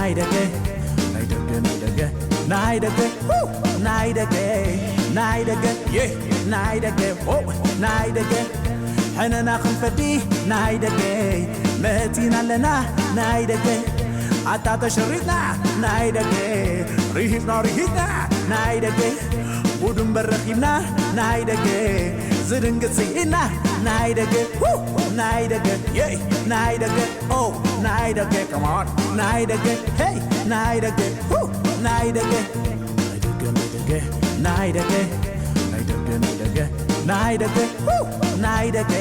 ናይ ደገ ናይ ደገ ናይ ደገ ናይ ደገ ው፣ ናይ ደገ ናይ ደገ ው፣ ናይ ደገ ሕነና ክንፈዲ ናይ ደገ መቲና ኣለና ናይ ደገ ኣታ ተሸሪጥና ናይ ደገ ርሂጽና ርሂጽና ናይ ደገ ጉድ እምበር ረኺብና ናይ ደገ ዝድንግጽ ስኢና ናይ ደገ ው፣ ናይ ደገ የ ናይ ደገ ኦ ናይ ደገ come on ናይ ደገ ሄይ ናይ ደገ ው፣ ናይ ደገ ናይ ደገ ናይ ደገ ናይ ደገ ናይ ደገ ናይ ደገ ው፣ ናይ ደገ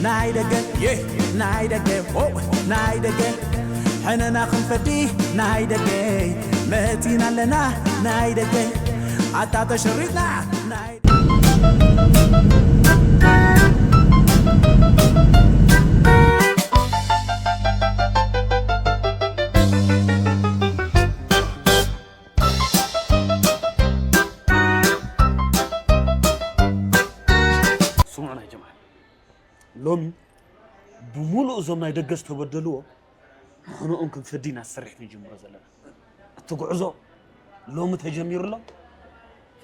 ናይ ደገ የ ናይ ደገ ው፣ ናይ ደገ ሕነና ክንፈዲ ናይ ደገ መቲና ኣለና ናይ ደገ ኣታ ተሸሪጥና ናይ ስምዑና ጀማዓ፣ ሎሚ ብምሉእ እዞም ናይ ደገ ዝተበደልዎ ሕነኦም ክንፈዲ ኢና ስርሒት ንጅምሮ ዘለና። እቲ ጉዕዞ ሎሚ ተጀሚሩ ኣሎ።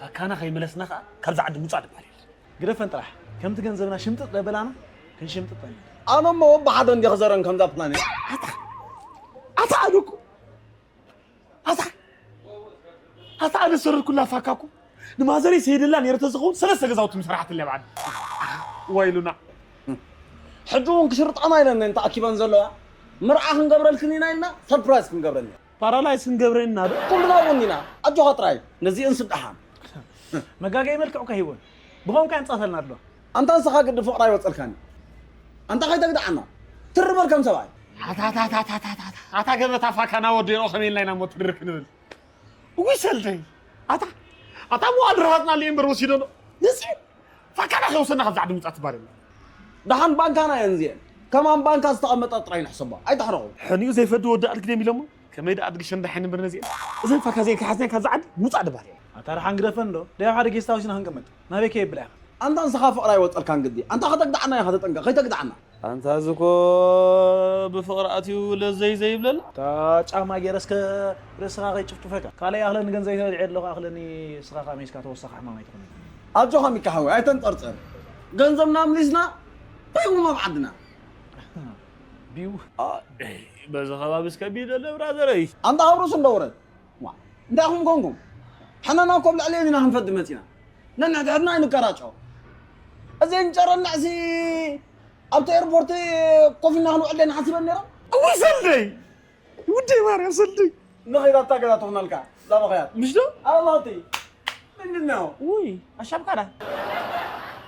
ፈካና ከይመለስና ከኣ ካብዛ ዓዲ ምውጻእ ድባል የለን። ግደፈን ጥራሕ፣ ከምቲ ገንዘብና ሽምጥጥ ደበላና ክንሽምጥጠን ኢና። ኣነ እሞ ወቢ ሓደ እንዲ ክዘረን ከምዛ ፕላኔት። ኣታ ኣታ ኣደኩ ኣታ ኣታ ኣነ ዝሰረርኩላ ፋካ እኮ ንማዘረይ ሰይደላ ነይረ ተዝኸውን ሰለስተ ገዛውቲ ምሰራሕትለይ ኣብ ዓዲ። ዋይ ኢሉና። ሕጂ እውን ክሽርጣና ኢለን እየን ተኣኪበን ዘለዋ። መርዓ ክንገብረልክን ኢና ኢልና ሰርፕራይዝ ክንገብረን ኢና። ፓራላይዝ ክንገብረን ኢና ዶ? ኩልና እውን ኢና። ኣጆኻ ጥራይ ነዚአን ስደሓን። መጋገዪ መልክዕ እኮ ሂቦን ብኸምካ የንጻተልና ኣሎ። ኣንታ ንስኻ ግዲ ፍቕሪ ኣይወጸልካን። ኣንታ ከይተግድዓና ትርበል ከም ሰብኣይ። ኣታ ኣታ ኣታ ኣታ ኣታ ኣታ ኣታ ገበታ ፋካና ወዲኖ ከመይ ኢልና ኢና እሞ ትድርክ ንብል። እውይ ሰልደይ ኣታ ኣታ መዋል ርሃጽና ሊኤምበር ወሲዶ ነው ነዚ ፋካና ከይወሰና ካብ ዛዕዲ ምጻት ባር የለን። ደሓን ባንካና እየን እዚአን። ከማን ባንካ ዝተቐመጠ ጥራይ ንሕሰቦ። ኣይተሕረቑ። ሕኒኡ ዘይፈዲ ወዲ ኣድጊ ደም ኢሎሞ ከመይ ደኣ ኣድጊ ሸንዳ ሓይኒ ብር ነዚአን። እዘን ፋካ እዚአን ከሓዝናን ካብ ዛዕዲ ምጻት ባር የለን። ኣታ ደሓን ግደፈን ዶ? ደይ ሓደ ጌስት ሃውስ ኢና ክንቅመጥ። ናበይ ከየብላ ኢኻ? ኣንታ ንስኻ ፍቕሪ ኣይወጸልካን ግዲ። ኣንታ ከተግድዓና ኢኻ ተጠንቀቕ። ከይተግድዓና። ኣንታ እዚ እኮ ብፍቕሪ ኣትዩ ለዘይ ዘይብለና። እታ ጫማ ገይረ እስከ ርእስኻ ከይጭፍጭፈካ። ካልኣይ ኣኽለኒ ገንዘብ ተበሊዐ ኣለኹ፣ ኣኽለኒ እስኻ ከኣ ሜስካ ተወሳኺ ሕማም ኣይትኹነኒ። ኣጆኻ ሚካ ሓወይ፣ ኣይተንጸርጽር። ገንዘብና ኣምሊስና፣ ታይ እሞ ኣብ ዓድና። ቢው። ኣደይ፣ በዚ ከባቢ እስከ ቢደለ ብራዘረይ። ኣንታ ካብ ርእሱ እንዶ ውረድ። ዋ፣ እንታይ ኢኹም ኮንኩም? ሕነና እኮ ኣብ ልዕሊ ኢና ክንፈዲ መጺና። ነንሕድሕድና ኣይንቀራጮ። እዘን ጨረናዕሲ ኣብቲ ኤርፖርት ኮፍ ኢልና ክንውዕል ዲና ሓሲበን ነይረን? እውይ ሰልደይ! ውደይ ማርያም ሰልደይ! ንኸይድ ኣታ ገዛ ትኹነልካ፣ እዛ በኸያት። ምሽ ዶ? ኣላ እቲ። ምንድን ነው? ውይ፣ ኣሻብካዳ።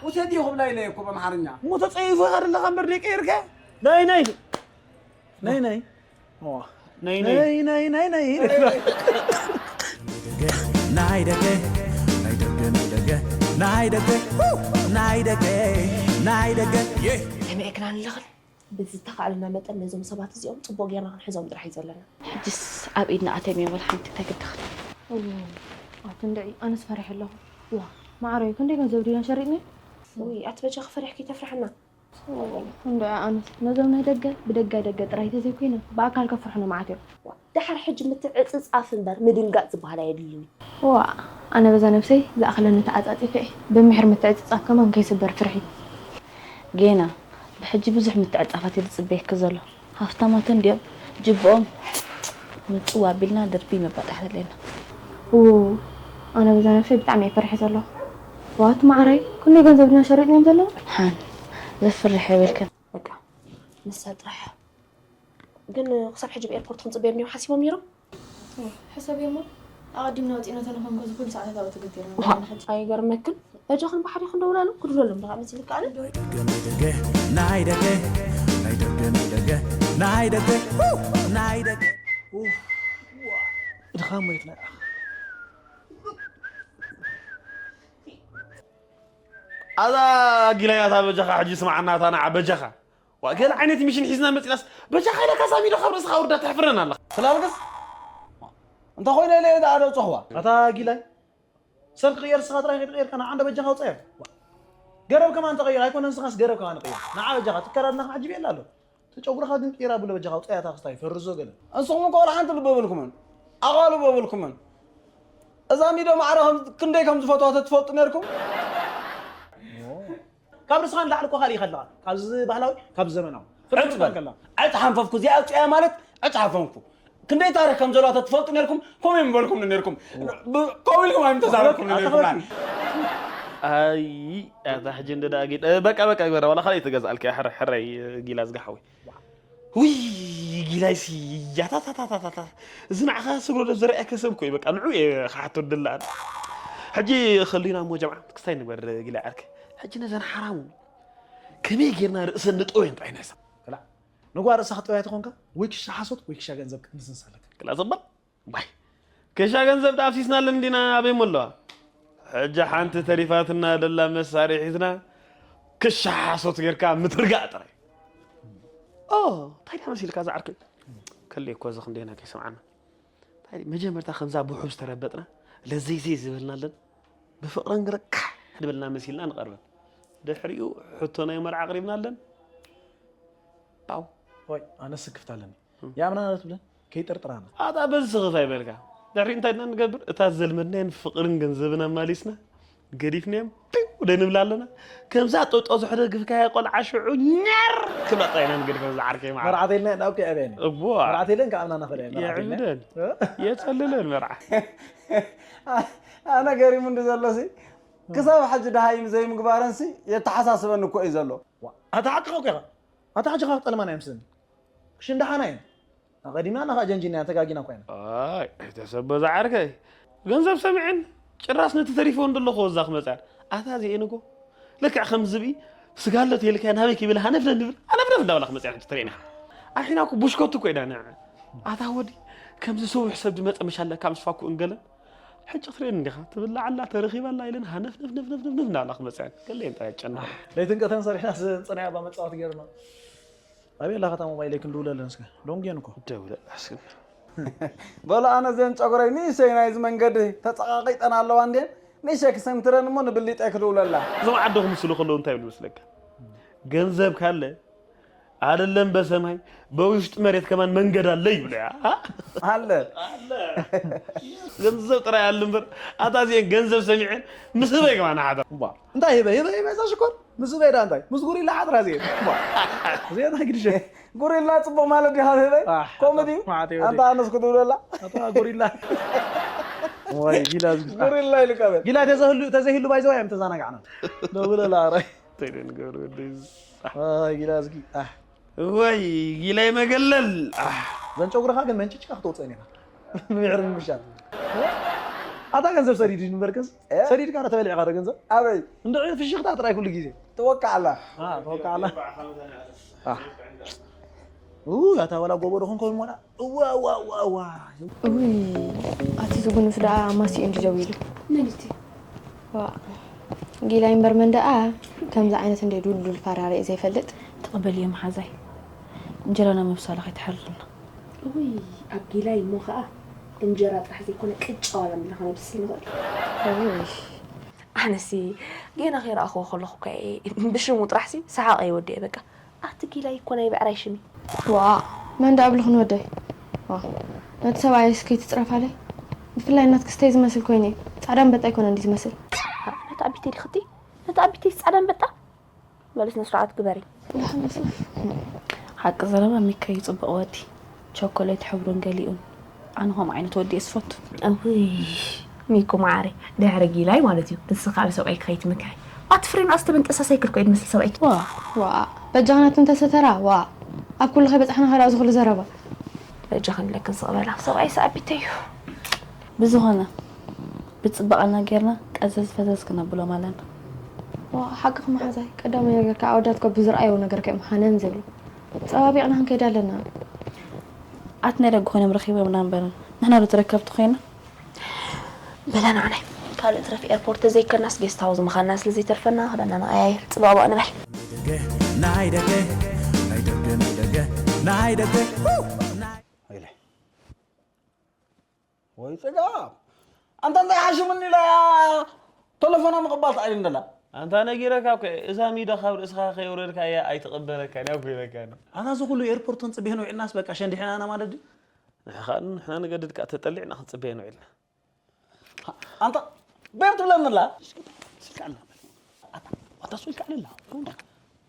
ውሰድዮ ክብላ ኢለ እኮ በምሓርኛ። እሞ ተጸይፎ ኢኻ ዘለኻ እምበር ደይ ቀይርካ? ናይ፣ ናይ። ናይ፣ ናይ። ዋ። ናይ፣ ናይ። ናይ፣ ናይ፣ ናይ፣ ናይ። ናይ ደገ፣ ናይ ደገ፣ ናይ ደገ፣ ናይ ደገ፣ ናይ ደገ፣ ው፣ ናይ ደገ፣ ናይ ደገ፣ የ። ተመኤክና ንለኽል። ብዝተኻእለና መጠን ነዞም ሰባት እዚኦም ጽቡቕ ጌርና ክንሕዞም ጥራሕ እዩ ዘለና። ሕጅስ ኣብ ኢድና ኣትዮም እዮም፣ ወላ ሓንቲ እንታይ ክድኽል። ኣቲ እንድዒ፣ ኣነስ ፈሪሐ ኣለኹ። ዋ፣ ማዕረይ፣ ክንደይ ገንዘብ ድና ሸሪጥኒ? ውይ፣ ኣቲ በጃኺ ፈሪሕኪ ተፍርሕና። እንዶ ኣነስ ነዞም ናይ ደገ ብደጋ ደገ ጥራይ ተዘይኮይኖም ብኣካል ከፍርሑና መዓት እዮም። ደሓር ሕጂ ምትዕጽጻፍ እምበር ምድንጋጽ ዝበሃል ኣየድልይን እዩ። ዋ፣ ኣነ በዛ ነብሰይ ዝኣኽለኒ ተዓጻጺፈ እየ። ብምሒር ምትዕጽጻፍ ከማን ከይስበር ፍርሒ። ጌና ብሕጂ ብዙሕ ምትዕጻፋት እዩ ዝጽበየኪ ዘሎ። ሃፍታማት እንድዮም ጅብኦም ምጽው ኣቢልና ድርቢ ምባጣሕ ዘድልየና። ው፣ ኣነ በዛ ነብሰይ ብጣዕሚ እየ ፈሪሐ ዘለኹ። ዋት ማዕረይ፣ ክንደይ ገንዘብ ድና ሸሪጥናዮም ዘለዉ? ሓን፣ ዘፍርሕ የብልክን። በቃ፣ ንሳ ጥራሕ። ግን ክሳብ ሕጂ ብኤርፖርት ክንጽበዮም ድዮም ሓሲቦም ነይሮም? ሕሰብዮ እሞ፣ ኣቐዲምና ወጺና ተለፎን ከዚ ኩሉ ሰዓታት ኣብኡ ተገቲርና ዋ፣ ኣለና ሕጂ። ኣይገርመክን? በጃኽን ብሓደ ክንደውላሎም ክድውለሎም ደኣ መሲልካ ኣነ? ናይ ደገ፣ ናይ ደገ፣ ናይ ደገ፣ ናይ ደገ፣ ናይ ደገ፣ ው፣ ናይ ደገ። ኡፍ፣ ዋ፣ ድኻም ሞይትና። ኣዛ ጊላያታ በጃኻ ሕጂ ስምዓና፣ እታ ንዓ በጃኻ። ዋ፣ ገለ ዓይነት ሚሽን ሒዝና መጺናስ፣ በጃኻ ኢለካ ሳሚዶ ካብ ርእስኻ ውርዳ ተሕፍረና ኣለኻ። ስላልክስ? እንተ ኾይነ ኢለ እየ ደኣ ዶ ጸኽዋ? ኣታ ጊላይ፣ ሰብ ክቕየር ንስኻ ጥራይ ከይተቐየርካ ንዓ እንዶ በጃኻ ውጻዮ። ገረብ ከማን ተቐይር፣ ኣይኮነን ንስኻስ ገረብ ከማን ንቐይር። ንዓ በጃኻ፣ ትከዳድና ከማን ሕጂ ቤላ ኣሎ። እቲ ጨጉርኻ ግን ቂራ ብሎ በጃኻ ኣውፅኣያ እታ ክስታይ ፈርዞ ገለ። ንስኹም እኮ ወላ ሓንቲ ልቢ የብልኩምን። ኣቓልቦ የብልኩምን። እዛ ሚዶ ማዕረ ከም-፣ ክንደይ ከም ዝፈትዋ ተትፈልጡ ነርኩም። ካብ ርስኻ ንላዕሊ እኮ ካልእ ይኸድልኻ። ካብዚ ባህላዊ፣ ካብ ዘመናዊ። ፍርፍር ዕጭ በል። ከላ። ዕጭ ሓንፈፍኩ፣ እዚኣ ኣውፅኣያ ማለት ዕጭ ሓንፈፍኩ። ክንደይ ታሪኽ ከም ዘለዋ ተትፈልጡ ነርኩም፣ ከምኡ እዮም በልኩም ነርኩም። ብ-፣ ከምኡ ኢልኩም ኣይም ተዛረብኩም ኣታ ነርኩም። ኣታ ኣይ፣ ኣታ ሕጂ እንደ ደኣ ጌጥ-፣ እ፣ በቃ፣ በቃ፣ ግበራ፣ ዋላ ካልእ ትገዝኣልካ፣ ሕረ-፣ ሕረይ፣ እ፣ ጊላ ዝጋሓወይ። ውይ፣ ጊላይሲ፣ ያታታታታታ። እዚ ንዓኻ ስግሮ ዶ ዝረኣየካ ሰብ እኮ እዩ፣ በቃ፣ ንዑ እየ ክሓቶ ድላን። ሕጂ ኸሉና እሞ ጀምዓ፣ ክስታይ ንግበር፣ ጊላይ ዓርከይ። ሕጂ ነዘን ሓራሙ ከመይ ጌርና ርእሰን ንጠውየን ጥራይ ኢና ሰብ። ክላ፣ ንጓ ርእሳ ክጠውያ ተኾንካ፣ ወይ ክሻ ሓሶት፣ ወይ ክሻ ገንዘብ ክትንስንስ ኣለካ። ክላ ዘበል፣ ዋይ፣ ክሻ ገንዘብ ዳፍሲስናለን እንዲና፣ ኣበይ እሞ ኣለዋ? ሕጂ ሓንቲ ተሪፋትና ደላ መሳርሒትና፣ ክሻ ሓሶት ጌርካ ምትርጋእ ጥራይ። ኦ፣ እንታይ ደኣ መሲልካ ዝዓርከይ? ከልየ እኮ እዚ ክንደየና ከይሰምዓና። እንታይ መጀመርታ ከምዛ ብውሑድ ዝተረበጥና፣ ለዘይዘይ ዝበልናለን፣ ብፍቕረን ግረ ካሕ ድበልና መሲልና ንቐርበን። ድሕሪኡ ሕቶ ናይ መርዓ ኣቕሪብናለን። ፓው። ወይ፣ ኣነ ስክፍታ ኣለኒ። እም። የኣምናና ዶ ትብለን? ከይጥርጥራና። ኣታ በዚ ስኽፍ ኣይበልካ። ድሕሪኡ እንታይ ድና ንገብር? እታ ዘልመድናየን ፍቕርን ገንዘብን ኣማሊስና፣ ገዲፍናዮም፣ ፒው ደንብላ ኣለና። ከምዛ ጦጦ ዘሕደግፍካያ ቆልዓ ሽዑ ኛር ክብላ ጥራይ ኢና ንገድፈን ዝዓርከይ መዓር። መርዓት የልና ናብ ከይ ኣብያኒ። እዋ። መርዓት የለን ከኣምናና ኸዳ መርዓት የለን። የዕብደን። እ? የጸልለን መርዓ። ኣነ ገሪሙ እንዲ ዘሎ ሲ፣ ክሳብ ሕጂ ደሃይም ዘይምግባረን ሲ፣ የተሓሳስበኒ እኮ እዩ ዘሎ። ዋ፣ ኣታ ሓቅኻ እኮ ኢኻ። ኣታ ሕጂ ኸዓ ጠልማና እዮም ስኒ። ክሽን ደሓና እዮም። ኣቐዲምና ናኻ ጀንጂና ተጋጊና እኮ ኢና። ኣይ፣ ኣይተሰቦ ዝዓርከይ። ገንዘብ ሰሚዐን ጭራስ ነቲ ተሪፎ እንደሎ ክወዛ ክመፅኣን። ኣታ እዚኤን እኮ ልክዕ ከም ዝብኢ ስጋ ኣሎ ተይልካዮ ናበይ ክብል ሃነፍነፍ ንብል፣ ሃነፍነፍ እንዳበላ ክመፅኣን ትርእየን ኢኻ። ኣሒና እኮ ቡሽኮት እኮ ኢና ንዐ። ኣታ ወዲ፣ ከምዚ ስቡሕ ሰብ ዝመፀ መሻለካ ምስ ፋኩ እንገለን። ሕጂ ክትርእየን እንዲኻ፣ ትብላዕ ኣላ፣ ተረኺባ ኣላ ኢለን ሃነፍነፍ ነፍነፍ ነፍነፍ እንዳበላ ክመፅኣን። ገለየን ጥራይ ጨና። ለይትን ቀትርን ሰሪሕና ዝፀናያ እባ መፃወቲ ገይርና። ኣበይ ኣላ ከታ ሞባይለይ ክንድውለለን እስከ። ዶንጌን እኮ። ደውለላ እስከ። በሉ ኣነ ዘን ጨጉረይ ንእሽተይ ናይዚ መንገዲ ተጸቓቒጠን ኣለዋ እንድየን። ንእሽተይ ክሰንትረን እሞ ንብሊጠይ ክድውለላ። እዞም ዓዲ ክምስሉ ከለዉ እንታይ ይብሉ መስለካ? ገንዘብ ካለ ኣደለም በሰማይ በውሽጢ መሬት ከማን መንገድ ኣለ ይብሉ እያ። ኣለ። ኣለ። ገንዘብ ጥራይ ኣሉ እምበር ኣታ እዚአን ገንዘብ ሰሚዐን ምስ ህበይ ከማን ሓዳ። እባ እንታይ ህበይ ህበይ ህበይ እዛ ሽኮር? ምስ ህበይ ዳ እንታይ? ምስ ጉሪላ ሓጥራ እዚአን። እባ እዚአን እንታይ ግድሸ? ጉሪላ ጽቡቕ ማለት ዲኻ ህበይ? ኣሕ፣ ኮመዲ? ማዕተ ይወዲ። ኣንታ ኣነስ ክድውለላ? ኣታ ጉሪላ። ወይ ጊላ ዝግጣ። ጉሪላ ኢሉ ቀበል። ጊላ ተዘህሉ ተዘይህሉ ባይዘው እዮም ተዛናጋዕና። ደውለላ ኣራይ። ተይደን ገብረ ወደይ። ኣይ ጊላ ዝጊ። ኣሕ። ወይ ጊላይ መገለል። ኣሕ። ዘን ጨጉርኻ ግን መንጭጭካ ክትወፅእን ኢኻ። ምሕር ምሻል። ኣታ ገንዘብ ሰዲድ ንበርከስ? እ? ሰዲድካ ዶ ተበሊዕካ ዶ ገንዘብ? ኣበይ? እንድዒ ፍሽኽታ ጥራይ ኩሉ ግዜ። ትወቃ ኣላ። ኣ፣ ትወቃ ኣላ። ኣ። ኡ፣ ኣታ ወላ ጎቦ ዶ ኾንኮ ሞላ? እዋ፣ እዋ፣ እዋ፣ እዋ። ውይ፣ ኣቲ ዝጉንፍ ደኣ ማሲኡ እንዲ ደው ኢሉ። መን እቲ? ዋ፣ ጊላይ እምበር መን ደኣ ከምዚ ዓይነት እንደ ዱልዱል ፋራ ርእየ ዘይፈልጥ። ተቐበልዮ መሓዛይ። እንጀራና ምብሳላ ከይትሓርርና። ውይ፣ ኣብ ጊላይ እሞ ኸኣ እንጀራ ጥራሕ ዘይኮነ ቅጫ ዋላ እንዲና ከነብስል ንኽእል። ውይ። ኣነሲ ጌና ከይረኣኽዎ ከለኹ እኳ እየ ብሽሙ ጥራሕሲ ሰሓቐ ይወድእ እየ በቃ። ኣቲ ጊላይ እኮ ናይ ብዕራይ ሽም እዩ። ዋእ፣ መን ደኣ ብልኽን ወደይ? ዋእ፣ ነቲ ሰብኣይስ ከይትጽረፋለይ። ብፍላይ እናትክስተይ ዝመስል ኮይኑ እዩ። ጻዕዳ ኣንበጣ ኣይኮነን ድዩ ዝመስል? ነቲ ኣቢተይ ዲኽቲ? ነቲ ኣቢተይስ ጻዕዳ ኣንበጣ? በሊ ስነ ስርዓት ግበሪ። ደሓን መስለፍ። ሓቂ ዘረባ ሚካ እዩ ጽቡቕ ወዲ። ቸኮሌት ሕብሩን ገሊኡን። ኣነ ከምኡ ዓይነት ወዲ እየ ዝፈቱ። እውይ፣ ሚኩ መዓረይ፣ ድሕሪ ጊላይ ማለት እዩ። ንስኻ ኣብ ሰብኣይኪ ከይትምክሒ። ኣቲ ፍሬን ኣስተበንጠሳ ሳይክል እኮ እዩ ዝመስል ሰብኣይኪ። ዋ፣ ዋ፣ በጃኻ ናቱ እንተሰተራ፣ ዋ። ኣብ ኩሉ ከይበጻሕና ከ ደኣ እዚ ኩሉ ዘረባ። በጃኽን ኢለክን ስቕ በላ። ሰብኣይስ ኣቢተይ እዩ። ብዝኾነ፣ ብጽባቐና ጌርና ቀዘዝ ፈዘዝ ክነብሎም ኣለና። ዋ፣ ሓቅኺ መሓዛይ። ቀዳማይ ነገር ከኣ ኣወዳት እኮ ብዝረኣይዎ ነገር ከ እዮም ሃነን ዝብሉ። ጸባቢቕና ክንከይድ ኣለና። ኣቲ ናይ ደገ ኮይኖም ረኺቦምና እምበር፣ ንሕና ዶ ተረከብቲ ኮይና? በላ ንዓናይ ካልእ ትረፍ ኤርፖርት ተዘይከናስ ጌስት ሃውስ ምኻንና ስለ ዘይተርፈና ክዳና ንቐያይር። ጽባቕባቕ ንበል። ናይ ደገ፣ ናይ ደገ፣ ናይ ደገ፣ ናይ ደገ፣ ናይ ደገ፣ ሁ! ናይ ኢለ። ወይ ጽጋብ! ኣንታ እንታይ ሓሽምኒ ኢላ ተለፎና ምቕባል ተኣይልን ደላ? ኣንታ ነጊረካ እኮ እየ፣ እዛ ሚዶ ካብ ርእስኻ ከየውረድካያ ኣይትቕበለካን እያ እኮ ኢለካ። ኣታ እዚ ኩሉ ኤርፖርት ክንጽበዮ ንውዒልናስ በቃ ሸንዲሕናና ማለት ድዩ? ንሕኻ ንሕና ንገድድ ከኣ ተጠሊዕና ክንጽበዮ ንውዒልና። ኣንታ ቤር ትብለኒ ኣላ። ስልካ ኣላ። ኣታ ኣታ ስልካ ኣላ።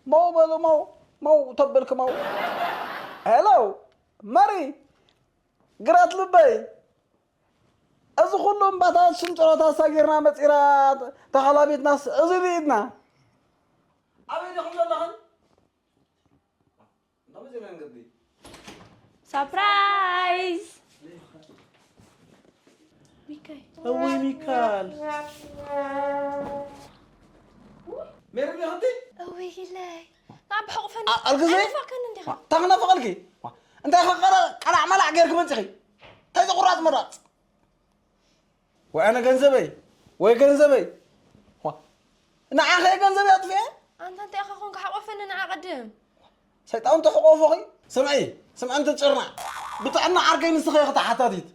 ማው በሉ ማው ማው ተበልክ ማው። ሄሎ መሪ ግራት ልበይ፣ እዚ ኩሉ እምባታት ሽንጥሮታት ሳጊርና መጺና ተኸላቢትናስ እዚ ብኢድና። ኣበይ ዲኹም ዘለኽን? ሳፕራይዝ! ሚካይ። እውይ ሚካል። ሜሪ ዲኽንቲ? እውይ ኢለይ። ናብ ሕቑፈኒ። ኣ-፣ ኣልግዜ? ኣይፋከኒ እንዲኻ። ዋ፣ እንታይ ክናፍቐልኪ? ዋ፣ እንታይ ከ ቀላ-፣ ቀላዕ መላዕ ጌርኪ መጺኺ? እንታይ እዚ ቁራጽ መራጽ? ወይ ኣነ ገንዘበይ፣ ወይ ገንዘበይ። ዋ፣ ንዓኸ ገንዘበይ ኣጥፊኤ? ኣንታ እንታይ ኢኻ ኮንካ ሓቆፈኒ ንዓ ቅድም። ሰይጣን ተሕቆፎኺ? ስምዒ፣ ስምዒ ኣንቲ ጭርናዕ። ብጥዕና ዓርከይ ንስኺ ኢኺ ተሓታቲት።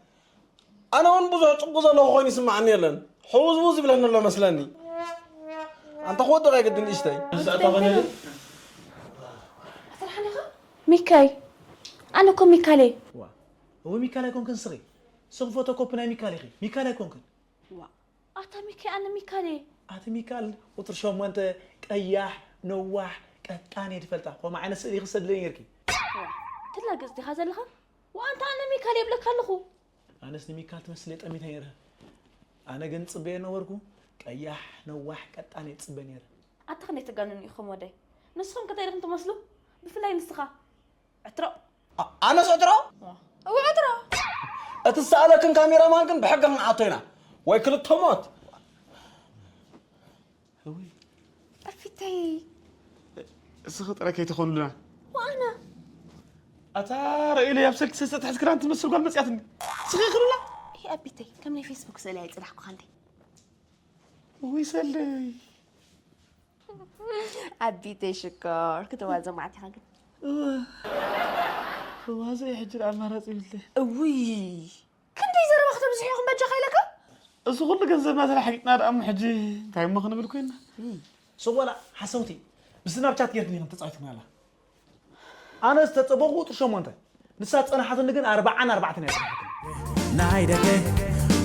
ኣነ እውን ብዙሕ ጽቡቕ ዘለኹ ኮይኑ ይስምዓኒ የለን። ሕውዝውዝ ይብለኒ ኣሎ መስለኒ። ኣንታ ክወድቕ ኣይግድን ንእሽተይ። ኣስርሓኒ ኢኻ? ሚካይ፣ ኣነ እኮ ሚካል እየ። ዋ፣ እወ ሚካል ኣይኮንክን ስኺ። ስኺ ፎቶኮፒ ናይ ሚካል ኢኺ። ሚካል ኣይኮንክን። ዋ፣ ኣታ ሚካል፣ ኣነ ሚካል እየ። ኣቲ ሚካል ቁጽሪ ሸሞንተ ቀያሕ፣ ነዋሕ፣ ቀጣን እየ ዝፈልጣ። ከምኡ ዓይነት ስእሊ ክሰድለይ ነይርኪ። ዋ፣ ትላገጽ ዲኻ ዘለኻ? ዋ፣ ኣንታ ኣነ ሚካል እየ እብለካ ኣለኹ። ኣነስ ንሚካል ትመስል እየ ጠሚተ ነይረ። ኣነ ግን ጽበዮ ነበርኩ፣ ቀያሕ፣ ነዋሕ፣ ቀጣን እየ ዝጽበ ነይረ። ኣታ ክንደይ ትጋንኑ ኢኹም ወደይ። ንስኹም ከ እንታይ ዲኹም ትመስሉ? ብፍላይ ንስኻ። ዕትሮ። ኣ-፣ ኣነስ ዕትሮ? እወ ዕትሮ። እቲ ዝሰኣለክን ካሜራማን ግን ብሕጊ ክንዓቶ ኢና። ወይ ክልተ ሞት። እውይ። ኣፊተይ። እስኺ ጥራይ ከይትኾኑልና። ወኣና። ኣታ ርእይለይ ኣብ ስልኪ ሰሰጥ ሕዚ ክዳን ትመስል ጓል መጽያትኒ። ስኺ ክሉላ። ይሄ ኣቢተይ ከም ናይ ፌስቡክ ስእሊ ኣይጽናሕኩኻ እንዴ? ውይ ሰለይ። ኣቢተይ ሽኮር ክትዋዘ ማዕት ኢኻ ግን። እወ። ክዋዘ እየ ሕጂ ደኣ ኣማራጺ ይብለይ። እውይ። ክንደይ ዘረባ ከተብዝሑ ኢኹም በጃኻ ኢለካ? እዚ ኩሉ ገንዘብና ተላሓጊጥና ደኣ እሞ ሕጂ እንታይ እሞ ክንብል ኮይና? እም። ስቕ በላ ሓሰውቲ፣ ብስናፕቻት ጌርክን ኢኽን ተጻዊትክናላ። ኣነ ዝተጸበኹ ቁጽሪ ሸሞንተ፣ ንሳ ዝጸናሓትኒ ግን ኣርብዓን ኣርባዕተን እያ ዝጸናሓትኒ። ናይ ደገ፣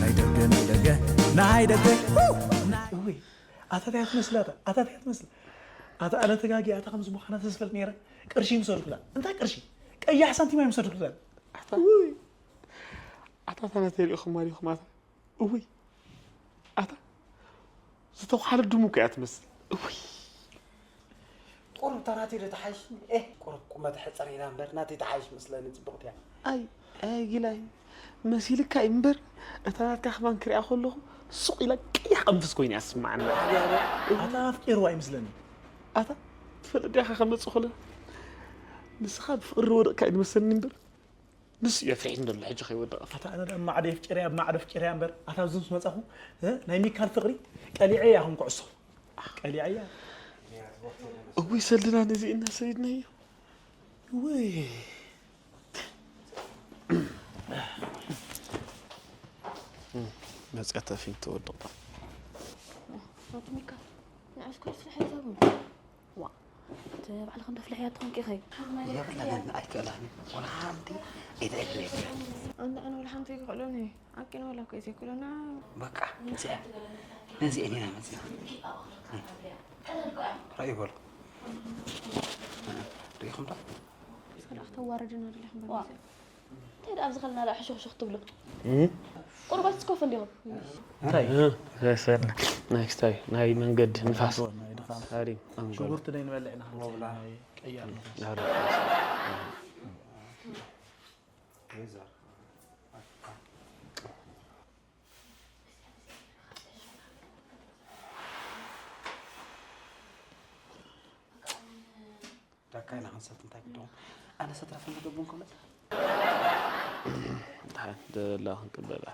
ናይ ደገ፣ ናይ ደገ፣ ናይ ደገ። እውይ፣ ኣታ እንታይ እያ ትመስል ኣታ? ኣታ እንታይ እያ ትመስል? ኣታ ኣነ ተጋጊ ኣታ ከምዚ ምዃና ተዝፈልጥ ነይረ፣ ቅርሺ ምሰድኩላ። እንታይ ቅርሺ? ቀያሕ ሳንቲም ኣይምሰድኩላን። ኣታ፣ ውይ። ኣታ፣ ኣታ ናተይ ሪኢኹማ ዲኹም ኣታ? እውይ፣ ኣታ ዝተዃለት ድሙ እኮ እያ ትመስል። እውይ። ቁሩብ እታ ናተይ ዶ ትሓይሽ? ኤህ፣ ቁሩብ ቁመት ሕጽር ኢላ እምበር ናተይ ትሓይሽ መስለኒ፣ ጽብቕቲ እያ። ኣይ፣ ኣይ፣ ጊላይ፣ መሲልካ እዩ እምበር፣ እታ ናትካ ከማን ክሪኣ ከለኹ፣ ሱቕ ኢላ ቀያሕ ቅንፍዝ ኮይና እያ ትስምዓኒ። ኣታ ኣፍቂርዋ ይመስለኒ። ኣታ ትፈልጥ ዲኻ ከም መጽኹለ? ንስኻ ብፍቕሪ ዝወደቕካ እዩ ዝመሰለኒ እምበር፣ ንሱ እዩ ኣፍሪሕኒ ዘሎ ሕጂ ከይወድቕ። ኣታ ኣነ ደኣ ማዕዶ ኣፍቂረያ፣ ኣብ ማዕዶ ኣፍቂረያ እምበር፣ ኣታ ኣብዚ ምስ መጻኹ፣ እ፣ ናይ ሚካል ፍቕሪ ቀሊዐ እያ ከም ኩዕሶ። ቀሊዐያ። እውይ ሰልድና ነዚ እና ሰይድናዮ። እውይ። መጽያት ኣፊን ተወድቕ። ኣቲ ሚካል፣ ንዓስ ኩዕሶ ሕሳቡ። ዋ፣ እቲ ባዕልኺ እንዶ ፍልሕያ ትኾንኪ ኢኺ። የብለንን ኣይክእላን። ወላ ሓንቲ ኣይትዕድል የብለን። ኣንተ ኣነ ወላ ሓንቲ ኣይክእሎን እየ። ዓቂን ወላ እኮ እዩ ዘይክእሎና። በቃ፣ እዚኣ፣ ነዚአን ኢና መፂና። ራእዩ በሉ። ሪኢኹም ዶ? እስከ ደኣ ክተዋርድና ደሊኹም በሉ። ዋ። እንታይ ደኣ ኣብዚ ከለና ደኣ ሕሹኽሹኽ ትብሉ? እም? ቁሩብ ኣትስከፉ እንዲኹም። እንታይ? እ፣ ዘሰና። ናይ ክስታይ፣ ናይ መንገዲ ንፋስ። ናይ ድኻም። ሃሪም፣ ኣንጎሎ። ሽጉርቲ ደይ ንበልዕ ኢና፣ ሓንቲ ናይ ቀያር ንፋስ። ሃሪም። ዳካ ኢና ክንሰት እንታይ ግድኹም? ኣነ ሰትረፈ መደቡን ክብለት። እንታይ ደላ ክንቅበላ።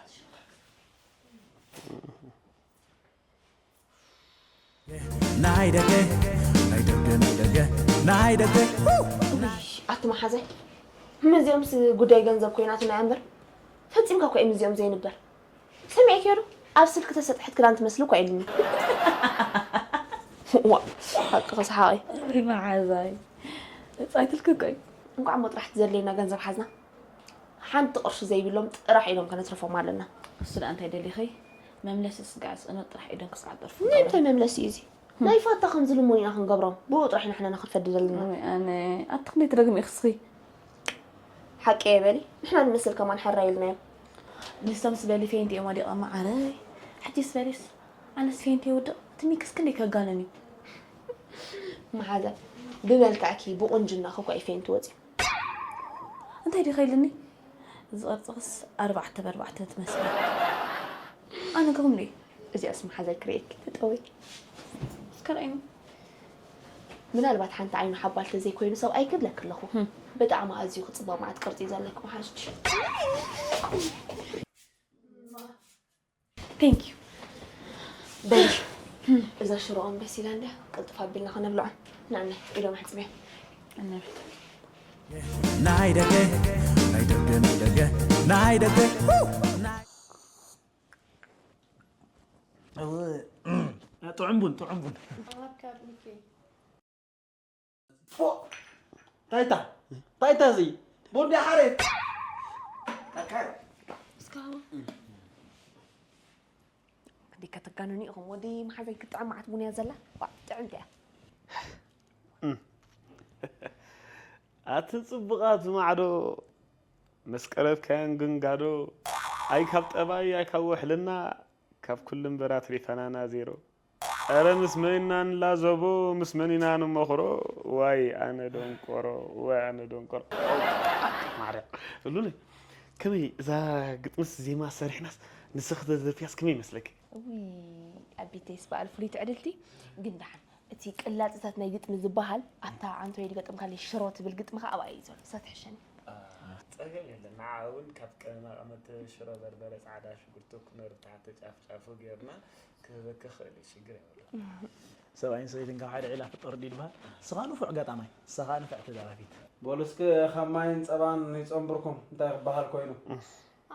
ናይ ደገ፣ ናይ ደገ፣ ናይ ደገ፣ ናይ ደገ። ውይ፣ ኣቲ መሓዘይ፣ ምስዚኦምስ ጉዳይ ገንዘብ ኮይናትና እያ እምበር፣ ፈጺምካ እኮ እዩ ምስዚኦም ዘይንበር። ሰሚዕክዮ ዶ? ኣብ ስልኪ ተሰጥሐት ክዳን ትመስሊ እኮ ኢሉኒ። ዋ፣ ሓቂ ክስሓቂ። ወይ መዓዛይ። ጻይትልክ ቆይ። እንኳዕ እሞ ጥራሕ ዘድልየና ገንዘብ ሓዝና። ሓንቲ ቅርሺ ዘይብሎም ጥራሕ ኢሎም ከነትርፎም ኣለና። እሱ ደኣ እንታይ ደሊኺ? መምለሲ ስጋዕ ስእኖ ጥራሕ ኢዶም ክስዓብ ጠርፉ። ናይ እንታይ መምለሲ እዩ እዚ? ናይ ፋታ ከም ዝልሙን ኢና ክንገብሮም። ብኡ ጥራሕ ኢና ንሕና ንኽንፈዲ ዘለና። ወይ ኣነ፣ ኣቲ ክንደይ ትደግሚ ኢኺ እስኺ? ሓቂ እየ በሊ። ንሕና ንመስል ከማን ሕራይ ኢልናዮም። ንሶም ስበሊ ፌንት እዮም ወዲቖም መዓረይ። ሕጂ ስበሊስ፣ ኣነስ ፌንት የውድቕ። እቲ ሚክስ ክንደይ ከጋንን እዩ። መሓዛ፣ ብመልክዕኪ፣ ብቁንጅናኺ እኮ እዩ ፌንት ወፂኡ። እንታይ ድዩ ከይልኒ? እዚ ቅርጽኽስ ኣርባዕተ ብኣርባዕተ ትመስሊ። ኣነ ግኹም ድዩ? እዚኣስ መሓዛይ ክርእየኪ ተጠወይ። እስከ ርኣይኒ። ምናልባት ሓንቲ ዓይኑ ሓባል ተዘይኮይኑ ሰብኣይ ክብለኪ ኣለኹ። ህም። ብጣዕሚ ኣዝዩ ክጽብቕ መዓት ቅርጺ እዩ ዘለኪ መሓዝሽ። Thank you። በል፣ እዛ ሽሮኦም በሲላ እንድያ፣ ቅልጥፍ ኣቢልና ከነብልዖም። ንዕና ኢዶም ኣሕጽብዮም። እነብት። ናይ ደገ፣ ናይ ደገ፣ ናይ ደገ፣ ናይ ደገ። እው፣ ጥዑም ቡን፣ ጥዑም ቡን። ፎእ! ታይታ፣ ታይታ እዚ ቡን ድያ ሓሬት? እስካሁን። ክንደይ ከተጋንኑ ኢኹም? ወዲ መሓዘይ ክትጥዕም መዓት ቡን እያ ዘላ። ዋእ፣ ጥዕምቲ እያ። ኣትን ጽቡቓት ማዕዶ፣ ምስ ቀረብካያን ግንጋዶ፣ ኣይ ካብ ጠባይ፣ ኣይ ካብ ውሕልና፣ ካብ ኩሉ እምበር ኣትሪፈናና ዜሮ። ኧረ ምስ መን ኢና ንላዘቦ፣ ምስ መን ኢና ንመኽሮ? ዋይ ኣነ ደንቆሮ፣ ዋይ ኣነ ደንቆሮ። ማርያም። ሉሊ፣ ከመይ እዛ ግጥምስ ዜማ ሰሪሕናስ ንስኺ ተደርፍያስ ከመይ ይመስለኪ? እውይ፣ ኣቢተይስ በዓል ፍሉይ ትዕድልቲ። ግን ደሓን እቲ ቅላጽታት ናይ ግጥሚ ዝበሃል ኣብታ ዓንቶይ ዝገጠምካለይ ሽሮ ትብል ግጥምኻ ኣብኣ እዩ ዘሎ። እሳ ትሕሸኒ። ጸገም የለን። ንዓ እውን ካብ ቀመማቕመት ሽሮ፣ በርበረ፣ ጻዕዳ ሽጉርቲ፣ ኩኖ ርታዕቲ ጫፍ ጫፉ ጌርና ክህበኪ እኽእል እየ። ሽግር የብሉን። ሰብኣይን ሰበይትን ካብ ሓደ ዒላ ፍጠሩ ድዩ ዝበሃል? ንስኻ ንፉዕ ገጣማይ፣ ንሳ ኸኣ ንፍዕቲ ደራፊት። በሉ እስኪ ካብ ማይን ጸባን ይጸንብርኩም እንታይ ክበሃል ኮይኑ?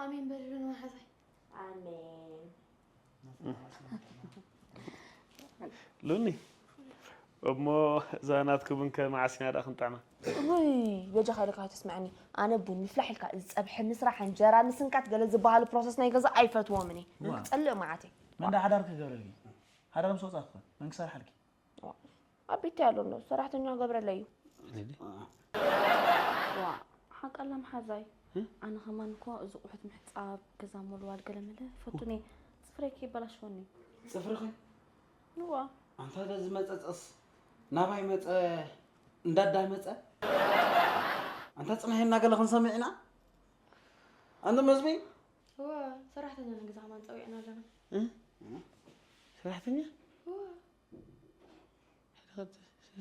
ኣሜን በልሉ ንመሓዛይ። ኣሜን። ሉኒ፣ እሞ እዛ ናትኪ ቡን ከ መዓስ ኢና ደኣ ክንጥዕማ? ውይ፣ በጃኻ ኢልካ ኣይተስምዐኒ። ኣነ ቡን ምፍላሕ ኢልካ እዚ ጸብሒ ምስራሕ፣ እንጀራ ምስንካት ገለ ዝበሃሉ ፕሮሰስ ናይ ገዛ ኣይፈትዎምን እየ። ዋ። ክጸልእ መዓት እየ። መን ደኣ ሓዳር ክገብረልኪ? ሓዳር ምስ ወጻእኪ ከ መን ክሰርሓልኪ? ኣብ ቤተይ ኣሎ እንዶ፣ ሰራሕተኛ ክገብረለይ እዩ። ዋ፣ ሓቃላ መሓዛይ። እ? ኣነ ከማን እኮ እዚ ቁሑት ምሕጻብ፣ ገዛ ምውልዋል ገለ መለ ፈቱን እየ። ጽፍረይ ከይበላሽወኒ። ጽፍርኺ? እዋ። ኣንታ ዶ ዝመጸጸስ ናባይ መጸ እንዳዳይ መጸ? ኣንታ ጽንሒ እናገለ ክንሰምዕ ኢና? ኣንታ መዝቢ? እዋ፣ ሰራሕተኛ ንግዛ ከማን ጸዊዕና ኣለና። እ? ሰራሕተኛ? እዋ።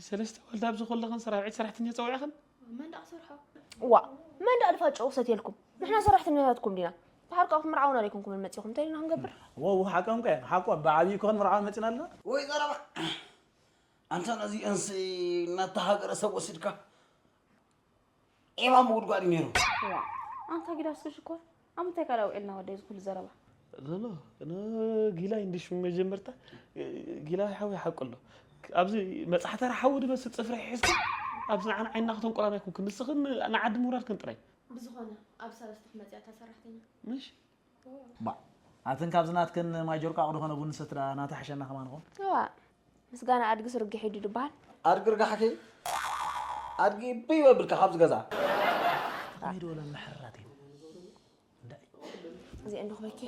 ሰለስተ ወልዳ ኣብዚ ከለኽን ሰራዊት ሰራሕተኛ ጸዊዕኽን? መን ደኣ ክሰርሖ? ዋ፣ መን ደኣ ልፋጭ ውሰት የልኩም? ንሕና ሰራሕተኛታትኩም ዲና? ድሓር ከኣ ክትምርዓውና ደይኮንኩምን መጺኹም? እንታይ ዲና ክንገብር? ወው፣ ሓቆም ከ፣ ሓቆም ብዓብዪ ክኾን ምርዓውን መጺና ኣለና? ወይ ዘረባ! ኣንታ ነዚአንስ እናተሃገረ ሰብ ወሲድካ ዒባ ምጉድጓድ እዩ ነይሩ። ዋ፣ ኣንታ ጊዳ እስኪ ሽኮር፣ ኣብ ምንታይ ካልእ ኣውዒልና ወደይ እዚ ኩሉ ዘረባ? ሎሎ፣ ን-፣ ጊላይ እንዲ ሽሙ መጀመርታ፣ ጊላይ ሓወይ ሓቁ ኣሎ። ኣብዚ መጽሓ ተራ ሓዊ ድመስል ጽፍሪ ሒዝካ፣ ኣብዚ ንዓና ዓይንና ከተንቁራና ኣይኮንኩን። ንስኽን ንዓዲ ምውራድክን ጥራይ። ብዝኾነ፣ ኣብ ሰለስተ ክመጽእ እታ ሰራሕተኛ። ምሽ? ባ፣ ኣትን ካብዚ ናትክን ማይ ጆርቃ ኣቕዶ ኾነ ቡን ንሰቲ ደኣ ናታ ሓሸና ከማን ኾን። እዋ፣ ምስጋና ኣድጊ ስርጊሕ እዩ ድበሃል። ኣድጊ ርጋሕኪ? ኣድጊ ብይ በብልካ ካብዚ ገዛ። ከመይ ድበሎ ምሕራት እዩ። እንዳይ። እዚአን ንኽበኪ።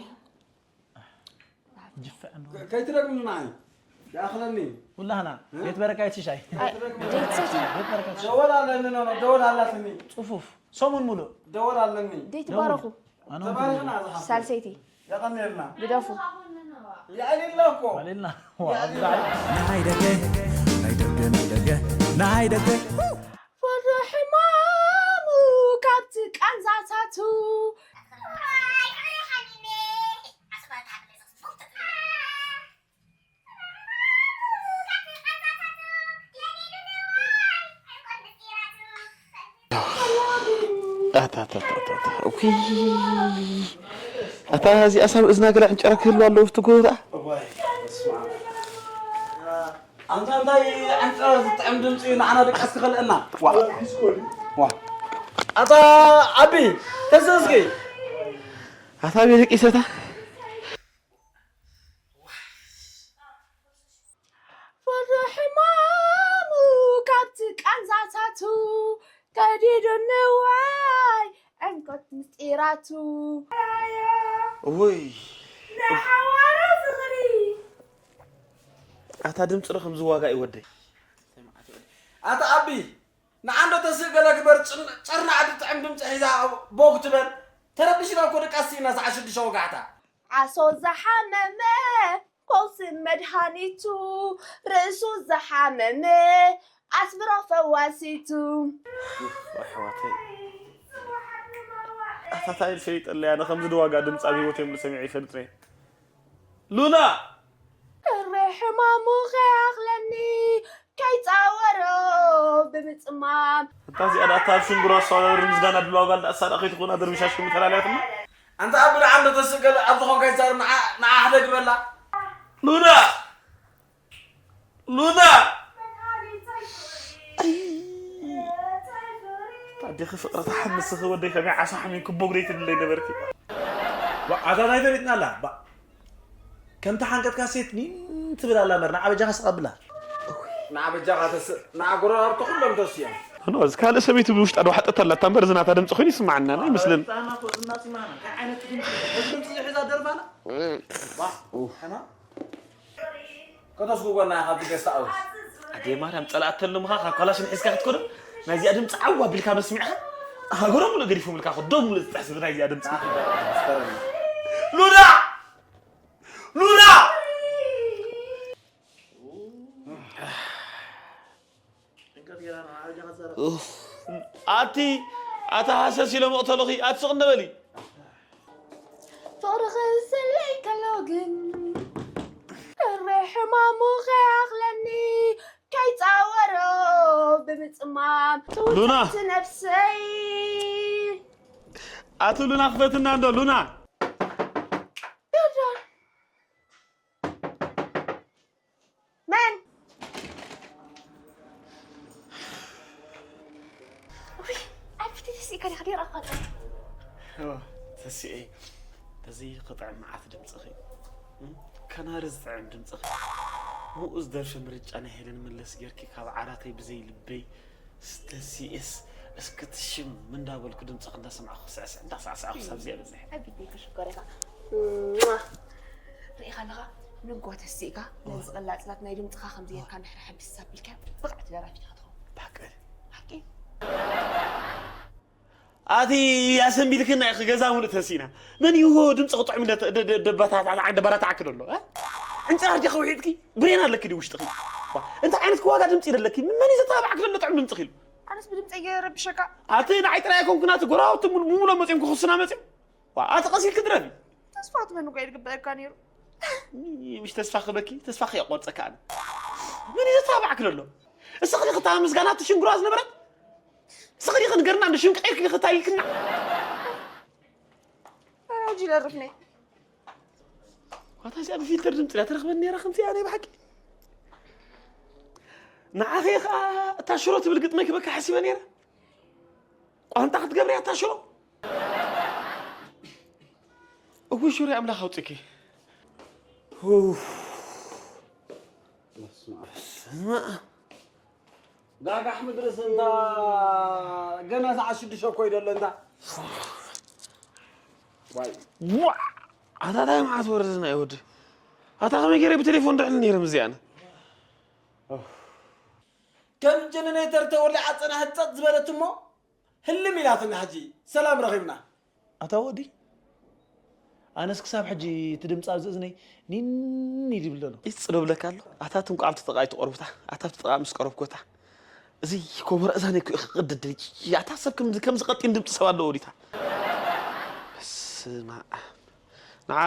ጅፍዕ እንዶ። ከይትደግምኒ ንዓይ። ይኣኽለኒ። ኩላህና እ? ቤት በረካ ይትሽሻይ። ኣይ፣ ደይትሰቲ። ቤት በረካ ይትሽሻይ። ደወል ኣለኒ፣ ኖ፣ ኖ፣ ደወል ኣላትኒ። ጽፉፍ። ሰሙን ሙሉእ። ደወል ኣለኒ። ደይትባረኹ። ኣነ ተባረኽና ዝሓፍቲ። ሳልሰይቲ። የቐንየልና። ግደፉ። የዕሊልና እኮ። ኣዕሊልና። ዋ፣ የዕሊልና። ኣብዛ ናይ ደገ፣ ናይ ደገ፣ ናይ ደገ፣ ናይ ደገ። ወረ ሕማሙ ካብቲ ቃንዛታቱ። ኣታ፣ ኣታ፣ ኣታ፣ ኣታ፣ ኣታ። እኩይ። ኣታ፣ እዚኣ ሳብ እዝና ገለ ዕንጨራ ክህልዋ ኣለዎ፣ ኣብቲ ጎቦ ደኣ። እዋይ፣ በስመ ኣብ። ኣንታ እንታይ ዕንጨ ዝጥዕም ድምፂ እዩ ንዓና ደቀስ ክኸልአና። ዋ። ዋ። ኣታ ኣቢ ተዘዝጊ። ኣታ ቤት ቂሰታ። ፍርሒ ሕማሙ ካብቲ ቃንዛታቱ ከዲዱ ንዋይ ዕምቆት ምስጢራቱ ውይ ንሓዋረ ፍቕሪ ኣታ ድምፂ ዶ ከምዚ ዋጋ እዩ ወደይ። ኣታ ኣቢ ንዓንዶ ተስእ ገለ ግበር ጨርናዕ ድጥዕም ድምፂ ሒዛ ቦግ ትበል። ተረቢሽና እኮ ደቃስ ኢና ሰዓ ሽዱሽተ ወጋሕታ። ዓሶ ዝሓመመ ፈውሲ መድሃኒቱ ርእሱ ዝሓመመ ኣስምሮ ፈዋሲቱ ኣሕዋተይ ኣታታይ ፈይጠለይ ኣነ ከምዚ ድዋጋ ድምፂ ኣብ ህይወት የምሉ ሰሚዐ ይፈልጥ ነይ ሉና እረ ሕማሙ ከይኣኽለኒ ከይፃወሮ ብምፅማም እታ እዚኣ ዳታ ኣብ ሽንጉራ ኣስተዋዳሪ ምስጋና ድልዋ ጓል ዳኣ ሳዳ ከይትኾና ድርምሻሽ ክምተላለያትና ኣንታ ኣብ ብልዓ እንዶ ተስእ ገለ ኣብ ዝኾንካ ይዛረብ ንዓ ንዓ ሕደግ በላ ሉና ሉና ኣዴኺ ፍቕሪ ትሓምስኺ ወደይ ከመይ ዓሳ ሓሚምኪ ቦግ ደይትብለይ ነበርኪ ኣታ እንታይ ፈሊጥና ኣላ ከምቲ ሓንቀጥካ ሴት ኒን ትብል ኣላ እምበር ንዓ በጃኻ ስቕ ኣብላ ንዓ በጃኻ ተስእ ንዓ ጎረባብቲ ኩሎም ተስዮም ኖ እዚ ካልእ ሰበይቲ ብውሽጣ ዶ ሓጠት ኣላታ እምበር እዚ ናታ ድምፂ ኮይኑ ይስማዓና ኣይመስልን ከተስጉጎና ኢኻ ብገስታ ኣውስ ኣዴ ማርያም ፀላእተሉ ምኻ ካብ ኳላሽን ሒዝካ ክትኮዶ ናይዚኣ ድምፂ ዓው ኣቢልካ መስሚዕኻ ሃገሮም ሙሉእ ገዲፎምልካ ዶ ሙሉእ ዝጥሕስ ብናይዚኣ ድምፂ ሉና ሉና ኣቲ ኣታ ሃሰስ ኢለ መቕተልኺ ኣቲ ስቕ እንደ በሊ ፍቕሪ ክስለይ ከሎ ግን እረ ሕማሙ ከይኣኽለኒ ከይፃወሮ ብምፅማም ሉና! ትውፅቲ ነብሰይ ኣቲ ሉና ክፈትና እንዶ ሉና ዮርዳን መን ውይ ኣብ ፊት ተሲእካ ዲኻ ደይረኣኻ ተሲኤ ተዘይ ክጥዕም መዓት ድምፅኺ ከናሪ ዝጥዕም ድምፅኺ ምኡዝ ደርፊ ምርጫ ናይ ሄለን መለስ ጌርኪ ካብ ዓራተይ ብዘይ ልበይ ስተሲኤስ እስክትሽም እንዳበልኩ ድምፅኺ እንዳሰማዕኩ ክስዕስዕ እንዳሳዕሳዕኩ ሳብ እዚኣ በዚሐ ኣቢተይ ክሽኮር ኢኻ ሪኢኻ ኣለኻ ንጓ ተሲእካ ነዚ ቀላፅላት ናይ ድምፅኻ ከምዚ ጌርካ እንድሕር ሓቢስ ኣቢልካ ብቕዕቲ ደራፊት ኢኻ ትኸውን ብሓቂ ሓቂ ኣቲ ኣሰንቢድክና ኢኺ ገዛ ሙሉእ ተሲእና መን ይሆ ድምፂ ክጥዑም ደባታታዓክ ደሎ ዕንፅራር ዲኺ ውሒጥኪ ብሬን ኣለኪ ድዩ ውሽጥኺ እንታይ ዓይነት ክዋጋ ድምፂ ደለኪ መን እዩ ዘተባባዕክ ዘሎ ጥዑም ድምፂ ኪሉ ኣነስ ብድምፀይ ገይረ ረብሸካ ኣቲ ንዓይ ጥራይ ኣይኮንኩን ኣቲ ጎረባብቲ ሙሉእ መፂኦም ክኽሱና መፂኦም ኣቲ ቀስ ኢልኪ ድረፊ ተስፋ ክትበኒ እኳ እዩ ዝግበአካ ነይሩ ምሽ ተስፋ ክበኪ ተስፋ ክየቆርፀካ ኣነ መን እዩ ዘተባባዕክ ዘሎ እስኺ ዲኺ እታ ምስጋና እቲ ሽንጉራ ዝነበረት እስኺ ዲኺ ንገርና እንዶ ሽም ቀይርኪ ዲኺ እታ ኢልክና ሕጂ ደርፍኒ ዋታ እዚኣ ብፊልተር ድምፂ እያ ትረኽበኒ ነይራ ከምዚ እያ ናይ ብሓቂ ንዓኺ ኸዓ እታ ሽሮ ትብል ግጥመይ ክበካ ሓሲበ ነይረ ቋንጣ ክትገብርያ እታ ሽሮ እውይ ሽሮ ኣምላኽ ኣውፅኪ ጋጋሕ ምድርስ እንታ ገና ሰዓት ሽዱሽተ እኮ ይደሎ እንታ ዋይ ዋ ኣታ ታይ መዓት ወረድና እዩ ወዲ ኣታ ከመይ ገይረ ብቴሌፎን ድዕል ነይረ ምዚኣነ ከም ጀነሬተር ተወሊዓ ፅና ህፀጥ ዝበለት እሞ ህልም ኢላትና ሕጂ ሰላም ረኺብና ኣታ ወዲ ኣነስ ክሳብ ሕጂ እቲ ድምፂ ኣብዚ እዝነይ ኒኒ ድብል ዘሎ። ኢጽ ዶ ብለካ ኣሎ? ኣታ ትንቋ ኣብቲ ጥቓ ኣይትቐርቡታ። ኣታ ኣብቲ ጥቓ ምስ ቀረብኩታ እዚ ኮቦሮ እዛነይ ክቕድድ ኣታ ሰብ ከምዚ ከምዚ ቀጢን ድምፂ ሰብ ኣለዎ ዲታ? በስመ ኣብ ንዓ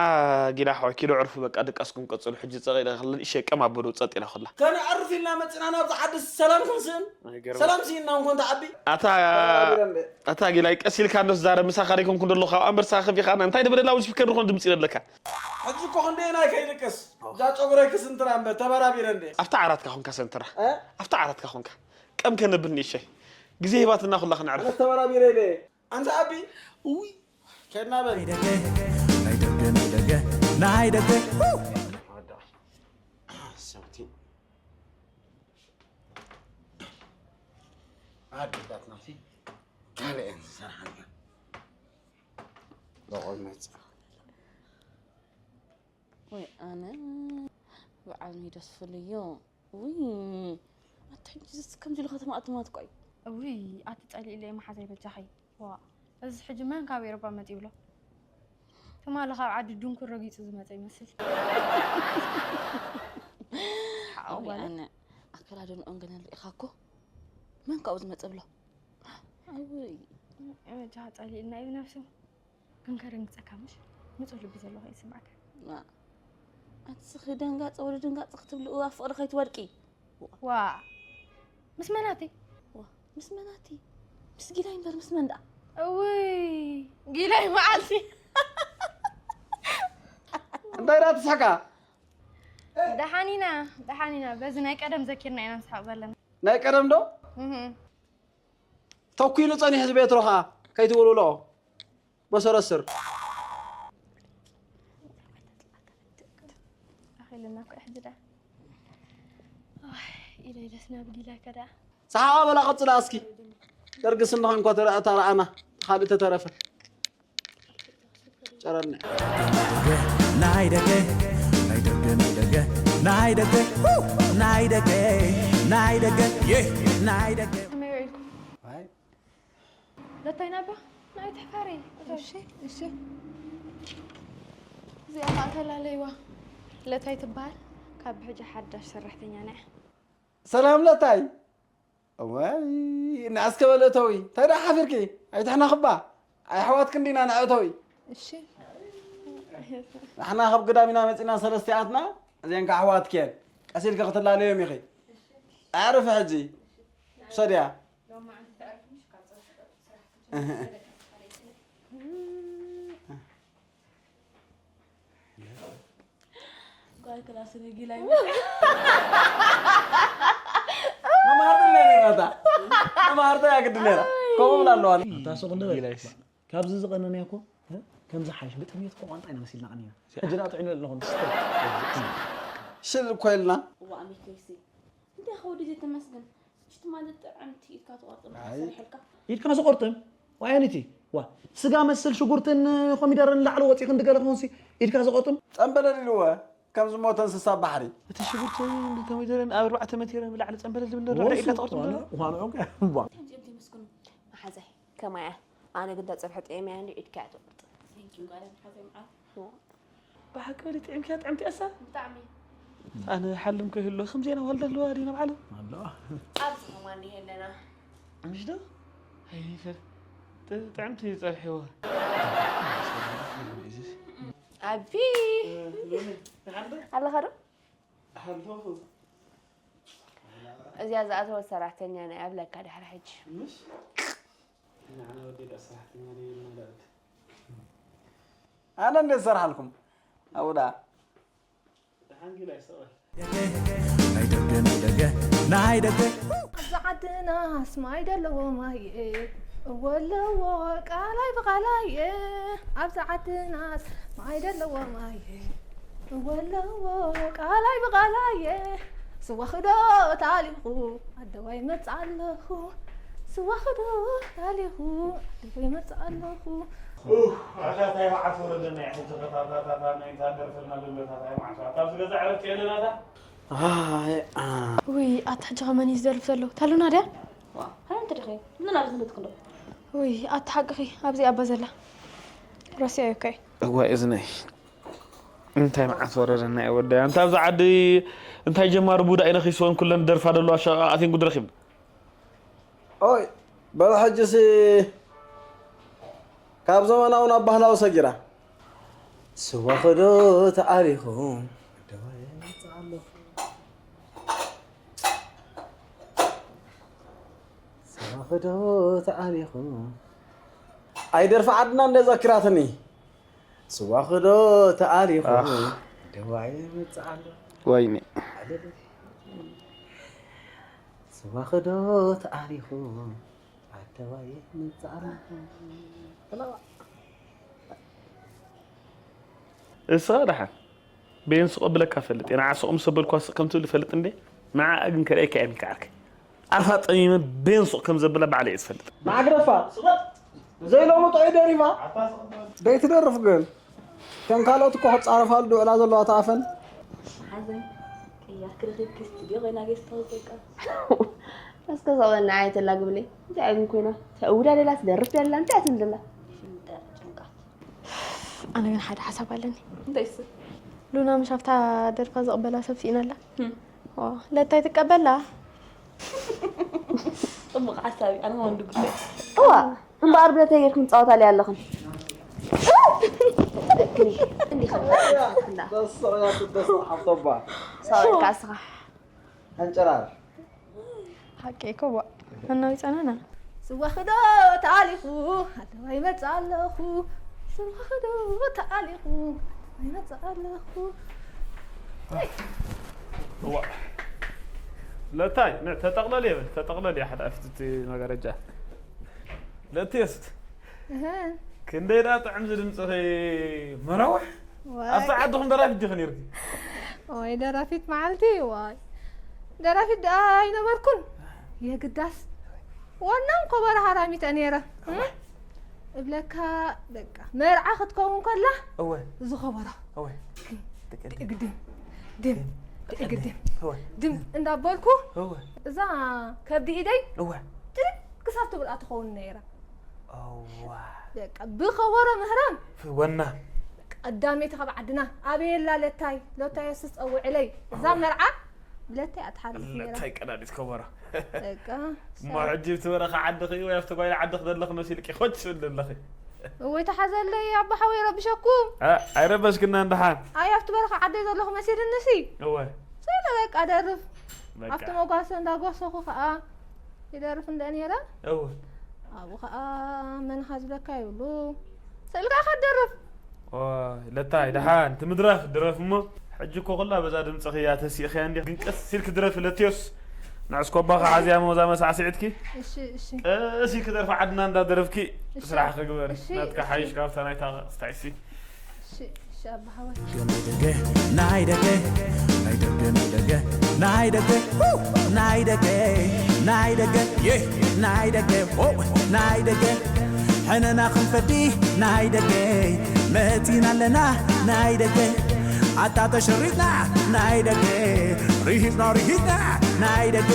ጊላ ሓወይ ኪዶ ዕርፉ በቃ ድቃስኩም ቀጽሉ። ሕጂ ጸቒ ኢለ ከለኒ እሸ ቀም ኣበሉ ጸጥ ኢላ ኩላ። ከነዕርፍ ኢልና መጺና ናብዚ ዓዲ ሰላም ክንስእን? ኣይገርም። ሰላም ስኢንና እንኮን ተዓቢ? ኣታ ተባራቢረ እንደ። ኣታ ጊላይ ቀስ ኢልካ እንዶ ትዛረብ ምሳኻ ደይኮንኩ እንደሎ ካብ ኣንበርሳ ከፊኻ እንታይ ደበደላ ውስጥ ፍከር ዝኾነ ድምጺ ይደለካ። ሕጂ እኮ ክንደየናይ ከይድቅስ እዛ ጨጉረይ ክስንትራ እምበር ተበራቢረ እንደ። ኣብታ ዓራትካ ኾንካ ሰንትራ። እ? ኣብታ ዓራትካ ኾንካ። ቀም ከነብል ንእሸይ። ግዜ ሂባትና ኩላ ክነዕርፍ። ኣነ ተበራቢረ ኢለ። ኣንታ ኣቢ፣ ውይ፣ ከድና በል። ናይ ደገ፣ ናይ ደገ፣ ናይ ደገ፣ ናይ ደገ። ሰብቲ። ኣዴታትና ሲ ካልእ እየን ዝሰርሓ። በቆል መጽ። ወይ ኣነ በዓል ሚዶስ ፍሉዩ። ውይ፣ ኣቲ ሕጂ ዝስ ከምዚ ኢሉ ከተማ ኣትማት ቆይ። ውይ፣ ኣቲ ጸሊእለይ መሓዛይ በጃኺ። ዋ፣ እዚ ሕጂ መን ካብ ኤሮጳ መጺኡ ብሎ? ትማሊ ካብ ዓዲ ድንኩር ረጊጹ ዝመጸ ይመስል። ሓው ወይ ጓለ። ኣነ ኣከዳድንኦም ገና ርኢኻ እኮ። መን ካብኡ ዝመጸ ብሎ? ኣውይ። በጃኻ ጸሊእልና እዩ ነብሱ። ግን ከደንግጸካ ምሽ? ንጹህ ልቢ ዘለዋ ይስምዓካ። ዋ። ኣቲ ስኺ ደንጋጸ ወዲ ደንጋጸ ክትብልኡ ኣብ ፍቕሪ ከይትወድቂ። ዋ። ምስ መናቲ? ዋ። ምስ መናቲ? ምስ ጊላይ እምበር ምስ መን ደኣ? እውይ፣ ጊላይ መዓልቲ። እንታይ ደኣ ትስሕቃ? ደሓን ኢና፣ ደሓን ኢና። በዚ ናይ ቀደም ዘኪርና ኢና ንስሕቕ ዘለና። ናይ ቀደም ዶ? እህ። ተኲሉ ጸኒሑ ዝቤትሮ ኸኣ ከይትውልውልኦ። መሰረስር። ኣኺልና እኮ ሕጂ ደኣ። ኣይ፣ ኢለይ ደስ ናብ ጊላከ ደኣ። ሰሓቓ በላ ቀጽላ እስኪ። ደርጊ ስንኻ እንኳ ተረ-፣ ተረኣና፣ ካልእ ተተረፈ። ጨረርና። ናይ ደገ፣ ናይ ደገ፣ ናይ ደገ፣ ናይ ደገ፣ ናይ ደገ፣ ሁ! ናይ ደገ፣ ናይ ደገ፣ የ፣ ናይ ደገ። ከመይ ውዒልኩም? ኣይ። ለታይ ናባ? ንኣይ ትሕፈሪ። እሺ፣ እሺ። እዚኣ ኸኣ ተላለይዋ። ለታይ ትበሃል። ካብ ብሕጂ ሓዳሽ ሰራሕተኛ ንያ። ሰላም ለታይ። እዋይ፣ ንኣስከ በል እተዊ። እንታይ ደኣ ሓፊርኪ? ኣይትሕነኽባ። ኣሕዋትኪ እንዲና ንእተዊ። እሺ። ንሕና ካብ ግዳም ኢና መጺና ሰለስቲኣትና። እዚአን ከኣ ኣሕዋትኪ እየን። ቀስ ኢልኪ ክትላለዮም ኢኺ። ኣዕርፊ ሕጂ። ውሰድያ። ጓል ክላስ ንጊላይ። መማህርትና ነይራ እታ። መማህርታ እያ ግዲ ነይራ። ከምኡ ብላ ኣለዋ። ኣታ ሱቕ እንደ በል። ጊላይስ። ካብዚ ዝቐነነ እኮ፣ እ? ከምዚ ሓይሽ ብጥሜት እኮ ቋንጣ ኢና መሲልና ቀኒና። ሕጂ ደኣ ጥዕና ኣለኹም። ሽል እኮ ኢልና። እዋ ኣሜከይሲ። እንታይ ከወዲ ዘይተመስገን። ሽቲ ማለት ጥዕምቲ ኢድካ ትቆርጥም ኣይ። ሰሪሕልካ። ኢድካ ዝቆርጥም? ዋይ ኣንቲ። ዋ፣ ስጋ መስል ሽጉርትን ኮሚደረን ላዕሊ ወጺ ክንዲ ገለ ክኾንሲ ኢድካ ዝቆርጥም? ጸምበለል ኢልዎ፣ ከም ዝሞተ እንስሳ ባሕሪ። እቲ ሽጉርትን ኮሚደረን ኣብ ኣርባዕተ መቴረ ንላዕሊ ጸምበለል ዝብል ነራ ወሱ፣ ኢድካ ትቆርጥም ዋና፣ ነራ? ዋና ዖንካ፣ ዋ። ከምዚኦም ዘይመስግኑ መሓዛይ። ከማያ፣ ኣነ ግን ተጸብሐ ጥዕም እያ እንዲ ኢድካ እያ ትቆርጥ። Thank you፣ ጓል መሓዛይ መዓል። ዋ። ብሓቂ ወዲ ጥዕምኪ እያ ጥዕምቲ እሳ? ብጣዕሚ። ኣነ ሓልም ከይህሎ፣ ከምዚ ኢና ዋልዳ ኣለዋ ዲና ኣብ ዓለም? ኣለዋ። ኣብዚ ከማን እየ ኣለና። ምሽ ዶ? ኣይ፣ ፈር-፣ ጥ-፣ ጥዕምቲ ጸብሒዋ። ኣቢ። እ፣ ሎሚ፣ ንሓደ? ኣለኻ ዶ? ኣለኹ። እዚኣ ዝኣተወት ሰራሕተኛ ናይ ኣብለካ ድሕሪ ሕጂ። ምሽ? ንዓና ወዲ ዳ ሰራሕተኛ ደይ ኢልና ዳእድ። ኣነ እንዴት ሰራሕልኩም? ኣብኡ ደኣ። ደሓን ጊላ ይሰቐል። ናይ ደገ፣ ናይ ደገ፣ ናይ ደገ። ኣብዚ ዓድናስ ማይ ደለዎ ማየ፣ እወ ኣለዎ ቃላይ ብቓላየ። ኣብዚ ዓድናስ ማይ ደለዎ ማየ፣ እወ ኣለዎ ቃላይ ብቓላየ። ስዋ ክዶ ታሊኹ ኣደዋይ መጽእ ኣለኹ። ስዋ ክዶ ታሊኹ ኣደዋይ መጽእ ኣለኹ። ኡፍ፣ ኣታ እንታይ መዓት ወረደና፣ ሕጂ ኸታታታታ ናይ እንታይ ደርፈልና ዘሎ፣ ኣታ እንታይ መዓት፣ ኣታ ኣብዚ ገዛ ዕረፍቲ የለን፣ ኣታ? ኣይ፣ ኣ። ውይ፣ ኣታ ሕጂ ኸ መን እዩ ዝደርፍ ዘሎ? ታሉና ድያ? ዋ፣ ሃይ፣ እንታይ ዲኺ? ምን ኣብ ዝምልጥክ እንዶ? ውይ፣ ኣታ ሓቅኺ፣ ኣብዚ ኣባ ዘላ። ረሲዐዮ እኮ እየ። እዋይ፣ እዝነይ። እንታይ መዓት ወረደና፣ እየ ወደይ። ኣንታ ኣብዚ ዓዲ እንታይ ጀማሪ ቡዳ ኢና ኺስወን ኩለን ደርፋ ደለዋ ሸቓ ኣትየን ጉድ ረኺብና። ኦይ፣ በል ሕጂሲ ካብ ዘመናዊ ናብ ባህላዊ ሰጊራ። ስዋ ኸዶ ተኣሪኹ ደዋየ መጽእ ኣለኹ። ስዋ ኸዶ ተኣሪኹ። ኣይ ደርፊ ዓድና እንደ ዘኪራትኒ። ስዋ ኸዶ ተኣሪኹ ደዋየ መጽእ ኣለኹ። ወይኔ። ስዋ ኸዶ ተኣሪኹ ኣደባይ መጽእ ኣለኹ። እስኻ ደሓን ቤን ስቕ ብለካ ፈልጥ እየ። ንዓ ስቕ ምስ ኣበልኳ ስቕ ከም ትብል ይፈልጥ እንዴ? ንዓኣ ግን ከርእየካ እየ ሚካ ዓርከይ። ኣፋ ጠሚመ ቤን ስቕ ከም ዘብላ ባዕለይ እየ ዝፈልጥ። ማዕግረፋ ዘይለምጦ እዩ ደሪፋ። ደይትደርፍ ግን ከም ካልኦት እኮ ክጻረፋሉ ድውዕላ ዘለዋ ተኣፈን። ሓዘን ቅያር ክረኺብኪ ስቱድዮ ኮይና ጌስት ሃውስ በቃ። እስከ ሰበና ዓይነት ኣላግብለይ። እንታይ ግን ኮይና? ተእውዳ ደላ ትደርፍ ደላ እንታይ ትንድላ? ሽምጠር ጭንቃት። ኣነ ግን ሓደ ሓሳብ ኣለኒ። እንታይ እሱ? ሉና ምሽ ኣብታ ደርፋ ዝቕበላ ሰብ ስኢናላ። ህም። ዋ፣ ለታይ ትቀበላ? ጽቡቕ ሓሳብ እዩ። ኣነ ወንዱ ጉዳይ። እዋ፣ እምበኣር ብለታይ ጌርኩም ትጻወታለይ ኣለኽን? እንዲኻ። ተስቕ እያ ትደስቕ ሓፍቶባ። ሰው ኢልካ እስኻ። ኣንጨራር። ሓቂ እኮ ዋ። መናዊ ጸናና። ስዋ ኽዶ ተኣሊኹ፣ ኣደባይ መጽእ ኣለኹ። ስዋ ኽዶ ተኣሊኹ፣ ኣደባይ መጽእ ኣለኹ። እዋ። ለታይ፣ ን-፣ ተጠቕለል የብል፣ ተጠቕለል እያ ሓደ ኣፍትቲ መጋረጃ። ለትየስት። እህ። ክንደይ ደኣ ጥዕም ዝድምፅኺ መራውሕ። ዋይ። ኣብቲ ዓድኹም ደራፊት ዲኺ ነይርኪ? ወይ ደራፊት መዓልቲ፣ ዋይ። ደራፊት ደኣ ኣይነበርኩን። የግዳስ ዋናን ኮበሮ ሃራሚት እየ ነይረ። እህ? እብለካ በቃ መርዓ ክትከውን ከላ እወ። እዚ ኮበሮ እወ። ድግድም፣ ድም፣ ድግድም፣ እወ። ድም እንዳበልኩ እወ። እዛ ከብዲ ኢደይ እወ። ድም ክሳብ ትብልኣ ትኸውን ነይራ። እዋ። በቃ ብኸበሮ ምህራም። ወና። ቀዳመይቲ ካብ ዓድና ኣበየላ ለታይ፣ ለታየስ ጸውዕለይ። እዛ መርዓ ብለታይ ኣትሓልፍ ነይራ። ለታይ ቀዳዲት ከበሮ። በቃ እሞ ሕጂ ብትበረኻ ዓድኺ ወይ ኣብቲ ጓይላ ዓድኺ ዘለኺ መሲልኪ ኮች ትብል ዘለኺ። እወይ ተሓዘለይ ኣቦ ሓወይ ረብሸኩም። ኣ፣ ኣይረበሽክና እንደሓን። ኣይ ኣብቲ በረኻ ዓደይ ዘለኹ መሲልንሲ። እወ። ስለ በቃ ደርፍ። በቃ። ኣብቲ መጓሰ እንዳጓሰኹ ኸኣ ይደርፍ እንደ ነይረ። እወ። ኣብኡ ኸኣ መን ሃዝለካ ይብሉ። ስእልካ ኸትደርፍ። ዋ፣ ለታይ ደሓን እቲ ምድራፍ ድረፍ እሞ። ሕጂ እኮ ኩላ በዛ ድምፅኺ እያ ተሲእኽያ እንዲ። ግን ቀስ ኢልኪ ድረፊ ለትዮስ። ንዕስ ኮባኻ ሓዝያ ሞዛ መሳዕስዒትኪ። እሺ፣ እሺ። ቀስ ኢልኪ ደርፊ ዓድና እንዳደረፍኪ እሺ። ስራሕ ክግበር። እሺ፣ ናትካ እሺ። ሓይሽ ካብታ ናይታ ስታይሲ። እሺ፣ እሺ፣ ኣባ ሓወይ። ናይ ደገ፣ ናይ ደገ፣ ናይ ደገ፣ ናይ ደገ፣ ናይ ደገ፣ ው! ናይ ደገ፣ ናይ ደገ፣ ዬ! ናይ ደገ፣ ው! ናይ ደገ፣ ሕነና ክንፈዲ ናይ ደገ፣ መጺና ኣለና ናይ ደገ፣ ኣታ ተሸሪጥና ናይ ደገ፣ ርሂጽና፣ ርሂጽና ናይ ደገ፣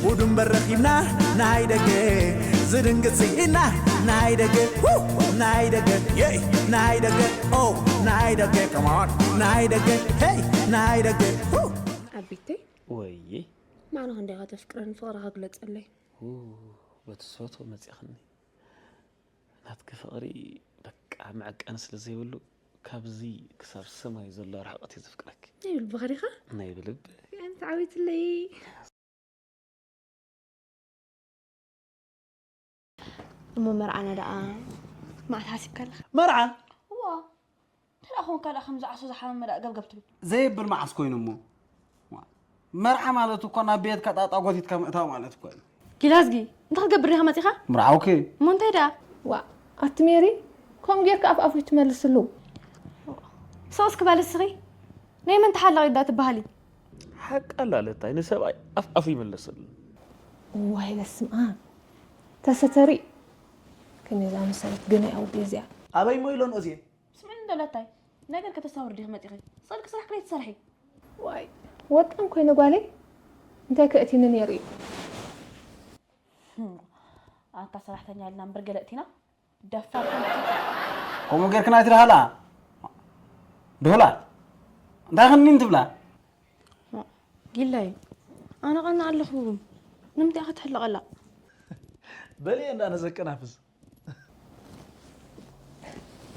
ጉድ እምበር ረኺብና ናይ ደገ፣ ዝድንግጽ ስኢና ናይ ደገ፣ ው! ናይ ደገ፣ ዬ! ናይ ደገ፣ ኦ! ናይ ደገ፣ come on! ናይ ደገ፣ ሄይ! ናይ ደገ፣ ው! ኣቢተይ፣ ወይይ። ማዕረ ክንደይ ኢኻ ተፍቅረኒ? ፍቕርኻ ግለጸለይ። ው፣ በቲ ዝፈትዎ መጺእኽኒ። ናትኪ ፍቕሪ በቃ መዐቀኒ ስለ ዘይብሉ፣ ካብዚ ክሳብ ሰማይ ዘሎ ርሕቀት እዩ ዘፍቅረኪ። ናይ ብልብኻ ዲኻ? ናይ ብልብ። ኣንቲ ዓወይትለይ። እሞ መርዓና ደኣ መዓስ ሓሲብካ ኣለኻ? መርዓ? እዋ፣ እንተ ደኣ ኾንካ ደኣ ከምዚ ዓሶ ዝሓመመ ደኣ ገብገብ ትብል። ዘየብል መዓስ ኮይኑ እሞ? መርዓ ማለት እኮ ናብ ቤትካ ጣጣ ጎቲትካ ምእታው ማለት እኮ እዩ። ጊላዝጊ፣ እንታይ ክትገብር ዲኻ መጺኻ? ምርዓውኪ። እሞ እንታይ ደኣ? ዋእ፣ ኣቲ ሜሪ፣ ከምኡ ጌርካ ኣፍ ኣፉ ትመልስሉ። ሰው እስኪ በል እስኺ፣ ናይ መን ተሓላቒ ዳ ትበሃሊ? ሓቃ ኣላ ለታይ፣ ንሰብኣይ ኣፍ ኣፉ ይመለሰሉ። ዋይ በስመ ኣብ። ተሰተሪ። ከመይ ዝኣመሰለት ግናይ ኣውዲ እዚኣ። ኣበይ እሞ ኢሎን እዚኤ? ስምዕኒ እንዶ ለታይ፣ ነገር ከተሳውሪ ዲኺ መጺኺ? ስእልኪ ስራሕኪ ለይትሰርሒ። ዋይ፣ ወጣም ኮይነ ጓለይ፣ እንታይ ከእቲኒ ነይሩ እዩ? ህም፣ ኣንታ ሰራሕተኛ ኢልና እምበር ገለ እቲና? ደፋር ከምኡ ጌርክና ኣይትድሃላ። ድሁላ። እንታይ ኽኒን ትብላ? ጊላይ፣ ኣነ ቐና ኣለኹ። ንምንታይ ኢኻ ትሕለቐላ? በሊ እንዳ ነዘቅናፍስ።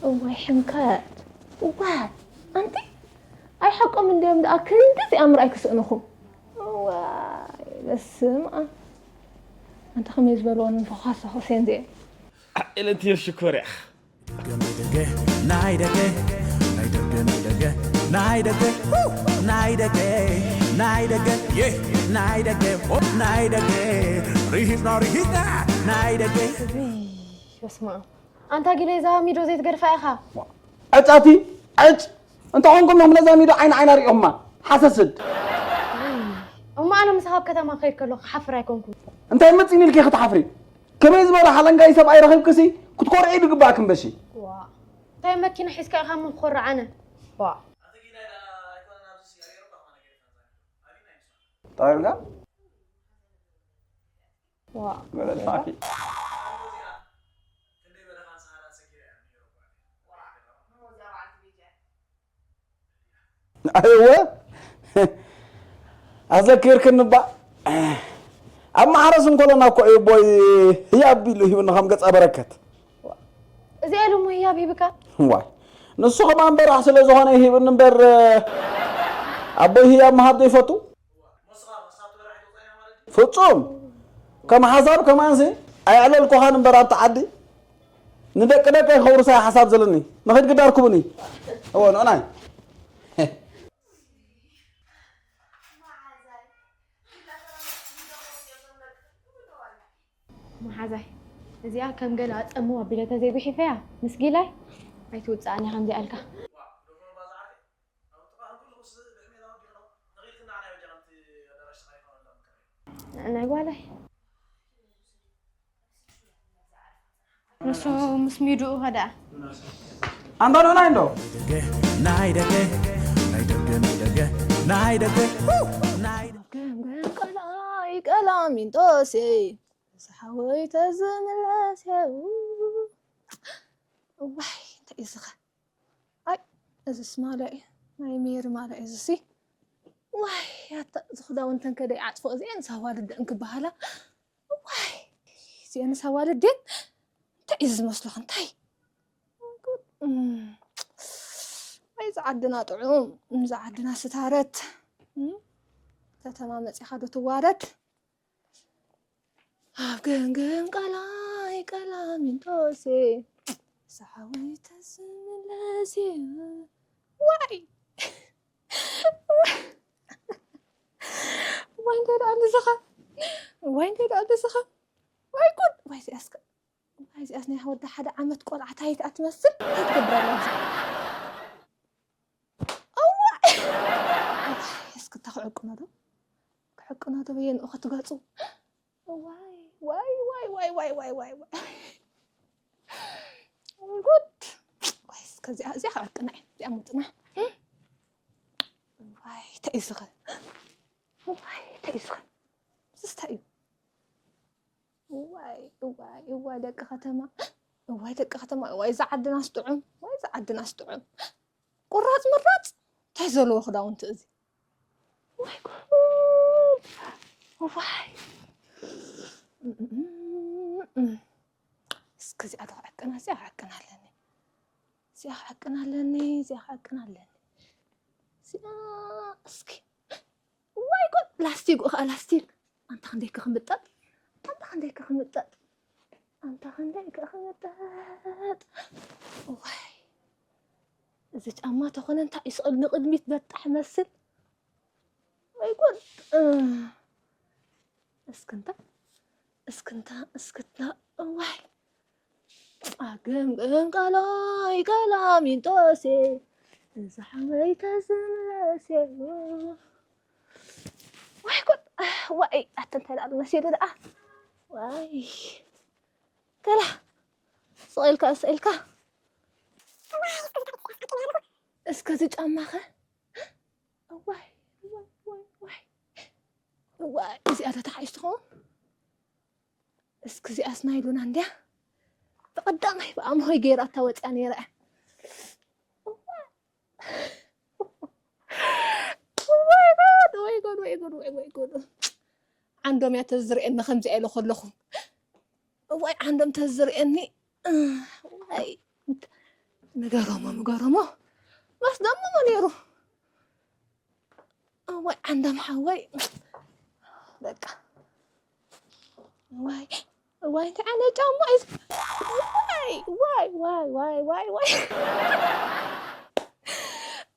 እዋይ ሕንከት። እዋ ኣንቲ ኣይሓቆም እንዲዮም ደኣ ክንድዚኣ ምርኣይ ክስእንኹም። እዋይ በስም ኣብ ኣንቲ ከመይ ዝበልወን እንተኳሰኹ ሴንዚኤ። ኢለትዮ ሽኮር እያ። ናይ ደገ ናይ ደገ ናይ ደገ ናይ ደገ ናይ ደገ ናይ ደገ ይህ ናይ ደገ ናይ ደገ ርሂጽና ርሂጽና ናይ ደገ በስመ ኣብ ኣንታ ጊለ እዛ ሚዶ ዘይትገድፋ ኢኻ። ዕጫቲ ዕጭ እንተኾንኩም ኖም ነዛ ሚዶ ዓይኒ ዓይና ሪኦማ ሓሰስድ እሞ ኣነ ምሳኻ ኣብ ከተማ ክኸይድ ከሎ ክሓፍር ኣይኮንኩን። እንታይ መፂን ኢልኪ ክትሓፍሪ ከመይ ዝበለ ሓለንጋይ ሰብኣይ ረኺብክሲ ክትኮርዒ ድግባእክን በሺ ዋ እንታይ መኪና ሒዝካ ኢኻ ሞ ክኾርዕ ኣነ ዋ ጠቢብካ ዋ ገለጽ ማኪ እወ ኣዘኪርክኒ እባ ኣብ ማሕረስ እንከሎና እኮ እዩ ቦይ ህያብ ኢሉ ሂብኒ ከም ገጸ በረከት እዚ ኢሉ እሞ ህያብ ሂብካ ዋይ ንሱ ከማን በራሕ ስለ ዝኾነ ይሂብኒ እምበር ኣቦይ ህያብ ምሃብ ዘይፈቱ ፍጹም ከም ሓሳብ ከማንሲ ኣየዕለልኩኻን እምበር ኣብቲ ዓዲ ንደቂ ደቀይ ከውርሳይ ሓሳብ ዘለኒ ንኽድ ግዳርኩምኒ እዎ ንዕናይ መሓዛይ እዚኣ ከም ገለ ኣጸምዋ ቢለ ተዘይጉሒፈያ ምስ ጊላይ ኣይትውጽኣን እያ ከምዚኣ ኢልካ ናይ ጓለይ ንሱ ምስ ሚድኡ ከደኣ ኣንታ ንዑናይ እንዶ ናይ ደገ ናይ ደገ ናይ ደገ ናይ ደገ ናይ ደገ ገምገም ቀላይ ቀላሚንጦሴ ዝሓወይ ተዝምለስ እየ። እዋይ እንታይ እዩ ዝኸ ኣይ እዝስ ማልያ እዩ ናይ ሜሪ ማልያ እዩ ዝሲ ዋይ ኣታ እዚ ክዳውንተን ከደ ይዓፅፎ እዚአን ሳዋልድ እንክበሃላ ዋይ እዚአን ሳዋልድ ድን እንታይ እዩ ዝመስለኹ እንታይ ወይ ዝዓድና ጥዑም ዝዓድና ስታረት ከተማ መፂኻ ዶ ትዋረድ ኣብ ገምገም ቀላይ ቀላሚንጦሴ ሳሓወይ ተዝምለስ ዋይ ዋይ እንታይ ደኣ ንስኻ ዋይ እንታይ ደኣ ንስኻ ዋይ ጉድ ዋይ እዚኣስ ዋይ እዚኣስ ናይ ወዲ ሓደ ዓመት ቆልዓ ታይት ኣትመስል እንታይ ትገብር ኣላ እዛ እዋ እስክታ ክዕቅኖ ዶ ክዕቅኖ ዶ በየንኡ ክትገጹ ዋይ ዋይ ዋይ ዋይ ዋይ ዋይ ዋይ ዋይ ጉድ ዋይ እስከዚኣ እዚኣ ክዕቅና እየ እዚኣ ሙጥና ዋይ ተኢዝኸ ዋይ ተኢዝኸ ስስታ እዩ እዋይ እዋይ እዋይ ደቂ ከተማ እዋይ ደቂ ከተማ እዋይ እዛ ዓድና ስጥዑም እዋይ እዛ ዓድና ስጥዑም ቁራፅ ምራፅ እንታይ ዘለዎ ክዳውንቲ እዚ እዋይ ጉድ እዋይ እስኪ እዚኣ ዶ ክዕቅና እዚኣ ክዕቅና ኣለኒ እዚኣ ክዕቅና ኣለኒ እዚኣ ክዕቅና ኣለኒ እዚኣ እስኪ ዋይ ጉድ ላስቲክ ኸዓ ላስቲክ ኣንታ ክንደይ ክኽምጠጥ ኣንታ ክንደይ ክኽምጠጥ ኣንታ ክንደይ ክኽምጠጥ ዋይ እዚ ጫማ ተኾነ እንታይ እዩ ስቕል ንቕድሚት በጣሕ መስል ወይ ጉድ እስክንታ እስክንታ እስክታ ዋይ ኣገምገም ቃላይ ቀላሚንጦሴ እዛ ሓወይ ተዝምለሴ ዋይ ኮ ዋይ ኣተ እንታይ ደኣ መሲሉ ደኣ ዋይ ከላ ስቕ ኢልካ ስቕ ኢልካ እስከ እዚ ጫማኸ እዋይ እዋይ እዋይ እዋይ እዚኣ ተተሓሒዝ ትኸውን እስኪ እዚኣስ ናይሉና እንድያ ብቐዳማይ ብኣምሆይ ገይራታ ወፅያ ነይራ እያ ወይ ጉድ ወይ ጉድ ወይ ጉድ ወይ ጉድ ወይ ጉድ ዓንዶም እያ ተዝርእየኒ ከምዚኣ ኢለ ከለኹ እዋይ ዓንዶም ተዝርእየኒ እዋይ ምገረሞ ምገረሞ ማስ ደሞ ነይሩ። እዋይ ዓንዳም ሓወይ፣ በቃ እዋይ እዋይ፣ እንታይ ዓይነት ጫማ እዩ እዚ? እዋይ እዋይ እዋይ እዋይ እዋይ እዋይ፣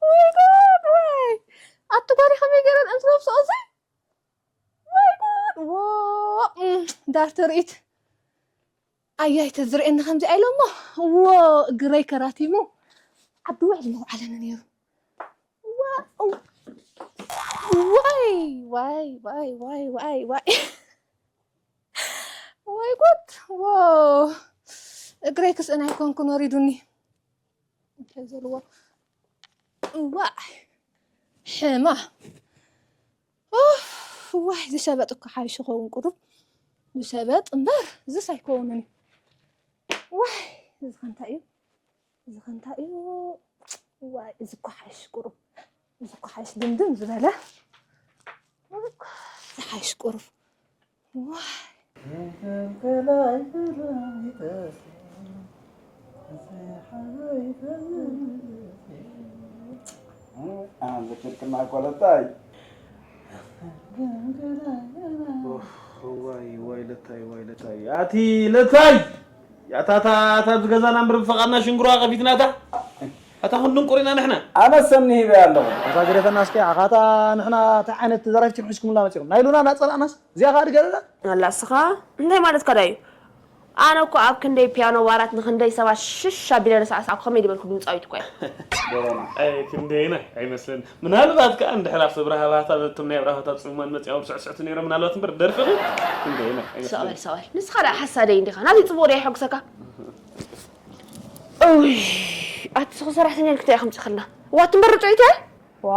ወይ ጉድ፣ ወይ ኣቲ ጓሪ ከመይ ገይረን እንትለብስኦ እዚ? ወይ ጉድ፣ ዎ፣ እም፣ ዳር ትርኢት። ኣያይ ተዝርእየኒ ከምዚኣ ኢሎሞ፣ ዎ፣ እግረይ ከራቲሙ ዓዲ ውዕል መውዓለኒ ነይሩ። ዋ-፣ ዋይ ዋይ ዋይ ዋይ ዋይ ዋይ፣ ወይ ጉድ፣ ዎ፣ እግረይ ክስእን ኣይኮንኩን ወሪዱኒ። እንታይ ዘለዎ? እዋይ፣ ሕማ። ኡፍ፣ ዋይ፣ ዝሸበጥ እኮ ሓይሽ ይኸውን ቁሩብ። ዝሸበጥ እምበር፣ ዝስ ኣይከውንን እዩ። ዋይ፣ እዚ ኸ እንታይ እዩ? እዚ ኸ እንታይ እዩ? ዋይ፣ እዚ እኮ ሓይሽ ቁሩብ። እዚ እኮ ሓይሽ ድምድም ዝበለ። እዚ እኮ፣ እዚ ሓይሽ ቁሩብ። ዋይ። ኣዘኪርክና እኮ ለታይ። ኦህ፣ ዋይ፣ ዋይ፣ ለታይ፣ ዋይ፣ ለታይ። ኣቲ ለታይ! ኣታ፣ ኣታ፣ ኣታ፣ ኣብዚ ገዛና እምበር ብፍቓድና ሽንግሮዋ ከፊትናታ። ኣታ፣ ክንድን ቁሪና ንሕና። ኣነ ሰኒ ሂበያ ኣለኹ። ኣታ፣ ግደፈና እስኪ፣ ኣኻታ ንሕና እንታይ ዓይነት ዘራፊት ሒዝኩምላ መጺኹም? ናይ ሉና እናጸላእናስ፣ እዚኣ ኸኣ ድገለላ? ኣላ እስኻ፣ እንታይ ማለትካ ዳዩ? ኣነ እኮ ኣብ ክንደይ ፒያኖ ባራት ንክንደይ ሰባት ሽሽ ኣቢለ ንሳዕሳዕኩ ከመይ ዝበልኩ ድምጻዊት እኮ እየ። ኣይ ክንደይና ኣይመስለኒ። ምናልባት ከኣ እንድሕር ኣብ ሰብራ ሃባታ በቶም ናይ ኣብራሃታ ጽሙማን መጺኦም ስዕስዕቲ ነይሮም ምናልባት እምበር ደርፍኺ ክንደይና ኣይመስለኒ። ሰቐል ሰቐል ንስኻ ደኣ ሓሳደይ እንዲኻ ናበይ ጽቡቕ ዶ የሐጉሰካ? እውይ ኣቲ ስኹ ሰራሕተኛ ልክቶ ኢኹም ጽኽልና ዋት እምበር ርጩይተ ዋ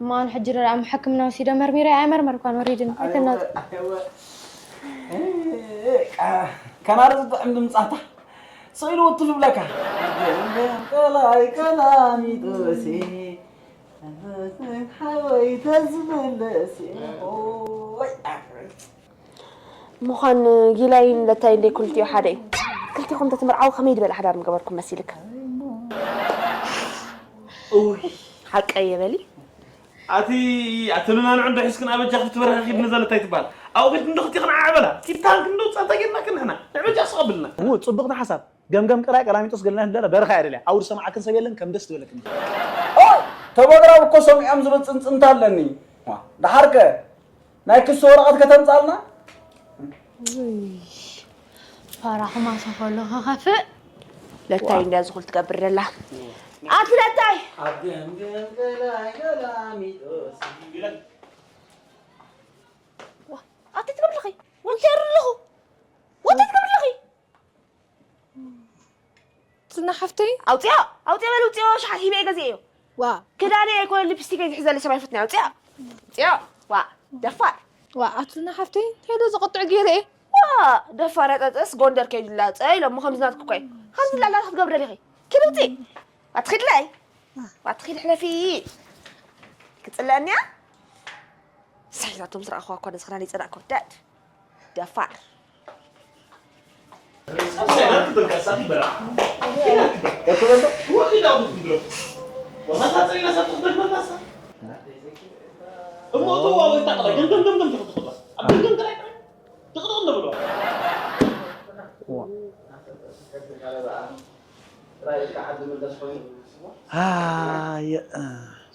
እሞ ኣነ ሕጂ ደኣ ሕክምና ወሲደ መርሚረ ኣይመርመርኳን ወሪድን ኣይተናውጽ። ከናርዝ ጥዕም ድምጻታ ስኢሉ ውትፍ ብለካ ቀላይ ቀላሚጦሴ ሓወይ ተዝመለስ ወይ ምዃን ጊላይን ለታይን ደይ ክልቲኡ ሓደ እዩ። ክልቲኹም ተትምርዓው ከመይ ዝበለ ሓዳር ምገበርኩም መሲልክ? እውይ ሓቀየ በሊ ኣቲ ኣቲ ሉና ንዑ እንዶ ሒዝክን ኣበጃ ክትበረኻ ኪድ ንዘለታይ ትበሃል ኣብኡ ኪድ እንዶ ክቲኽን ዓዕበላ ኪታን ክንዶ ጸንታ ጌርና ክንሕና ንዕበጃ ስቐብልና እው ጽቡቕቲ ሓሳብ ገምገም ቀላይ ቀላሚጦስ ገለና ህደላ በረኻ እያ ደልያ ኣብኡ ዝሰማዓክን ሰብ የለን ከም ደስ ዝበለክን ተበግራብ እኮ ሰሚዖም ዝብል ጽንጽንታ ኣለኒ ደሓርከ ናይ ክሲ ወረቐት ከተምጻልና ፋራ ክማሶ ከሎ ክኸፍእ ለታይ እንድያ ዝኹል ትገብር ደላ ኣቲ ለታይ ኣቲ ትገብርለኺ ወንተር ኣለኹ ወንተር ትገብርለኺ ዝና ሓፍተይ ኣውፅያ ኣውፅያ በል ውፅዮ ሸሓት ሂበ ገዚአዮ ዋ ክዳነይ ኣይኮነ ሊፕስቲክ ዝሕዘለ ሰብ ኣይፈትናዮ ውፅያ ውፅዮ ዋ ደፋር ዋ ኣቱና ሓፍተይ እንታይ ዶ ዝቕጥዕ ገይረ እየ ዋ ደፋር ያጠጥስ ጎንደር ከይዱ ላፀ ኢሎሞ ከምዚ ናትኩ እኮ እዩ ከምዚ ላላ ክትገብር ደሊኺ ኪድ ውፅኢ ኣትኺድለይ ኣትኺድ ሕለፊ ክፅለአኒያ ሳይዛቶም ዝረኣኽዋ እኳ ንስኽና ዘይፀላእካ ወዳድ ደፋር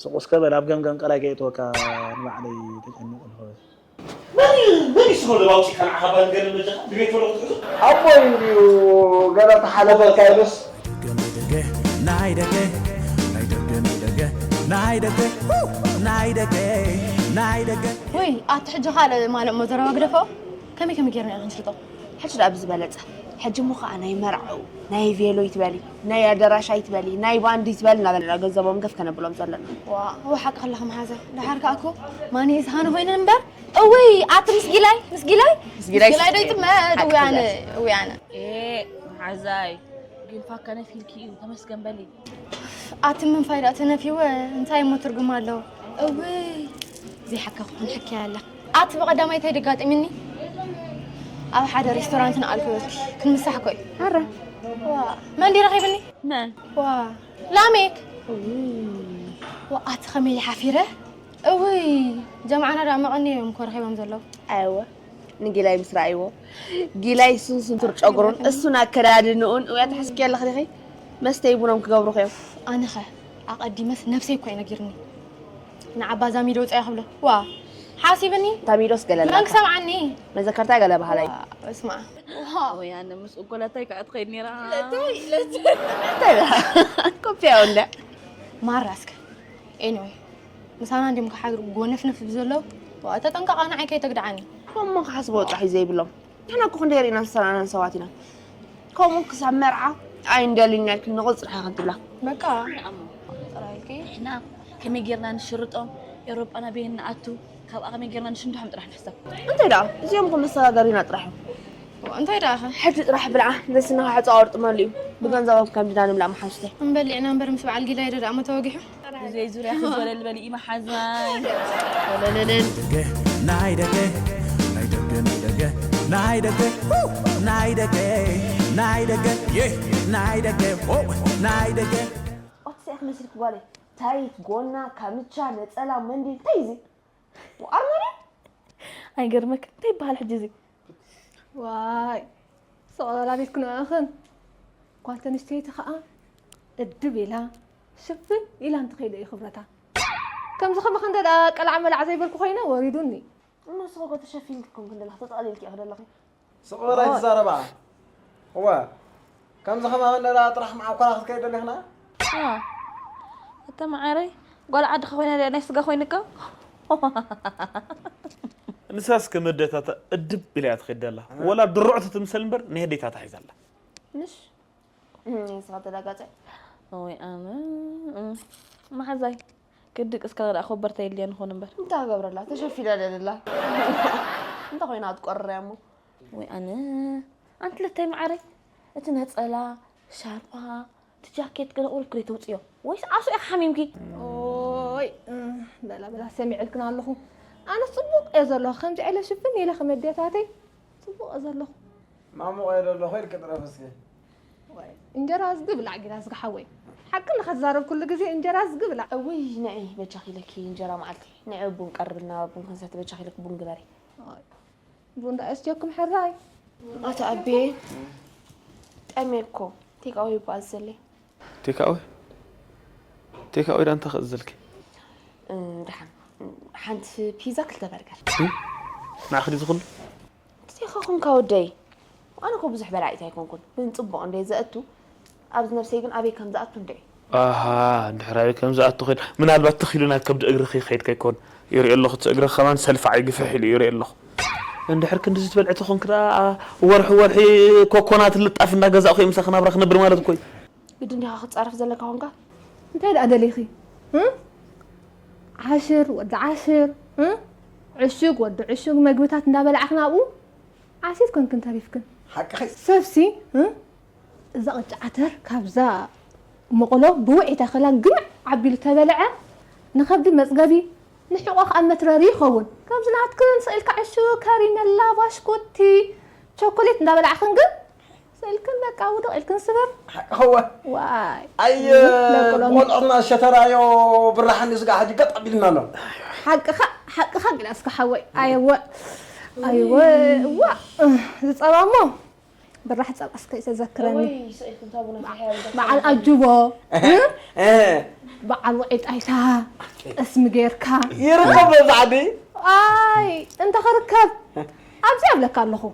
ስቑ እስከ በል ኣብ ገምገም ቀላይ ከየእትወካ ንባዕለይ ተጨኒቑ ንኸበል መን እዩ መን እዩ ስሙ ለባውፂ ከነዓኻ ባንገርን መጃኻ ድቤት ወሎ ክትሕዙ ኣቦይ እንድዩ ገለ ተሓለፈልካ ኢሉስ ናይ ደገ ናይ ደገ ናይ ደገ ናይ ደገ ናይ ደገ ናይ ደገ ናይ ደገ ወይ ኣቲ ሕጂ ካልእ ማለእ እሞ ዘረባ ግደፎ ከመይ ከመይ ጌርና ኢና ክንሽጦ ሕጂ ደኣ ብዝበለጸ ሕጂ እሞ ኸኣ ናይ መርዓኡ ናይ ቬሎ ይትበሊ ናይ ኣደራሽ ኣይትበሊ ናይ ባንድ ይትበሊ እናበልና ገንዘቦም ገፍ ከነብሎም ዘለና ዋ እወ ሓቂ ከለኺ መሓዛ ደሓር ከኣ እኮ ማኒ ዝሃነ ኮይነን እምበር እውይ ኣቲ ምስጊላይ ምስጊላይ ምስጊላይ ምስጊላይ ዶ ይጥመድ እውይ ኣነ እውይ ኣነ ኤእ መሓዛይ ጊልፋ ከነፊልኪ እዩ ተመስገን በሊ ኣቲ ምንፋይ ደኣ ተነፊወ እንታይ እሞ ትርጉም ኣለዎ እውይ ዘይሓከኹ ክንሕክያ ኣላ ኣቲ ብቐዳማይ እንታይ ደጋጢምኒ ኣብ ሓደ ሬስቶራንት ንኣልኮል ክንምሳሕ ኮይ ኣረ ዋ መን ድዩ ረኺብኒ መን ዋ ላሜክ ወኣቲ ከመይ ሓፊረ። እውይ፣ ጀምዓና ደኣ መቐኒ እዮም እኮ ረኺቦም ዘለዉ። ኣይወ፣ ንጊላይ ምስ ረኣይዎ፣ ጊላይ ሱንሱን ትርጨጉሩን እሱን ኣከዳድንኡን እውያ ትሕስኪ ኣለኺ ዲኺ? መስተይ ቡኖም ክገብሩኺ እዮም። ኣነኸ ኣቐዲመስ ነብሰይ እኮ እዩ ነጊርኒ። ንዓባ ዛሚዶ ውፃ ክብሎ። ዋ፣ ሓሲብኒ። ታሚዶስ ገለላ። መን ክሰምዓኒ? መዘከርታ ገለ ባህላይ። ዋ፣ እስማ። ዋ። ወይ ኣነ ምስ እኮ ለታይ ከዓ ትኸይድ ነይራ። ለታይ፣ ለታይ። እንታይ ደኣ? ኮፒያ ወንዳ። ማራ እስከ። ኤኒወይ፣ ምሳና እንዲም ክሓድሩ ጎነፍነፍ ብዘለዉ፣ ዋ፣ ተጠንቀቓ ንዓይ ከይተግድዓኒ። እሞ ክሓስቦ ጥራሕ እዩ ዘይብሎም። ንሕና እኮ ክንደይ ርኢና ዝተሰናናን ሰባት ኢና። ከምኡ ክሳብ መርዓ ኣይንደልይን ኢልክን ንቕጽ ጥራሕ ኢኽን ትብላ። በቃ። ጥራይ ኢልኪ። ንሕና ከመይ ጌርና ንሽርጦም? ኤውሮጳ ናበየን ንኣቱ? ካብኣ ከመይ ጌርና ንሽንድሖም ጥራሕ ንሕሰብ። እንታይ ደኣ? እዚኦም እኮ መሰጋገሪና ጥራሕ እዮም። እንታይ ደኣ ኸ? ሕጂ ጥራሕ ብልዓ፣ ነስንኻ ሕጻ ኣወርጥመሉ እዩ። ብገንዘቦም ከም ድና ንብላ መሓዙተይ። እምበሊዕና እምበር ምስ በዓል ጊላይ ዶ ደኣ ተወጊሑ? ብዘይ ዙርያ ክዝወለል በሊ መሓዛይ። ወለለለል። ደገ፣ ናይ ደገ፣ ናይ ደገ፣ ናይ ደገ፣ ናይ ደገ፣ ሁ! ናይ ደገ፣ ናይ ደገ፣ የ፣ ናይ ደገ፣ ኦ፣ ናይ ደገ። ኦትስ እያ ክመስልክ ጓለይ። ታይት፣ ጎና፣ ካምቻ፣ ነጸላ፣ መንዲል፣ እንታይ እዚ? ኣርማድዮ? ኣይገርመክ፣ እንታይ ይበሃል ሕጂ እዚ? ዋይ፣ ስቕ በላ ቤት ክንእኽን። ጓል ተንስተይቲ ኸኣ እድብ ኢላ፣ ሽፍን ኢላ እንትኸይደ እዩ ክብረታ። ከምዚ ከማኺ እንተ ደኣ ቀላዕ መላዕ ዘይበልኩ ኮይነ ወሪዱኒ። እነሱ እኮ ተሸፊንኪ ኮንክ እንደለኽ፣ ተጠቕሊልኪ ኢኺ ዘለኺ። ስቕ በላ ኣይትዛረባ። እወ፣ ከምዚ ከማኺ እንደ ደኣ ጥራሕ መዓኮራ ክትከይድ ደሊኽና? ዋ፣ እተ መዓረይ፣ ጓል ዓድኻ ኮይና ድያ ናይ ስጋ ኮይንካ? ንሳስ ከም ኣዴታታ እድብ ኢላ እያ ትኸይድ ዘላ። ወላ ድሩዕ ትምሰል እምበር ናይ ኣዴታታ ሒዛ ኣላ። ምሽ? እም፣ ንስኻ ተዳጋጸ? ወይ ኣነ፣ እም፣ መሓዛይ፣ ክድቅስ ከላ ደኣ ኮበርታ የድልያ ንኾን እምበር። እንታይ ክገብረላ? ተሸፊዳ ደለላ። እንታይ ኮይና ክትቆርር እያ እሞ? ወይ ኣነ፣ ኣንቲ ለታይ መዓረይ፣ እቲ ነጸላ፣ ሻርፓ፣ እቲ ጃኬት ገለ ቁሩብ ክደይ ተውጽዮ። ወይስ ዓሱ ኢኻ ሓሚምኪ? ኦይ፣ እም፣ በላ፣ በላ፣ ሰሚዐልክን ኣለኹ። ኣነስ ጽቡቕ እየ ዘለኹ፣ ከምዚ ኢለ ሽፍን ኢለ ከም ኣዴታተይ ጽቡቕ እየ ዘለኹ። ማሙቕ እየ ዘለኹ ኢልኪ ጥረፍ እስኪ። ዋይ፣ እንጀራ ዝግ ብላዕ ጊላ ዝግ ሓወይ። ሓቂ ንኸትዛረብ ኩሉ ግዜ እንጀራ ዝግ ብላዕ። እውይ፣ ንዒ በጃኺ ኢለኪ እንጀራ መዓልቲ። ንዒ ቡን ቀርብልና፣ ቡን ክንሰቲ በጃኺ ኢለኪ ቡን ግበሪ። ኣይ፣ ቡን ደኣ የስትየኩም ሕራይ። ኣቶ ኣቤ፣ ጠምየ እኮ፣ ቴክ ኣወይ እኮ ኣዘለይ። ቴክ ኣወይ? ቴክ ኣወይ ደኣ እንታይ ክእዘልኪ? እም፣ ደሓን። ሓንቲ ፒዛ፣ ክልተ በርገር። እም? ንዓኺ ድዩ ዝኹሉ? እንታይ ኸ ኹንካ ወደይ? ኣነ እኮ ብዙሕ በላዒት ኣይኮንኩን፣ ግን ጽቡቕ እንደ ዘእቱ፣ ኣብዚ ነብሰይ ግን ኣበይ ከም ዝኣቱ እንድዒ። ኣሃ፣ እንድሕር ኣበይ ከም ዝኣቱ ኸይድ፣ ምናልባት ትኽ ኢሉ ናብ ከብዲ እግርኺ ኸይድ ከይኮን፣ ይርኢ ኣለኹ፣ እቲ እግርኺ ከማን ሰልፋዕ ይግፍሕ ኢሉ ይርኢ ኣለኹ። እንድሕር ክንድዚ ትበልዒ ተኾንኪ ደኣ፣ ወርሒ ወርሒ ኮኮናት ልጣፍ እንዳገዛእኹ ምሳኺ ናብራ ክነብር ማለት እኮ እዩ። ግድን ዲኻ ክትጻረፍ ዘለካ ኾንካ? እንታይ ደኣ ደሊኺ? እ? ዓሽር፣ ወዲ ዓሽር፣ እ? ዕሹግ፣ ወዲ ዕሹግ መግብታት እንዳበላዕኽን ኣብኡ ዓሲት ኮንክን ተሪፍክን። ሓቅኺ። ሰብሲ፣ እ? እዛ ቅጫ ዓተር ካብዛ መቐሎ ብውዒ ተኽላ ግምዕ ዓቢሉ ተበልዐ፣ ንኸብዲ መጽገቢ፣ ንሕቖ ከኣ መትረሪ ይኸውን። ከምዚ ናትክን ስቕ ኢልካ ዕሹግ፣ ከሪመላ፣ ባሽኮቲ፣ ቸኮሌት እንዳበላዕኽን ግን ስእልክን በቃ ውድቕ ኢልክን ስበር። ሓቅኸወ። ዋይ። ኣየ፣ ለቅሎሚ። ቆልዑትና ሸተራዮ ብራሕን ስጋ ሕጂ ገጥ ኣቢልና ኣሎ። ሓቅኻ፣ ሓቅኻ ግዳ እስከ ሓወይ። ኣየወ፣ ኣየወ፣ ዋ፣ ዝጸባ እሞ ብራሕ ጸባ እስከ ይተዘክረኒ። ወይ፣ ስእልክን ታቡና ተሓያይዛ። በዓል ኣጅቦ፣ እ? እ። በዓል ውዒ ጣይታ፣ ጠስሚ ጌርካ። ይርከብ ኣብዚ ዓዲ? ኣይ፣ እንተ ክርከብ፣ ኣብዚ ኣብለካ ኣለኹ።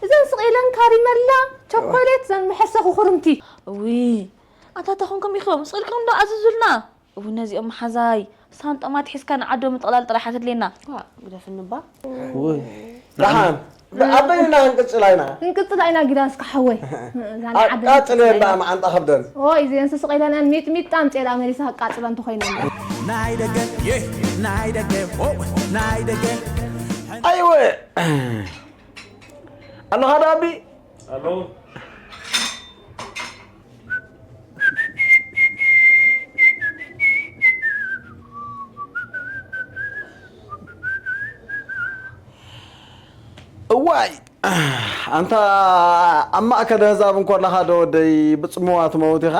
እዘን ስቕ ኢለን ካሪመላ፣ ቸኮሌት፣ ዘን መሐሰኹ ኩርምቲ። እውይ፣ ኣታ ተኾንኩም ኢኹም፣ ስቕ ኢልኩም ዶ ኣዝዙልና? እውይ፣ ነዚኦም መሓዛይ፣ ሳንጦም ኣትሒዝካ ንዓዶም ምጥቕላል ጥራሕ ኣትድልየና። ዋ፣ ግደፍኒ እባ። እውይ። ደሓን፣ ኣበይና ክንቅጽላ ኢና? ክንቅጽላ ኢና ጊዳ እስከ ሓወይ። እዛ ንዓደይ ኣቃጽልየን ደኣ መዓንጣ ከብደን። ኦይ፣ እዘን ስቕ ኢለን ሚጥሚጣ ኣምጽኤ ደኣ መሊሳ ኣቃጽለን ተኾይነን። ናይ ደገ፣ የ፣ ናይ ደገ፣ ኦ፣ ናይ ደገ። ኣይወ። ኣለኻ ዶ ኣቢ? ኣሎ። እዋይ፣ ኣንታ ኣብ ማእከል ኣህዛብ እንኮለኻ ዶ ወደይ ብጽምዋ ትመውት ኢኻ?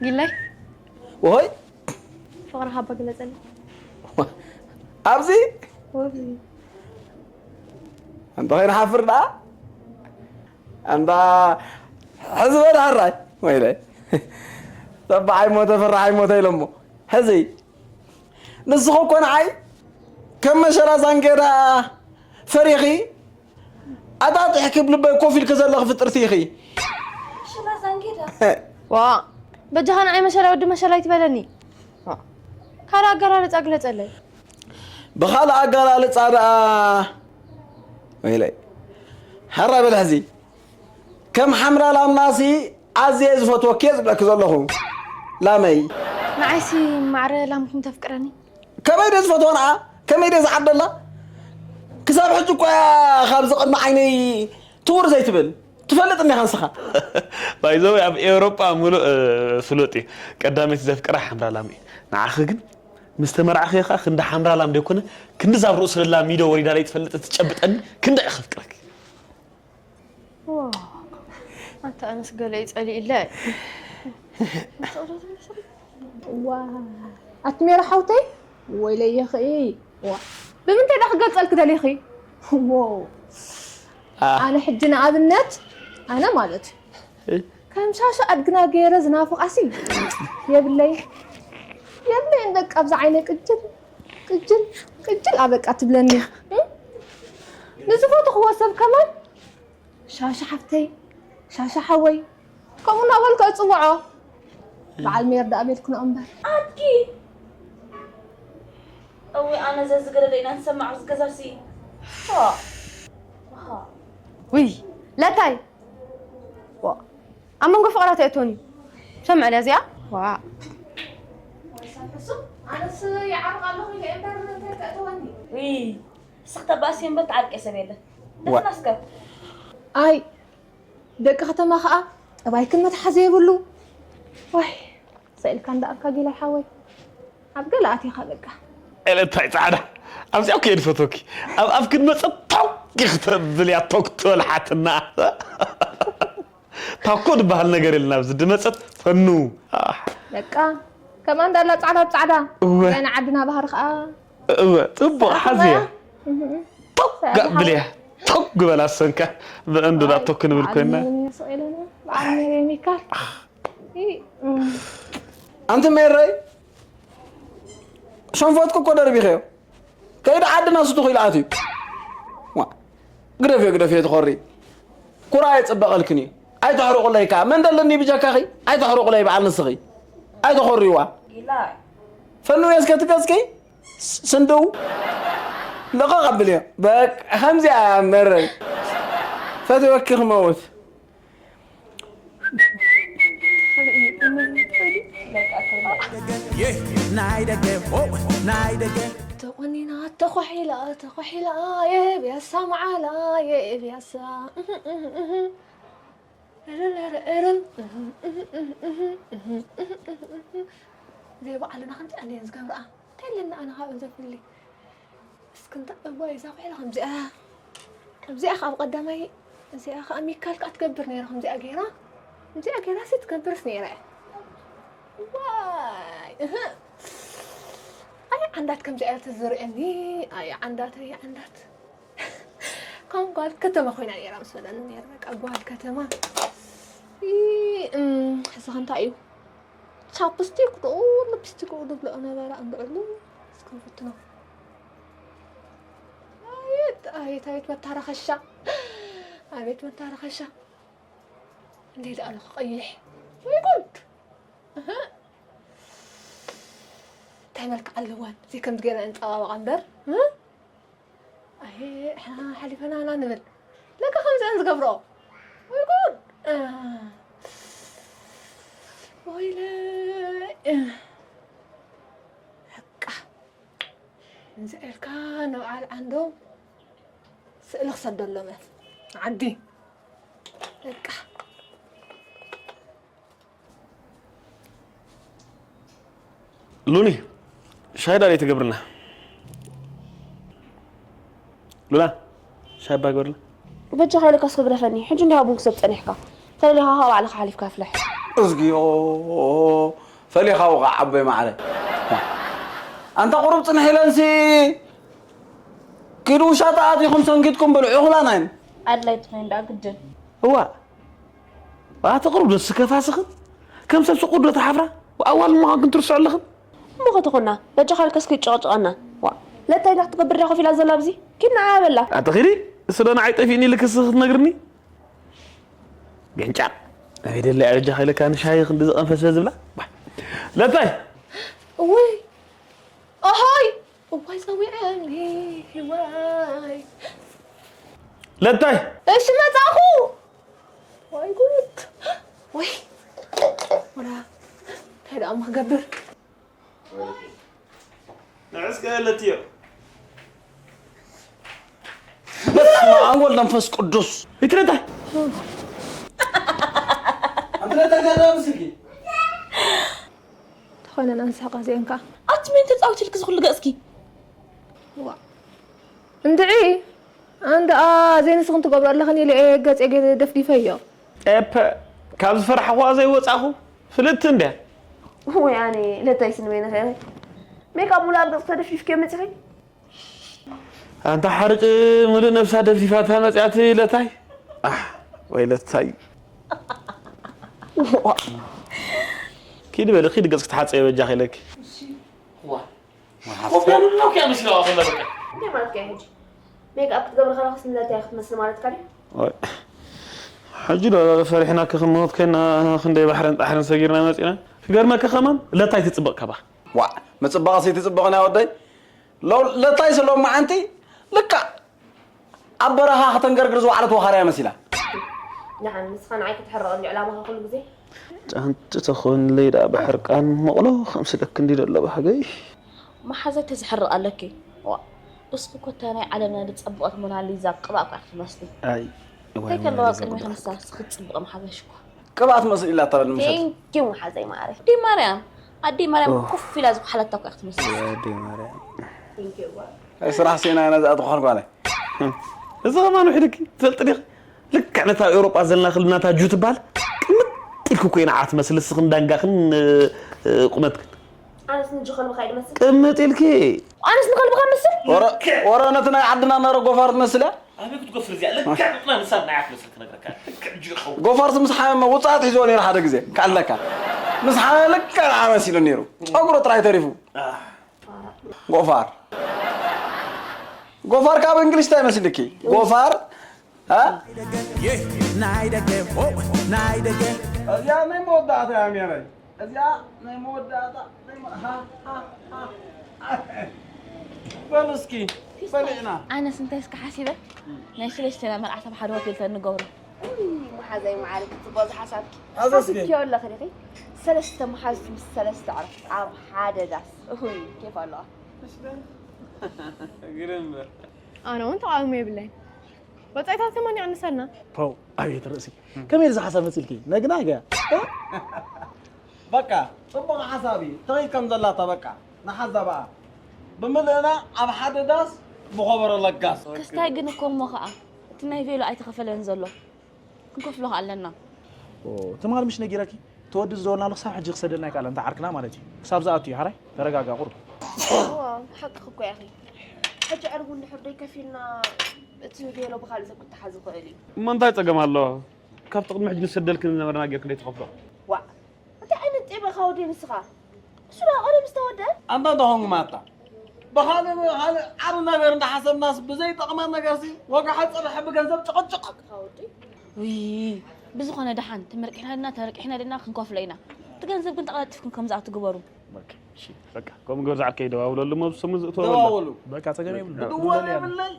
ጊላይ ወይ ፍቕርኻ እባ ግለፀለይ። ኣብዚ ወብዚ እንተ ኸይንሓፍር ደኣ እንዳ ሕዚ በል ሕራይ ወይለ ተባዓይ ሞተ ፈራሓይ ሞተ ኢሎሞ ሕዚ ንስኹ እኮ ንዓይ ከም መሸላ ዛንጌዳ ፈሪኺ ኣጣጢሕኪ ብልበይ ኮፍ ኢልኪ ዘለኺ ፍጥርቲ ኢኺ። ሽላ ዛንጌዳ ዋ በጃኻ ንዓይ መሸላ ወዲ መሸላ ኣይትበለኒ። ዋ፣ ካልእ ኣገላልፃ ግለፀለይ። ብኻልእ ኣገላልፃ ደኣ ወይለይ ሕራይ በል ሕዚ ከም ሓምራ ላምናሲ ኣዝየ ዝፈትወኪ እየ ዝብለኪ ዘለኹ ላመይ። ንዓይሲ ማዕረ ላምኩም ተፍቅረኒ። ከመይ ደ ዝፈትዎ ንዓ ከመይ ደ ዝዓደላ ክሳብ ሕጂ እኳ ካብዚ ቅድሚ ዓይነይ ትውር ዘይትብል ትፈልጥ እንዲኻ ንስኻ ባይዘወይ ኣብ ኤውሮጳ ሙሉእ ፍሉጥ እዩ። ቀዳመይቲ ዘፍቅራ ሓምራ ላም እዩ። ንዓኺ ግን ምስ ተመርዓኺ ኸዓ ክንዲ ሓምራ ላም ደይኮነ ክንዲ ዛብ ርእሱ ለላ ሚዶ ወሪዳ ለይ ትፈልጥ ትጨብጠኒ ክንዲ እየ ከፍቅረኪ። ኣንተ ኣነስ ገለ ይጸሊእለ ዋ ኣቲ ሜሮ ሓውተይ ወይለየኺ ዋ ብምንታይ ዳ ክገልፀልክ ደሊኺ ዎ ኣነ ሕጂ ንኣብነት ኣነ ማለት ከም ሻሻ ኣድግና ገይረ ዝናፍቓሲ የብለይ የብለይን በቃ ኣብዚ ዓይነ ቅጅል ቅጅል ቅጅል ኣበቃ ትብለኒ ንዝፈትኽዎ ሰብ ከማን ሻሻ ሓፍተይ ሻሻ ሓወይ ከምኡ እናበልኩ እፅውዖ በዓል ሜር ደኣ ቤልክኖ እምበር ኣድጊ እዊ ኣነ ዘዝገደደ ኢና ንሰማዕ ኣብዚ ገዛሲ ውይ ለታይ ዋ፣ ኣብ መንጎ ፍቕራት የእቶኒ ሰምዕ ለዚኣ ዋ ሕሱም ኣነስ ይዓርቕ ኣለኹ ኢለ እምበር እንታይ ከእተወኒ ውይ እስኽ ተባእሲ እምበር ትዓርቂ ሰብ የለ ደፍና እስከ ኣይ ደቂ ከተማ ከዓ ጠባይክን መትሓዚ የብሉ ዋይ ሰኢልካ እንዳኣካ ጊላይ ሓወይ ኣብ ገለ ኣቲኻ በቃ ኤለታይ ፃዕዳ ኣብዚኣ እኮ እየ ዝፈትወኪ ኣብ ኣፍኪ ድመፀ ታውቂ ክተብል እያ ቶክ ትበል ሓትና ታኮ ዝበሃል ነገር የለን ኣብዚ ድመፀት ፈኑ ኣሕ፣ በቃ ከማን ዳላ ፃዕዳ ብፃዕዳ እወ ናይ ዓድና ባህሪ ከዓ እወ ፅቡቅ ሓዝያ ቶክ ሰላም ብልያ ቶክ ግበል ኣሰንካ ብዕንዱዳ ቶክ ንብል ኮይና ዓድና ስቕ ኢለና በዓል ሜሪ ሚካል እ፣ እም፣ ኣንቲ ሜረይ ሸንፈትኩ እኮ ደርቢኸዮ ከይዲ ዓድና ስቱኽ ኢሉ ኣትዩ ዋ፣ ግደፍዮ ግደፍዮ ትኾሪ ኩራ የፅበቐልክን እዩ ኣይተሕርቑለይ ከዓ መን ደለኒ ብጀካኺ ኣይተሕርቑለይ በዓል ንስኺ ኣይተኾርይዋ ኢላይ ፈንውዮ እስከ ትገዝኪ ስንድው ለቐቕ ኣብልዮ በቃ ከምዚኣ መረይ ፈትወኪ ክመውት ናይ ደገ ሆ ናይ ደገ ተቆኒና ተኳሒላ ተኳሒላ የብያሳ መዓላ የብያሳ እርርርርም ዘይ በዓልና ከምዚ ኣለየን ዝገብርኣ እንታይ ኣለና ኣነ ካብኡ ዘፍሊ እስክንታ እዋይ እዛ ኩሕሊ ከምዚኣ እዚኣ ካብ ቀዳማይ እዚኣ ከዓ ሚካል ከዓ ትገብር ነይራ ከምዚኣ ገይራ ከምዚኣ ገይራ ሲ ትገብርስ ነይራ እያ ዋይ እህ ኣይ ዓንዳት ከምዚኣ እያ ትዝርእየኒ ኣይ ዓንዳት ኣይ ዓንዳት ከም ጓል ከተማ ኮይና ነይራ ምስ በለኒ ነይሩ በቃ ጓል ከተማ ሕዚ ከ እንታይ እዩ ቻፕስቲክ ዶ ሊፕስቲክ ዶ ዝብልኦ ነበረ እንድዕሉ እስከ ንፍትኖ ኣየት ኣየት ኣየት መታረኸሻ ኣቤት መታረኸሻ እንዴ ደኣ ኣለኹ ቀይሕ ወይ ጉድ እንታይ መልክዕ ኣለዋን እዚ ከምዚ ገይረ እንፀባበቓ እምበር ኣየ ሓሊፈና ኢና ንብል ለካ ከምዚአን ዝገብርኦ ወይ ጉድ ወይለ በቃ እንዚ ኢልካ ንበዓል ዓንዶም ስእሊ ክሰደሎም እየ ዓዲ በቃ ሉኒ ሻይ ዳር ትገብርና ሉና ሻይ ባ ግበርና በጃኻ ኢለካስ ክግደፈኒ ሕጂ እንዲሃ ቡን ክሰብ ጸኒሕካ ተለሊኻ ካብ ባዕልኻ ሓሊፍካ ፍለሕ እዝጊዮ፣ ፈሊኻ ውቓዕ ዓቦይ ማዕረ። ኣንታ ቁሩብ ጽንሕ ኢለንሲ፣ ኪዱ ውሻጣ ኣቲኹም ሰንኪትኩም በሉ፣ ዕኹላን ኣይን። ኣድላይ ትኾይን ደኣ ግድን። እዋ፣ ኣቲ ቁሩብ ዶ ስከፋስኽን? ከም ሰብ ስቁድ ዶ ትሓፍራ? ኣዋል ምዃንክን ትርስዑ ኣለኽን? እሞ ከተኾና፣ በጃኻ ኢልካ እስኪ ጨቕጭቐና። ዋ፣ ለታይ እንታይ ክትገብር ድያ ኮፍ ኢላ ዘላ ኣብዚ? ኪድ ንዓ በላ። ኣቲ ኺዲ፣ እሱ ዶ ንዓይ ጠፊእኒ ኢልክስ ክትነግርኒ? ገንጫ፣ ኣበይ ደላ እያ በጃኻ ኢለካ ንሻሂ ክንዲ ዝቐንፈሰ ዝብላ? ባ፣ ለታይ! እውይ! ኣሃይ! እዋይ ጸዊዐኒ፣ እዋይ! ለታይ! እሺ መጻኹ! ወይ ጉድ! ወይ! ወላ፣ እንታይ ደኣ እሞ ክገብር? ንዕስ ከ ለትዮ። በስመ ኣብ ወወልድ ወመንፈስ ቅዱስ። ይትረታ። ኣንቲ ለታይ ገረም ስልኪ። ተኾይነን ኣንስሕቃ እዚአን ከኣ። ኣቲ መን ተጻዊትልኪ ዝኹሉ ገጽኪ? ዋ። እንድዒ፣ ኣንድኣ ዘይንስኽን ትገብሮ ኣለኽን ኢለ እየ ገጸይ ገ-፣ ደፍዲፈዮ። ኤፐ፣ ካብ ዝፈራሕኹዋ ዘይወጻኹ፣ ፍልጥቲ እንድያ። ወይ ኣነ፣ ለታይ ስንበይ ንኸ። ሜካፕ ሙሉእ ኣብ ገጽ ተደፍዲፍክዮ መጺኺ? ኣንታ ሓርጭ፣ ምሉእ ነብሳ ደፍዲፋታ መጺኣት ለታይ። ኣሕ፣ ወይ ለታይ። ኪድ በሊ፣ ኪድ ገጽ ክትሓጸየ በጃኺ ኢለኪ። ዋ። ኮፍ ያሉና እኮ ያሉ ሲለው አፈላ በቃ። እንታይ ማለት ከ ሕጂ? ሜክኣፕ ክትገብሪ ከለኽስ ንለታይ ክትመስሊ ማለትካ ድዩ? ወይ። ሕጂ ዶ ፈሪሕናኪ ክንሞት ኮይና ክንደይ ባሕርን ጣሕርን ሰጊርና መጺና? ክገርመኪ ከማን ለታይ ትጽብቕ ካባኻ። ዋእ፣ ምጽባቕሲ ትጽብቕን እያ ወደይ። ሎ-፣ ለታይሲ ሎማዓንቲ ልክዕ ኣብ በረኻ ከተንገርግር ዝወዓለት ወኻርያ መሲላ። ደሓን ንስኻ ንዓይ ክትሕርቐኒ ዕላማኻ ኩሉ ግዜ? ጫንጭ ተኾንለይ ደኣ ብሕርቃን መቕሎ ከምስለኪ እንዲ ደሎ ባህገይ። መሓዛይ ተዝሕርቕ ኣለኪ። ዋ፣ እስኺ እኮ እታ ናይ ዓለምና ዝጸበቐት ሞናሊዛ ቅባእ እኮ ኢኺ ትመስሊ። ኣይ፣ እንታይ ከለዋ ቅድሚ ክንሳ እስኺ ትጽብቒ መሓዛሽ እኮ። ቅብኣት መስል ኢላ እታ በል ምሸት። ቴንኪው መሓዘይ ማረ። ኣደይ ማርያም፣ ኣደይ ማርያም ኦህ። ኮፍ ኢላ ዝወሓለታ እኮ እያ ክትመስል። ኣደይ ማርያም። ቴንኪው ጓል። ኣይ ስራሕ ሴና ኢና ዝኣተኹ ኳለ። እዚ ኸማን ውሒድኪ ትፈልጢ ዲኺ? ልክዕ ነታ ኣብ ኤውሮጳ ዘለና ክልናታ ጁ ትበሃል ቅምጥ ኢልኪ እኮ ኢና ዓት መስል እስኽን ዳንጋኽን እ፣ እ፣ ቁመትክን። ኣነስ ንጁ ከልብኻ ይመስል። ቅምጥ ኢልኪ። ኣነስ ንኸልብኻ መስል። ወረ፣ ወረ ነቲ ናይ ዓድና ነረ ጎፋር ትመስል እያ። ኣበይ ክትጎፍር እዚኣ? ልክዕ ብጥና ንሳ ናይ ዓት መስል ክነግረካ። ልክዕ ጁ ይኸውን። ጎፋርስ ምስ ሓመመ ውጽኣት ሒዝዎ ነይሩ ሓደ ግዜ። ከኣለካ። ምስ ሓመመ ልክዕ ንዓ መሲሉ ነይሩ። ጸጉሩ ጥራይ ተሪፉ። ጎፋር። ጎፋር ካብ እንግሊሽ እንታይ መስልኪ? ጎፋር፣ እ? ይህ ናይ ደገ፣ ሆ፣ ናይ ደገ። እዚኣ ናይ መወዳእታ እያ ሜረይ። እዚኣ ናይ መወዳእታ፣ ናይ መ-፣ ሃ፣ ሃ፣ ሃ። በሉ እስኪ፣ በሊዕና። ኣነስ እንታይ እስከ ሓሲበ፣ ናይ ሰለስተና መርዓ ኣብ ሓደ ሆቴል ተንገብሮ። ውይ፣ መሓዛይ መዓረ፣ ክትጽብቕ ዝሓሳብኪ። ሓዛ እስኪ። ሓሲብክዮ ኣለኺ ዲኺ? ሰለስተ መሓዙት ምስ ሰለስተ ኣዕሩኽ ኣብ ሓደ ዳስ። ውይ፣ ኬፍ ኣለዋ። ግርም። ኣነ እውን ተቃውሞ የብለይን። ወጻኢታት ከማን ይቕንሰልና። ፖው፣ ኣቤት ርእሲ። ከመይ ኢሉ ዝሓሳብ መጺልኪ? ነግናገ። በቃ፣ ጽቡቕ ሓሳብ እዩ። ትኺድ ከም ዘላታ በቃ፣ ንሓዛ በኣ። ብምልእና ኣብ ሓደ ዳስ ብኸበሮ ለጋስ። ክስታይ ግን እኮ እሞ ኸኣ፣ እቲ ናይ ቬሎ ኣይተኸፈለን ዘሎ። ክንከፍሎ ኸኣ ኣለና። ኦ፣ ትማል ምሽ ነጊረኪ? ተወዲ ዝደወልናሉ ክሳብ ሕጂ ክሰደልና ኣይከኣለን፣ እንተ ዓርክና ማለት እዩ። ክሳብ ዝኣቱ እዩ፣ ሓራይ? ተረጋጋ፣ ቁሩብ። እዋ፣ ሓቅኺ እኮ ኢኺ። ሕጂ ዕርቡ እንድሕር ደይከፊልና፣ እቲ ቬሎ ብኻልእ ሰብ ክተሓዝ ይኽእል እዩ። እሞ እንታይ ጸገም ኣለዎ? ካብቲ ቅድሚ ሕጂ ንሰደልክን ዝነበርና ጌርክን ደይትኸፍሎ? ዋእ፣ እንታይ ዓይነት ጤበ ኢኻ ወዲ ንስኻ? እሱ ደኣ ቀደም ዝተወደአ? ኣንታ እንተኾንኩም ኣታ፣ ብኻልእ፣ ብኻልእ ዓቢ ነገር እንዳሓሰብናስ ብዘይጠቕመን ነገርሲ ወግሐ ጽብሒ ብገንዘብ ጭቕጭቕ። ሓቅኻ ወዲ። ውይ፣ ብዝኾነ ደሓን ተመርቂሕና ድና ተረቂሕና ድና ክንከፍሎ ኢና። እቲ ገንዘብ ግን ተቐላጢፍኩም ከም ዝኣቱ ግበሩ። በቃ፣ እሺ፣ በቃ፣ ከምኡ ግበር ዝዓርከይ ደዋውለሉ እሞ ብሰሙ ዝእትዎ በላ። ደዋውሉ። በቃ፣ ጸገም የብሉን። ክድወል የብለይ፣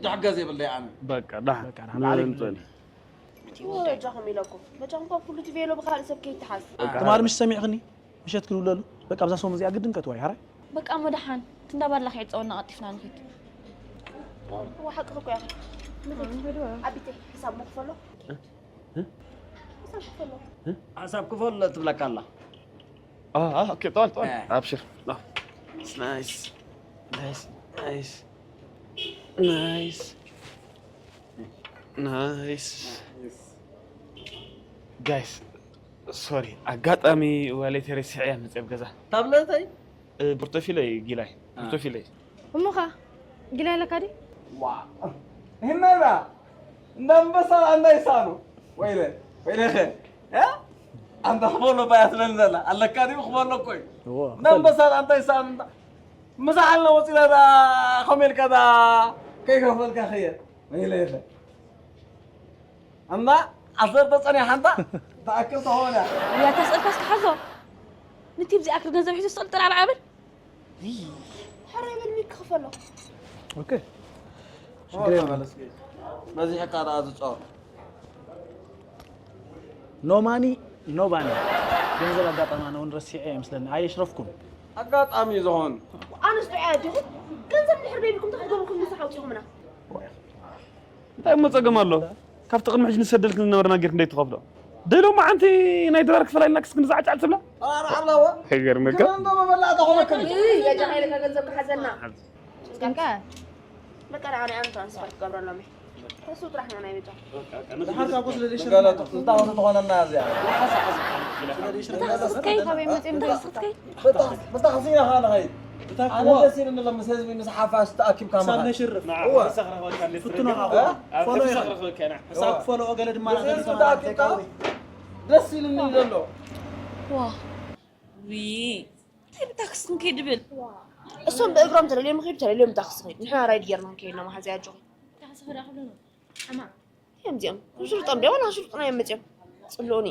ዝሕገዝ የብለይ ኣነ። በቃ፣ ደሓን። በቃ፣ ደሓን፣ ዓለይ ንጸሊ። እቲዎ በጃኹም ኢለኩም። በጃኹም ካብ ኩሉ እቲ ቬሎ ብኻልእ ሰብ ከይተሓዝ። ትማል ምሽ ሰሚዕኽኒ? ምሸት ክድውለሉ። በቃ፣ ኣብዛ ሰሙን እዚኣ ግድን ከትዋይ፣ ሓራይ? በቃ፣ እሞ ደሓን። እቲ እንዳ ባላ ከይዕጸወና ቀልጢፍና ንኺድ። እዋ፣ ሓቅኺ እኮ ኢኺ። ንኺድ። ኣቢተይ፣ ሕሳብ ምኽፈሎ። እ? እ? ሕሳብ ክፈሎ። እ? ሓሳብ ክፈሎ ትብለካ ኣላ። اه اه اوكي طول طول اه ابشر. Nice. Nice. Nice. Nice. Nice. Guys, ሶሪ፣ ኣጋጣሚ ዋሌተይ ረሲዐያ መፅእ ኣብ ገዛ። ታብለተይ? እ፣ ብርቶፊለይ ጊላይ። አ። ብርቶፊለይ። እሞኻ ጊላይ ኣለካ ድዩ? ዋ። ይህመራ። እንዳ ኣንበሳ ኣንዳ ይሳኑ። ወይለ፣ ወይለ ኸ። እ? ኣንታ ክበሎ ባያ ስለኒ ዘላ። ኣለካ ድዩ ክበሎ እኮ እዩ። እዎ፣ እንዳ ኣንበሳ ኣንታ ይሳኑ። እንዳ-፣ ምሳሕ ኣልና ወፂና ዳ፣ ኸመይ ኢልካ ዳ፣ ከይከፈልካ ኸየ። ወይለ ኸ። ኣማ ዓሰርተ ጸኒሓ እንታ ተኣክል ተኾነ። እያ ተስእልካ እስኪ ሓዞ። ንቲ ብዚኣክል ገንዘብ ሒዙ ስቕል ጥራር ዓብል። ሕራይ በል ሚክ ክፈሎ። ኦኬ። ሽግር የለም። በዚሕካ ደኣ ዝጻወት። ኖ ማኒ፣ ኖ ባኒ። ገንዘብ ኣጋጣሚ ኣነ እውን ረሲዐ ይመስለኒ። ኣየሽረፍኩም። ኣጋጣሚ ዝኾን። ኣነስ ጥዑይ ኣዲኹም። ገንዘብ ድሕር በይብኩም ተኽገብርኩም ምሳሕ ኣውጺኹምና። እንታይ እሞ ጸገም ኣሎ? ካብቲ ቅድሚ ሕጂ ንሰደልክን ዝነበረና ጌርክ እንደይትኸፍሎ። ደሎ መዓንቲ ናይ ዶላር ክፈላ ኢልና ክስክ ንዝዓጫዕ ትብላ? ኧረ ኣለዎ። ይገርመካ። ግን እንዶ መመላእታ ኾነክን። እይ፣ በጃ ኃይለ ከገንዘብ ክሓዘና። እስከ። በቃ፣ ንዓና ኣነ ትራንስፈር ክገብረሎም እየ። እሱ ጥራሕ ነው ናይ በጃ። ድሓር ካብ ስለ ዘይሽር ገለቱ፣ ስልጣን ዝኾነና እዚኣ። እታ ክስክትከይ? ካበይ መጺኦም እንታይ ክስክትከይ? ብታ-፣ ብታ ክሲና ኻና ኸይድ። ኣነ ደስ ኢሉኒ ኣሎ ምስ ህዝቢ፣ ምስ ሓፋሽ ተኣኪብካ ክሳብ ምኻድ። ነሽርፍ። እወ። ፍትኖ ሓቆ። ኣብ ፎሎ ኢኻ። ክሳብ ክፈለኦ ገለ ድማ እዚ ናተ ህዝቢ ዲካ ተኣኪብካ ማለት ደስ ኢሉኒ ዘሎ። ዋ። ዊ። እንታይ ብታክሲ ክንከይድ ድብል? እሶም ብእግሮም ተደልዮም ይኸዱ፣ ተደልዮም ብታክሲ ይኸዱ። ንሕና ራይድ ጌርና ክንከይድ ኢና መሓዘይ ኣጆኺ። ታክሲ ክረኽብሉ ነው። ሓማ። እዮም እዚኦም። ሽርጦም ዲያ ዋላ ሽርጦና እዮም መጺኦም። ጽልኡኒ።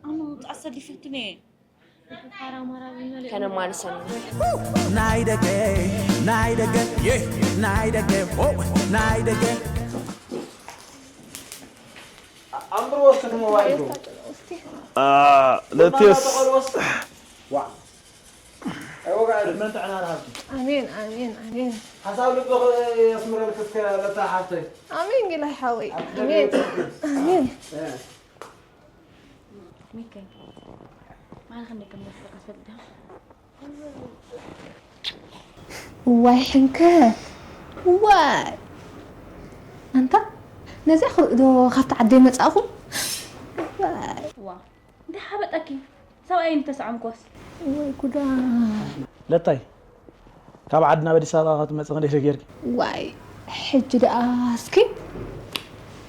ኣነ ውጻእ ሰሊፈትኒ እየ። ከነማልሰን። ናይ ደገ፣ ናይ ደገ፣ የ፣ ናይ ደገ፣ ኦ፣ ናይ ደገ። ኣምብሮ ወስድ ሞባይል ዶ? አ፣ ለቴስ። ዋ። ኣይወጋዕን። ዕድመን ጥዕናን ሃብኪ። ኣሜን፣ ኣሜን፣ ኣሜን። ሓሳብ ልብኺ የስምረልኪ እስከ ለታ ሓፍተይ። ኣሜን ጊላይ ሓወይ። ኣሜን። ኣሜን። እ። ሚከይ፣ ማን ክንደይ ከም ዘፍቅረካ ትፈልጥ ዲኻ? ዋይ ሕንከት፣ ዋይ። ኣንታ፣ ነዚኣ ክርኢ ዶ ካብቲ ዓደይ መጻእኹ? ዋይ። ዋ፣ እንታይ ሓበጠኪ? ሰብኣይ እንተሰዓምክዎስ? ወይ ጉዳ። ለታይ፣ ካብ ዓዲ ናብ ኣዲስ ኣበባ ክትመጽእ ክንደይ ጌርኪ? ዋይ፣ ሕጂ ደኣ እስኪ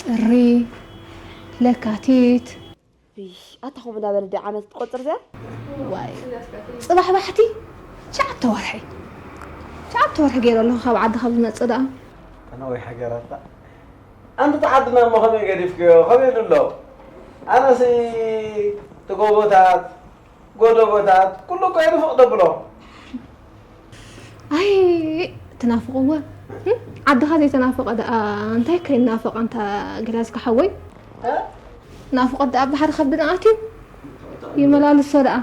ጥሪ፣ ለካቲት። እይ፣ ኣታ ከምኡ እንዳበለ ድዩ ዓመት ትቆጽር እዚኣ? ዋይ፣ ጽባሕ ባሕቲ ትሽዓተ ወርሒ። ትሽዓተ ወርሒ ገይረ ኣለኹ ካብ ዓዲ ካብ ዝመጽእ ደኣ። ኣነ ወይ ሃገራታ። ኣንቲ ተዓድና እሞ ከመይ ገዲፍክዮ? ከመይ ኢሉ ኣሎ? ኣነሲ እቲ ጎቦታት፣ ጎደቦታት፣ ኩሉ እኮ እየ ንፍቕ ደብሎ። ኣይ፣ ትናፍቕዎ? ህም? ዓድኻ ዘይተናፍቐ ደኣ እንታይ ከይናፍቕ ኣንታ ጊላዝካ ሓወይ? እ? ናፍቖት ደኣ ኣብ ባሕሪ ከብድና ኣትዩ። ይመላልሶ ደኣ፣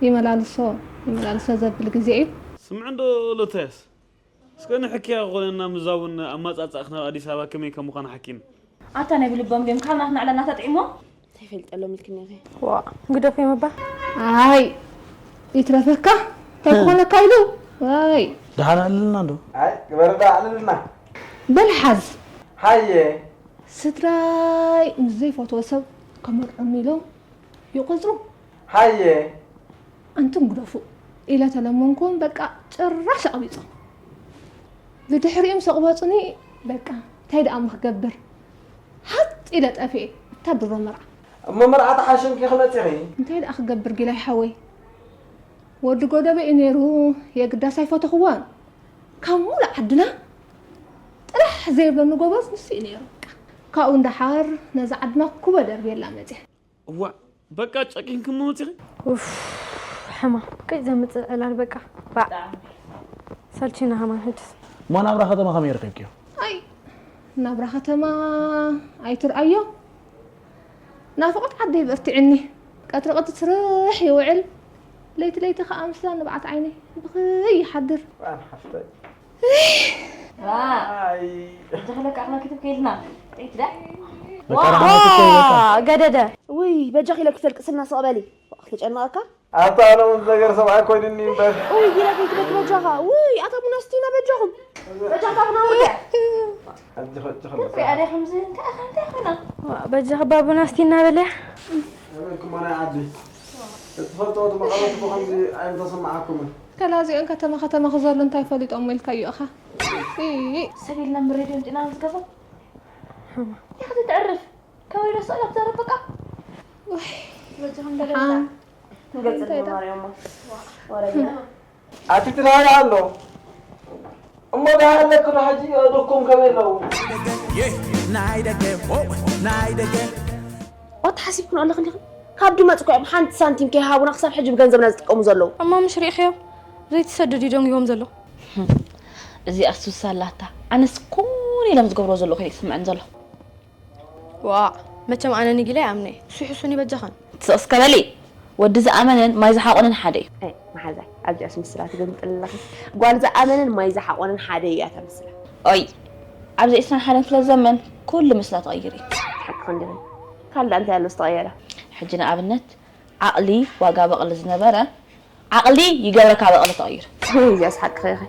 ይመላልሶ፣ ይመላልሶ ዘብል ግዜ እዩ። ስምዕ እንዶ ሎተስ፣ እስከ ንሕክያ ክኾነና ምዛ እውን ኣመጻጽኣኽ ናብ ኣዲስ ኣበባ ከመይ ከም ምዃኑ ሓኪኒ። ኣታ ናይ ብልቦም ድዮም ካብ ናትና ዕላልና ተጥዒሞ? እንታይ ይፈልጠሎም ኢልክኒ ኢኺ? ዋ፣ ግደፎ ይመባ። ኣይ፣ ይትረፈካ፣ እንታይ እ። ክኾነካ ኢሉ? ኣይ። ደሓን ኣዕልልና እንዶ። ኣይ፣ ግበር ደኣ ኣዕልልና። በል ሓዝ። ሃየ። ስድራይ ምስ ዘይፈትዎ ሰብ ከመርዑኒ ኢሎም ይቖጽሩ። ሃየ። ኣንቱም ግደፉ ኢለ ተለመንኩም፣ በቃ ጭራሽ ኣቕቢጾም። ብድሕሪኦም ሰቕበጹኒ፣ በቃ እንታይ ደኣ እሞ ክገብር? ሃጥ ኢለ ጠፊኤ፣ እታ ድሮ መርዓ። እሞ መርዓ ተሓሽምኪ ክመጺኺ? እንታይ ደኣ ክገብር ጊላይ ሓወይ? ወዲ ጎደበ እዩ ነይሩ፣ የግዳስ ኣይፈተኽዎን። ካብ ሙሉእ ዓድና ጥራሕ ዘይብለኒ ጎበዝ ንሱ እዩ ነይሩ። በቃ ካብኡ እንዳሓር ነዛ ዓድና ኩበ ደርብየላ መጺአ። እዋእ፣ በቃ ጨኪንክሞ መጺኺ? ኡፍ፣ ሕማ፣ ቅጭ ዘምጽእ ዕላል በቃ። ባዕ። ሰልቺና ከማን ሕጅስ። እሞ ናብራ ከተማ ከመይ ረኺብክዮ? ኣይ፣ ናብራ ከተማ ኣይትርኣዮ። ናፍቖት ዓደይ በርቲዕኒ። ቀትሪ ቀትሪ ስርሕ ይውዕል። ለይቲ ለይቲ ከኣ ምስላ ንብዓት ዓይነይ ብኽይ ይሓድር። እዋን ሓፍተይ። ዋ፣ ኣይ። ሕጂ ክለቃቕና ክትብ ከይድና። ጠይት ዳ? በቃ ዋ፣ ዳሕና ክትከይ በቃ። ገደደ። ውይ፣ በጃኺ ኢለኪ ተልቅስልና ስቕ በሊ። ተጨነቐካ? ኣታ ኣነ እውን ነገር ሰብኣይ ኮይኑኒ እምበር። ውይ፣ ጊላ ከይትበኪ በጃኻ። ውይ፣ ኣታ ቡና ስቲና በጃኹም። በጃኻ ቡና ውርደ። ሕጂ ኸ-፣ ሕጂ ኸ-፣ ከመይ ኣደ ከምዚ እንታይ ኢኻ፣ እንታይ ኮይና? ዋ፣ በጃኻ ባቡና ስቲና በልያ። ኣበልኩሞ ናይ ዓዲ። ትፈልጥዎ ተመቐረቱ ብኸምዚ ኣይምተሰማዓኩምን። ከላ እዚኦን ከተማ ከተማ ክዘሉ እንታይ ፈሊጦም ኢልካዮ ኢኻ? ኢይ። ሰብ የለን ብሬድዮ እንዲና ዝገዛ ያኽቲ ትዕርፍ ከበይ ዶ ስእላት ዘረብቃ ወጀኹም ደገና ሓም ንገጽ እንታይ ዳ? ማርያማ ወረዲና ኣቲ ትናይ ኣሎ እሞ ደሃለክዶ ሕጂ እድኩም ከመይ ኣለዉ? ናይ ደገ ሆ ናይ ደገ ዋት ሓሲብክን ኣለኽን ዲኽን ካብ ድመጽ ኮ ሓንቲ ሳንቲም ከይሃቡና ክሳብ ሕጂ ብገንዘብና ዝጥቀሙ ዘለዉ እሞ ምሽ ርኢኽዮ ዘይትሰድድ እዩ ደንጊዎም ዘሎ እዚኣ ሱስ ኣላታ ኣነስ ኮን ኢሎም ዝገብሮ ዘሎ ኮይኑ ይስምዐን ዘሎ ዋዕ መቸም ኣነ ንጊለ ይኣምነ እሱ ይሕሱን ይበጃኻን ስቕ እስከ በሊ ወዲ ዝኣመነን ማይ ዝሓቆነን ሓደ እዩ ኣይ መሓዛይ ኣብዚኣስ ምስላ ትገምጥል ኣለኺ ጓል ዝኣመነን ማይ ዝሓቆነን ሓደ እዩ እያ እታ ምስላ ኦይ ኣብዚ ዒስራን ሓደን ክፍለ ዘመን ኩሉ ምስላ ተቐይሩ እዩ ሓቂ ክንዲኽን ካልእ እንታይ ኣሎ ዝተቐየረ ሕጂ ንኣብነት ዓቕሊ ዋጋ በቕሊ ዝነበረ ዓቕሊ ይገብረካ በቕሊ ተቐይሩ እዚኣስ ሓቂ ኸይኸ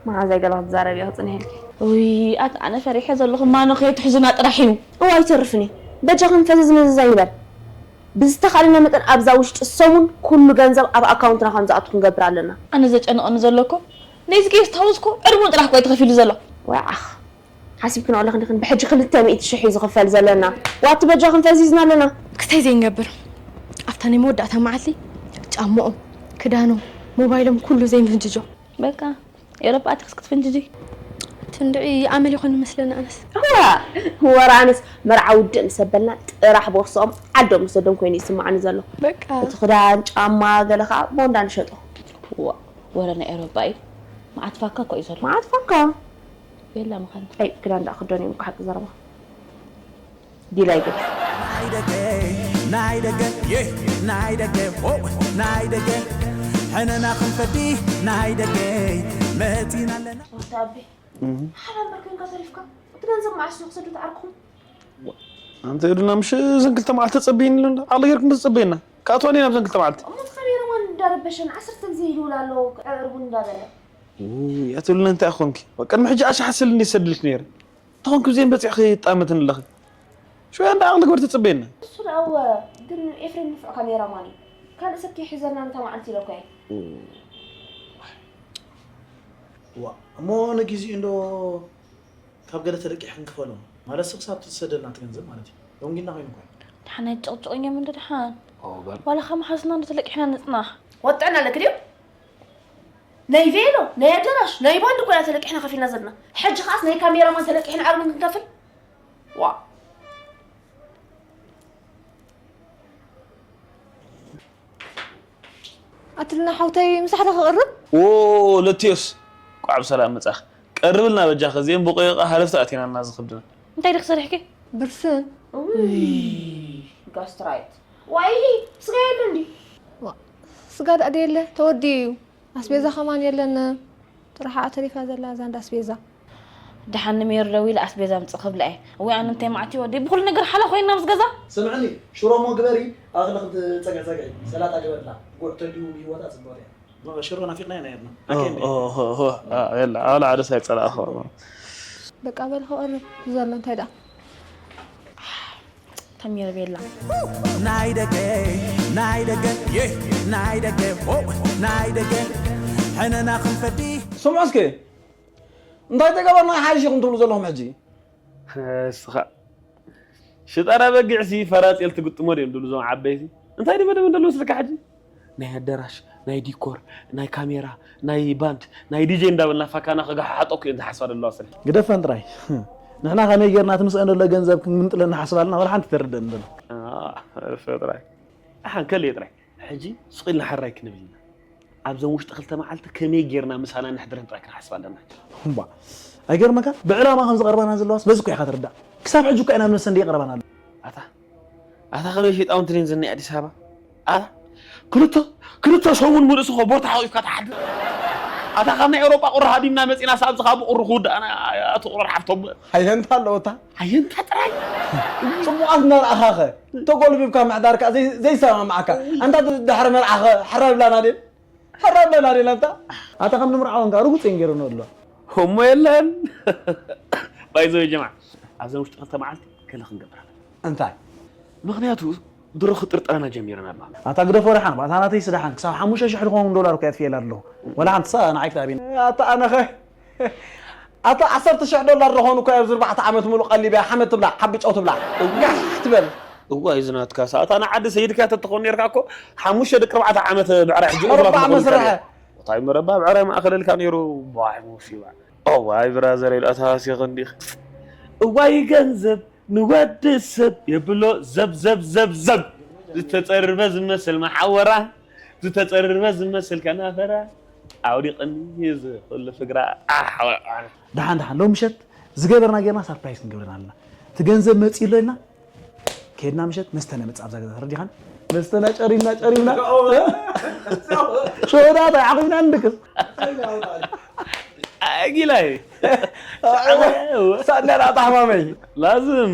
መሓዛይ ገለ ክትዛረብ እያ ክፅንሕልኪ ውይ ኣት ኣነ ፈሪሐ ዘለኹ ማኖ ከየትሕዙና ጥራሕ እዩ እዋ ኣይተርፍን እዩ በጃ ክንፈዝዝ መዝዝ ኣይንበል ብዝተኻእለና መጠን ኣብዛ ውሽጢ ሰሙን ኩሉ ገንዘብ ኣብ ኣካውንትና ከም ዝኣቱ ክንገብር ኣለና ኣነ ዘጨንቐኒ ዘሎ እኮ ነዚ ጌስ ታወዝኮ ዕድሙን ጥራሕ እኮ እዩ ተኸፊሉ ዘሎ ወይ ዓኽ ሓሲብክን ኣለኽን ዲኽን ብሕጂ ክልተ ሚእቲ ሽሕ እዩ ዝኽፈል ዘለና ዋቲ በጃ ክንፈዚዝና ኣለና ክስታይ ዘይንገብር ኣብታ ናይ መወዳእታ መዓልቲ ጫማኦም ክዳኖም ሞባይሎም ኩሉ ዘይምህንጅጆ በቃ ኤውሮጳ ኣቲኽስ ክትፍንጅጂ ትንድዒ ኣመል ይኾን መስለና ኣነስ እዋ ወራንስ መርዓ ውድእ ምስ ኣበልና ጥራሕ ቦርሶኦም ዓዶም ዝሰዶም ኮይኑ ይስምዓኒ ዘሎ በቃ እቲ ክዳን ጫማ ገለ ከዓ ቦንዳ ንሸጦ ወረ ናይ ኤውሮጳ እዩ መዓት ፋካ እኮ እዩ ዘሎ መዓት ፋካ ቤላ ምዃን ኣይ ክዳን ደኣ ክደን እዮም እኮ ሓቂ ዘረባ ዲላይ ግን ናይ ደገ ናይ ደገ የ ናይ ደገ ሆ ናይ ደገ ሕነና ክንፈዲ ናይ ደገ መፂና ኣለና ወታቤ ሓላል መርከብካ ተሪፍካ እቲ ገንዘብ መዓስ እዩ ክሰዱ ተዓርኩም ኣንተ ይዱና ምሽ ዘን ክልተ መዓልቲ ተጸበይኒ ኢሉ እንዳ ዓቕሊ ጌርኩም ተጸበየና ካእትዋኒ ናብ ዘን ክልተ መዓልቲ እሞ እቲ ካሜራማን እንዳረበሸን ዓሰርተ ግዜ ይድውል ኣሎ ኣዕርቡን እንዳበለ ያትብልና እንታይ ኾንኪ ቅድሚ ሕጂ ኣሻሓስል እንዲ ሰድልክ ነይረ ተኾንኪ ብዜን በፂሕ ክጣመትን ኣለኺ ሽወያ እንዳ ዓቕሊ ግበር ተጸበየና እሱ ደኣወ ግን ኤፍሬም ንፉዕ ካሜራማን እዩ ካልእ ሰብ ከይሕዘና ነታ መዓልቲ ኢለኳ እየ ዋ እሞ ንግዚኡ እንዶ ካብ ገለ ተለቂሕ ክንክፈሎ ማለት ሱ ክሳብ ትሰደልና እቲ ገንዘብ ማለት እዩ ደንጊና ኮይኑ እኳ እዩ ድሓን ኣይትጨቕጭቑኝ እዮም እንዶ ድሓን ዋላ ካብ መሓዝና እንዶ ተለቂሕና ንፅናሕ ወጥዕና ኣለክ ድዩ ናይ ቬሎ ናይ ኣደራሽ ናይ ባንድ ኮይና ተለቂሕና ከፊልና ዘለና ሕጂ ከዓስ ናይ ካሜራማን ተለቂሕና ዓርብን ክንከፍል ዋ ኣትልና ሓውተይ ምሳሕታ ክቕርብ ኦ ለትዮስ ቋዕ ብሰላም መጻኽ ቀርብልና በጃ ከዚኦም ብቆይቃ ሃለፍቲ ኣቲናና ዝኽብድና እንታይ ድክ ሰሪሕኪ ብርስን ጋስትራይት ዋይ ስጋ የለ እንዲ ስጋ ደኣ ደየለ ተወዲኡ እዩ ኣስቤዛ ከማን የለን ጥራሕ ተሪፋ ዘላ እዛ እንዳ ኣስቤዛ ደሓን ንሜሩ ደዊለ ኣስቤዛ ምጽእ ክብላ እየ። እዋይ ኣነ እንታይ መዓት እዩ ወደይ ብኹሉ ነገር ሓላ ኮይና ምስ ገዛ። ስምዕኒ ሽሮ እሞ ግበሪ ኣኽሊ ክትጸግዒ ጸግዒ ሰላጣ ግበርላ ጉዕ ተልዩ ብህይወታ ጽብቕቲ እያ። ሽሮ ናፊቕናያ ነይርና። ኣኬ እንዴ? ኦሆ የላ ኣላ ዓደስ ኣይጸላእኹ። በቃ በል ክቕርብ ዘሎ እንታይ ደኣ ተሚር ቤላ ናይ ደገ ናይ ደገ የ ናይ ደገ ሆ ናይ ደገ ሕነና ክንፈዲ ስምዑ እስከ እንታይ ተገበርና ሓይሽ ኢኹም ትብሉ ዘለኹም ሕጂ እስኻ ሽጣራ በጊዕሲ ፈራፂ ልትግጥሞ ድዮም ድብሉ እዞም ዓበይቲ እንታይ ድመደመ እንደሎ መስልካ ሕጂ ናይ ኣደራሽ ናይ ዲኮር ናይ ካሜራ ናይ ባንድ ናይ ዲጄ እንዳበልና ፋካና ከጋሓሓጠኩ እየን ዝሓስባ ዘለዋ ስለ ግደፈን ጥራይ ንሕና ከመይ ጌርና እቲ ምስአን ዘሎ ገንዘብ ክንምንጥለ ንሓስብ ኣለና ወላ ሓንቲ ተርደን ዘሎ ጥራይ ኣሓን ከልየ ጥራይ ሕጂ ስቕ ኢልና ሓራይ ክንብል ኢና ኣብዘን ውሽጢ ክልተ መዓልቲ ከመይ ጌርና ምሳና ነሕድረን ጥራይ ክንሓስብ ኣለና እምባ ኣይገርመካ ብዕላማ ከም ዝቐርባና ዘለዋስ በዚ እኮ ኢኻ ትርዳእ ክሳብ ሕጂ እኮ ኢና ንመሰ እንደ ይቐረባና ኣሎ ኣታ ኣታ ከመይ ሸይጣውንቲ ድን ዝኒ ኣዲስ ኣበባ ኣታ ክልተ ክልተ ሰሙን ሙሉእ ስኾ ቦታ ሓቂፍካ ትሓድር ኣታ ካብ ናይ ኤውሮጳ ቁሪ ሃዲምና መፂና ሳብ ዝኻብ ቁሪ ክውዳእና ኣቲ ቁሪ ሓፍቶም ሃየንታ ኣለዎ እታ ሃየንታ ጥራይ ፅቡቓት እናረኣኻኸ ተጎልቢብካ ምሕዳርካ ዘይሰማማዓካ ኣንታ ድሕሪ መርዓኸ ሕራ ብላና ድን ሕራ ብለና ድን ኣንታ ኣታ ከም ንምርዓወንካ ርጉፅ እየን ገይሩ ንብሎ እሞ የለን ባይዘ ጀማ ኣብዘን ውሽጢ ክልተ መዓልቲ ገለ ክንገብር ኣለና እንታይ ምኽንያቱ ድሮ ክጥርጥራና ጀሚረን ኣለዋ። ኣታ ግደፎ ደሓን፣ ኣታ ናተይስ ደሓን፣ ክሳብ ሓሙሽተ ሽሕ ዝኸውን ዶላር እኮ የጥፍኤላ ኣለኹ። ወላ ሓንቲ ሳ ንዓይ ክተኣብኒ። ኣታ ኣነኸ? ኣታ ዓሰርተ ሽሕ ዶላር ዝኾኑ እኮ ኣብዚ ኣርባዕተ ዓመት ሙሉእ ቀሊበያ ሓመድ ትብላ፣ ሓቢ ጨው ትብላ። ጋሕ ትበል። እዋይ፣ እዚ ናትካ ሰዓት ኣነ ዓዲ ሰይድካ ተትኾን ኔርካ እኮ ሓሙሽተ ደቂ ኣርባዕተ ዓመት ብዕራይ ሕጂ እኹላት ኣርባዓ መስርሐ። እንታይ መረባ ብዕራይ ማእኸለልካ ነይሩ። ዋይ፣ ሙሲባ። እዋይ፣ ብራዘር፣ ኢሉ ኣተሃሲኸ እንዲኽ። እዋይ፣ ገንዘብ ንወዲ ሰብ የብሎ ዘብ፣ ዘብ፣ ዘብ፣ ዘብ። ዝተጸርበ ዝመስል መሓወራ፣ ዝተጸርበ ዝመስል ከናፈራ። ኣውዲቕኒ እዚ ኩሉ ፍግራ። ኣሕ፣ ደሓን፣ ደሓን፣ ሎም ምሸት ዝገበርና ጌርና ሳርፕራይዝ ክንገብረን ኣለና። እቲ ገንዘብ መጺኡ ኣሎ ኢልና፣ ከድና ምሸት መስተ ነምጽእ ኣብዛ ገዛ፣ ተረዲኻን? መስተና ጨሪምና፣ ጨሪምና። ሸወዳታ ዓቒብና ንድቅስ። ኣጊላይ። ሳእና ዳኣ ታሕማመይ። ላዝም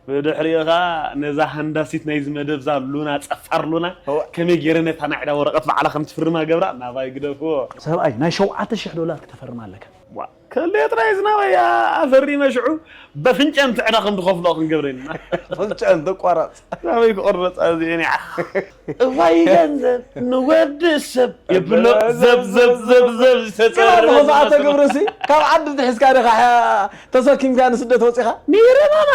ብድሕሪኡ ኸኣ ነዛ ሃንዳሲት ናይዚ መደብ፣ እዛ ሉና፣ ጸፋር ሉና፣ እዋ። ከመይ ገይረ ነታ ናይ ዕዳ ወረቐት ባዕላ ከም ትፍርማ ገብራ፣ ናባይ ግደፍዎ። ሰብኣይ፣ ናይ ሸውዓተ ሽሕ ዶላር ክተፈርማ ኣለካ። ዋ፣ ከልዮ ጥራይ ዝናበያ ኣፈሪመ ሽዑ በፍንጨን ትዕዳ ከም ዝኸፍሎ ክንገብረኒ። ፍንጨን ተቋራጽ። ናበይ ክቆረጻ እዚአን እያ። እዋይ ገንዘብ ንወዲ ሰብ የብሎ ዘብ፣ ዘብ፣ ዘብ፣ ዘብ፣ ዝተጸረበ ግብርሲ ካብ ዓዲ ትሒዝካ ዲኻ ተሰኪምካ ንስደት ወጺኻ? ሚረማማ።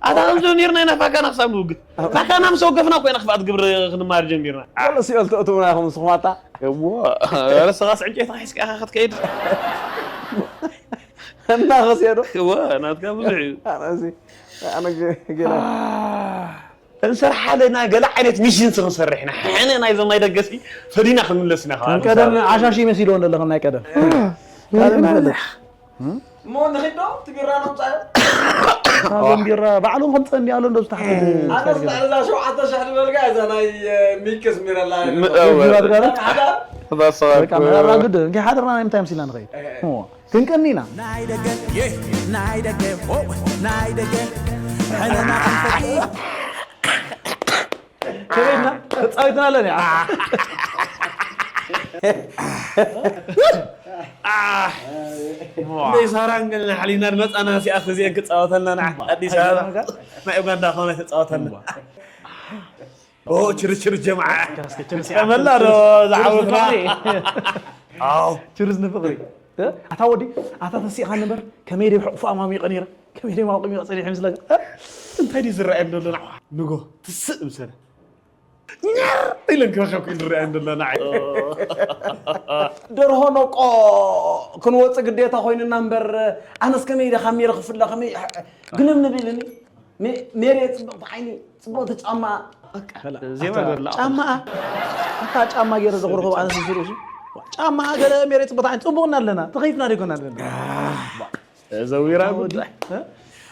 ኣታ ከምዚ ኔርና ኢና ፋካና ክሳብ ንውግእ። ፋካና ምስ ወገፍና ኮይና ክፍኣት ግብሪ ክንማር ጀሚርና። ገለ ሲኦል ተእትውና ኢኹም ንስኹም ኣታ። እዎ፣ ኧረ ስኻስ ዕንጨይቲ ሒዝካ ኢኻ ክትከይድ። እናኸስየ ዶ? እዎ፣ ናትካ ብዙሕ እዩ። ኣነ እዚ፣ ኣነ ገ-፣ ገለ። ኣህ፣ እንሰርሓ ኣለና፣ ገለ ዓይነት ሚሽን ሲ ክንሰርሕ ኢና። ሕነ ናይዞም ናይ ደገሲ ፈዲና ክንምለስ ኢና፣ ካብ ከም ቀደም ዓሻሽ መሲልዎ እንዶ ኣለኹም ናይ ቀደም። ካልእ ናይ ቀደም። እሞ ንኺድ ዶ? እቲ ቢራ ነምጻዮ? እታ ዘን ቢራ ባዕሎም ከምጸኒ ኣሎ እንዶ ዝታሕቲ ኣነስ ልዕሊ እዛ ሸውዓተ ሽሕ ዝበልካ እዛ ናይ፣ እ፣ ሚክስ ሚረላ ም-፣ እዋ። ቢራ ትጋብር? ሓደ እዛ ሰባ በቃ እኮ ምዕራብ ግድ፣ እንኪ ሓደርና ናይ ምንታይ ምሲልና ንኸይድ? እህ። እዎ። ክንቀኒ ኢና። ናይ ደገ፣ የ፣ ናይ ደገ፣ ዎ፣ ናይ ደገ። ሕነና ክንፈቲ። ከመይና? ተጻዊትና ኣለና። ኣህ። እንደ ሳራን ግን ሓሊና መጻና ሲኣ ክዚአን ክጻወተልና ንዓ። ኣዲስ ኣበባ። ናይ ኡጋንዳ ኾነ ተጻወተልና። ኦ፣ ችርስ፣ ችርስ ጀማዓ። ችርስ፣ ችርስ፣ ከመላ ዶ ችርስ ዝዓወትና? ንፍቕሪ። ኣዎ። ችርስ ንፍቕሪ። እ? ኣታ ወዲ፣ ኣታ ተሲእኻ ነበር፣ ከመይ ደይ ሕቑፉ ኣማሚቐ ነይረ፣ ከመይ ደይ ማውቂ ሚቐ ጸኒሐ ምስለካ። እ? እንታይ ድዩ ዝረኣየኒ ዘሎ ንዓ? ንጎ፣ ትስእ ምሰለ። ኛር ኢለን ክረኸብኩ ንረኣየኒ ዘሎ ንዓይ። ደርሆ ነቆ ክንወጽእ ግዴታ ኮይኑና እምበር፣ ኣነስ ከመይ ኢለ ካብ ሜሪ ክፍለ፣ ከመይ ግልም ንብል ኢልኒ። ሜ-፣ ሜሪ ጽብቕቲ ዓይኒ፣ ጽብቕቲ ጫማ። በቃ፣ ዜማ ኣታ ገርላ። ጫማ፣ ኣታ ጫማ ገይረ ዘቑርኹ ኣነ ስስሩ እሱ። ጫማ ገለ ሜሪ ጽብቕቲ ዓይኒ፣ ጽቡቕና ኣለና፣ ተኸይፍና ደይኮና ኣለና። ዘዊራ ጉዳይ።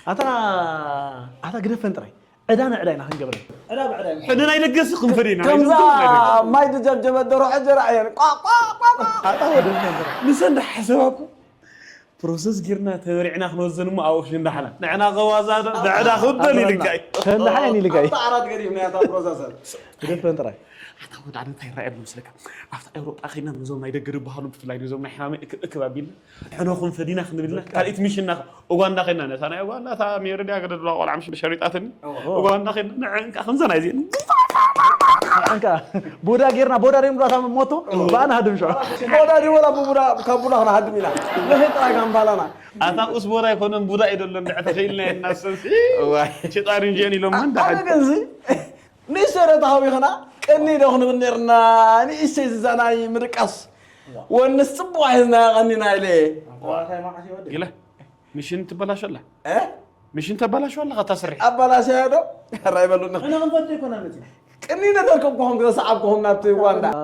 ኣታ፣ ኣታ ግደፈን ጥራይ። ዕዳ ንዕዳ ኢና ክንገብረን። ዕዳ ብዕዳ ኢና። ሕደ ናይ ደገሲ ክንፈድ ኢና። ከምዛ ናይ ደገሲ። ማይ ዝጀብጀበ ደርሆ ሕጂ ርኣየን። ቋ፣ ቋ፣ ቋ፣ ቋ። ኣታ ወደ ነበር። ንሰን ዳሓሰባ እኮ ፕሮሰስ ጌርና ተበሪዕና ክንወዘን እሞ ኣብኡ ክንዳሓና። ንዕና ከዋዛ ዶ? ንዕዳ ክበል ኢልካ እዩ። ተንዳሓ እየን ኢልካ እዩ። ኣብታ ዓራት ገዲፍና እያ እታ ፕሮሰሰር። ግደፈን ጥራይ። ኣታ ወደ ኣነ እንታይ ይረኣየኒ መስለካ? ኣብታ ኤውሮጳ ኸይና ነዞም ናይ ደገ ዝበሃሉ ብፍላይ ነዞም ናይ ሕማመይ እክ-፣ እክብ ኣቢልና ሕኖኹም ፈዲና ክንብልና ካልኢት ሚሽን ናኹ ኡጋንዳ ኸይና ነታ ናይ ኡጋንዳ እታ ሜሪ ድያ ገለ ድብላ ቆልዓ ምሽ ሸሪጣትኒ። እዎ። ኡጋንዳ ኸይና ንዕንካ ከምዛ ናይ እዚአን። ንዕንካ ቡዳ ጌርና፣ ቡዳ ደም ዱኣታ ሞቶ፣ ባና ሃድም ሸዋ። ቡዳ ድዩ ወላ ቡዳ፣ ካብ ቡዳ ኸና ሃድም ኢና። ንኸይ ጥራይ ካምፓላና። ኣታ ኡስ ቡዳ ኣይኮነን፣ ቡዳ እዩ ደሎ፣ እንድዕ ተኸኢልና የናሰንሲ። እዋይ። ሸጣን እንጀን ኢሎም ኣነ መንዳ ሓድ። ግን እዚ ንእሽተይ ዶ ተሃዊኽና፣ ቅኒ ዶ ክንብል ኔርና፣ ንእሽተይ ዝዛናይ ምድቃስ። ወንስ ጽቡቕ ሒዝና ቀኒና ኢለ። ገለ፣ ሚሽን ትበላሾ ኣላ። እ? ሚሽን ተበላሾ ኣለኻ፣ እታ ስርሒ። ኣበላሽያ ዶ? ራይ በሉኒ። ኣነ ክንፈቱ ኣይኮናን መጺና። ቅኒ ነገር ከም ክኾን ክሰዓብ ክኾን ናብቲ ዋንዳ። አ፣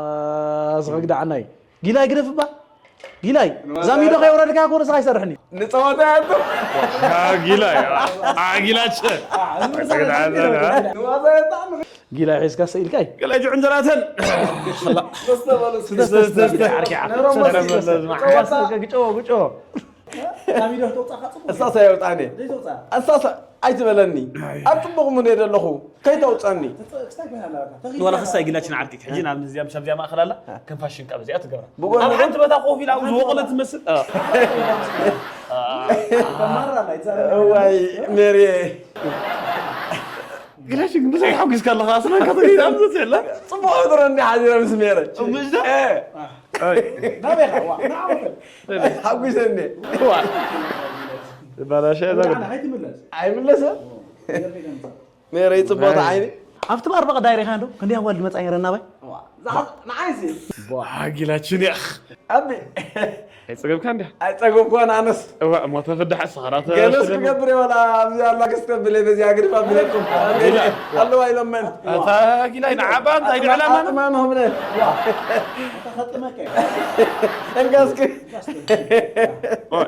ዝኸግዳ ዓናይ። ጊላይ ግደፍ እባ። ጊላይ፣ ዛሚዶ ከይወረድካ እኮ ርእስኻ ኣይሰርሕን እዩ። ንጸወታ እያ እኮ። አ፣ ጊላይ፣ አ፣ አ፣ ጊላቸ። ንዋዛ እያ እኮ። ጊላይ ሒዝካ ስኢልካ እዩ። ጊላይ ጅዑ እንጀራተን። መስተ በሉ እስኪ። መስተ፣ መስተ፣ መስተ። ዓርኪ፣ ዓርኪ። ነሮም መስተ፣ መስተ፣ መስተ። መስተ። ግጮ፣ ግጮ። ዛሚዶ ተውጻኻ ጽቡቕ። እሳሳ የውጣኒ። ዘይተውጻ። እሳሳ ኣይትበለኒ። ኣይ። ኣብ ጽቡቕ ሙድ እየ ዘለኹ። ከይተውጸኒ። ክስታይ ኮይና ኣለካ። ዋላ ክስታይ ጊላችን ዓርኪ። ሕጂ ናብ እዚኣ፣ ምሽ ኣብዚኣ ማእኸል ኣላ። ከም ፋሽን ካብ እዚኣ ትገብራ። ብጎኒ ኣብ ሓንቲ ቦታ ኮፍ ኢላ፣ ኣብ ዝወቕለ ትመስል። ተማራ ናይ ዛሬ። እዋይ፣ ሜሪየ። ግላሽ ግን ብዘይ ሓጒስካ ኣለኻ፣ ኣስመራ ከተገይዳ ኣብ ዘስሕላ። ጽቡቕ ጥረ እንዲ ሓዚረ ምስ ሜረ። እምሽ ዶ? እ። ኣይ። ናበይ ኢኻ? ዋ፣ ንዓ ወደ። ሓጒሰኒ። ዋ። ባላሻ እዛ ወደ። ኣይትምለስ። ኣይምለሰ? ሜረ ይጽቦታ ዓይኒ። ኣብቲ ባር በቐ ዳይሬኻ እንዶ፣ ክንደይ ኣዋልድ መጻ ነይረና ባይ? ዋ፣ ዝሓ-፣ ንዓይሲ። ዋ፣ ጊላችን ያኽ። ኣቢ። ኣይጸገብካ እንዲያ? ኣይጸገብኩን ኣነስ። እዋ፣ እሞ ተፍዳሕ እስኻ፣ ራተ ገለስ ሽደን። ክገብር እየ፣ ወላ ኣብዚ ኣላ ክስተብል እየ፣ በዚኣ ግድፍ ኣቢለኩም። ጊላ። ኣለዋ ኢሎመን። ኣታ ጊላይ ንዓባ እንታይ ኣጥማ-፣ ንዕላማ? ኣጥማኖ ብለ። ዋ። ኣታ ኸጥመከ። እንካ እስኪ። ኦይ።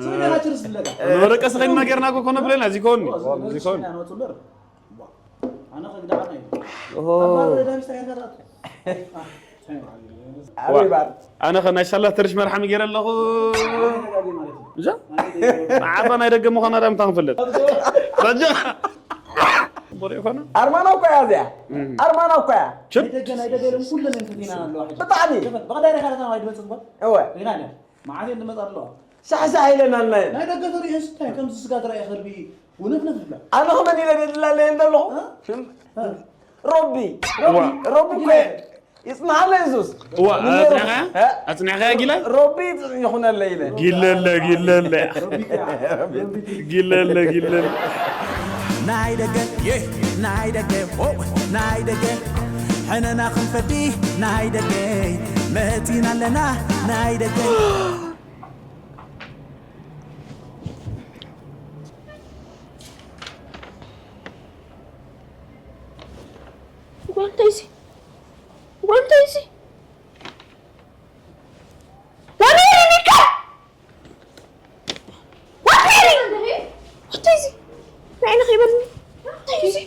ስለ ገና ችርስ ብለካ። ንወረቀ ስኸይንና ጌርና እኮ ኮነ ብለና፣ እዚ ኮኒ። እዚ ኮኒ። ኣነ ከግዳዓና እዩ። ኦሆ። ኣብ ባዶ ደም ዝተሄድካ ትኣቱ። ኣበይ ባር? ኣነ ኸ ናይ ሳላ ትርሽ መርሓሚ ገይረ ኣለኹ። እዛ? ንዓባ ናይ ደገ ምዃና ዳ ምታ ክንፈልጥ? ረጃ። ቦሬ ኾነ? ኣርማና እኮ እያ እዚኣ። እም። ኣርማና እኮ እያ። ችድ። ናይ ደገ፣ ናይ ደገ ኢሎም ኩለን እንትን ኢና ኣለዋ ሕጂ። ብጣዕሚ። ሸፈት፣ ብቐዳይ ሬኻ ሬኻ ናይ ድመጽእ እኮ። እወ። ሬኻ ሬኻ። መዓት እየን ዝመጻ ኣለዋ። ሳሕሳሕ ኢለና ኣለና። ናይ ደገ ተሪኤስ እንታይ ከምዚ ስጋ ዝረኣየ ከልቢ ውንፍንፍ ይብላ። ኣነ ኸመን ኢለ ደድላ ኣለየ እንደ ኣለኹ? እ? እ? ሮቢ። ሮቢ። ዋ። ሮቢ እኮ ይጽንሓና የሱስ። ዋ፣ ንገሩ። ኣጽኒዕካ? እ? ኣጽኒዕካ ጊለ? ሮቢ ይኹነለ ኢለ። ጊለለ፣ ጊለለ። ሮቢ እኮ ያ። ሮቢ። ጊለለ፣ ጊለለ። ናይ ደገ፣ የ፣ ናይ ደገ፣ ሆ፣ ናይ ደገ። ሕነና ክንፈዲ፣ ናይ ደገ። መጺና ኣለና፣ ናይ ደገ። ጓል እንታይ እዚ? ጓል እንታይ እዚ? ወሬ ሚካ! ወሬ! እንታይ እዚ? ንዓይኒ ከይበልኒ። እንታይ እዚ?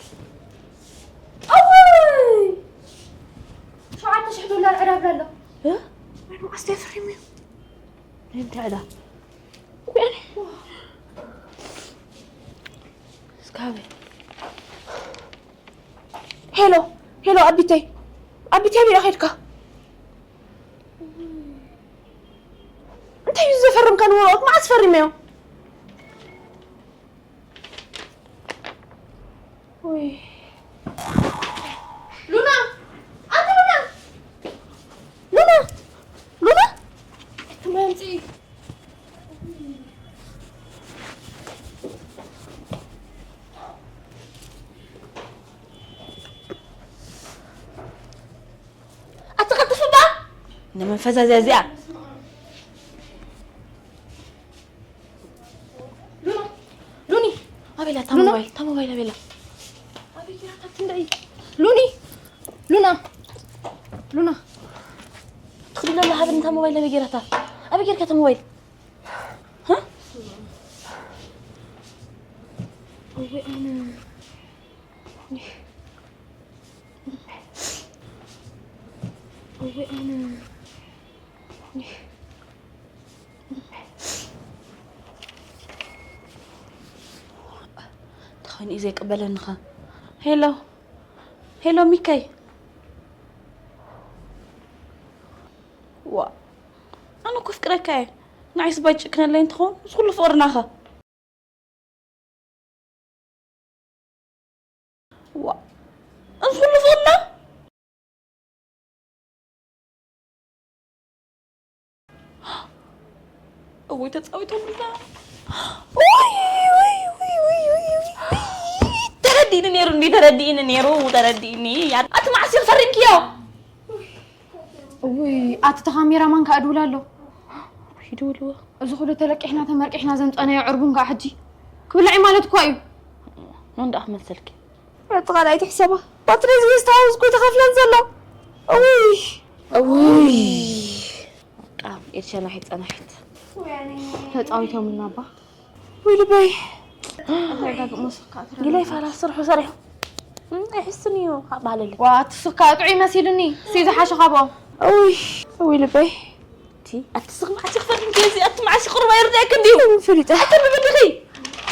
ኣወይ! ሸውዓተ ሽሕ ዶላር ዕዳ ብላ ኣሎ። እ? ወይኑ ኣስተይ ፍሪም እዩ። እንታይ ዕዳ? እስካበይ? ሄሎ፣ ሄሎ፣ ኣቢተይ። ኣቢተይ፣ ኣበይ ኸድካ? እንታይ እዩ ዘፈረምካኒ ወረቐት? መዓስ ፈሪመዮ? ውይ። ሉና! ኣንቲ ሉና! ሉና! ሉና! እቲ ማይ ኣምፅኢ። ኣቲ ቀልጥፍ እባ! ንመንፈዛዝያ እዚኣ። ሉኒ፣ ኣቤላ፣ እታ ሉና? ሞባይል፣ እታ ሞባይል ኣቤላ። ኣበይ ጌራታ ትንደኢ? ሉኒ፣ ሉና፣ ሉና። ትኽድሎ ኣላ ሃብኒ እታ ሞባይል ኣበይ ጌራታ? ኣበይ ጌርካ እታ ሞባይል? ሃ? እወ፣ ኣነ። እወ፣ ኣነ። ተኾይኑ እዩ ዘይቅበለኒ ኸ? ሄሎ፣ ሄሎ ሚከይ። ዋ፣ ኣነ እኮ ፍቅረካ እየ። ንዓይ ስባይ ጭክነለይ እንትኸውን፣ እዚ ኩሉ ፍቕርና ኸ? ዋ፣ እዚ ኩሉ ፍቕርና? እውይ፣ ተጻዊቶምልና። ውይ፣ ውይ፣ ውይ። ተረዲእኒ ነይሩ፣ እንዲ ተረዲእኒ ነይሩ፣ ተረዲእኒ። ኣቲ መዓስ ኢኺ ፈሪምክዮ? ውይ፣ ኣቲ ተኻሜራማን ከኣ ድውል ኣሎ። ይድውልዎ። እዚ ኩሉ ተለቂሕና ተመርቂሕና ዘምጻናዮ ዕርቡን ከኣ ሕጂ ክብላዕ እዩ ማለት እኳ እዩ። መን ደኣ ክመልሰልኪ? እቲ ካልኣይቲ ሕሰባ። ባትሪ ዝብስታ ውስኩ ተኸፍለን ዘሎ። እውይ። እውይ። ቃም ኤልሻናሒት ጸናሒት። ተጻዊቶምና እባ። ውይ ልበይ። ኣረጋግእ መሰካ ትረጋጋእ። ጊላይ ፋራ ስርሑ ሰሪሑ። እም፣ ኣይሕስን እዩ፣ ካብ ባህለለ። ዋ፣ እቲ ስካ ጥዑይ መሲሉኒ። ሲ ዝሓሸ ካብኦም። እውይ፣ እውይ ልበይ። እቲ፣ ኣቲ ስኽ መዓስ ይኽፈል እንጂ እዚ፣ ኣቲ መዓስ ይቕርብ ኣይርዳእክን ድዩ? ምን ፈሊጠ? ኣቲ ብብድኺ።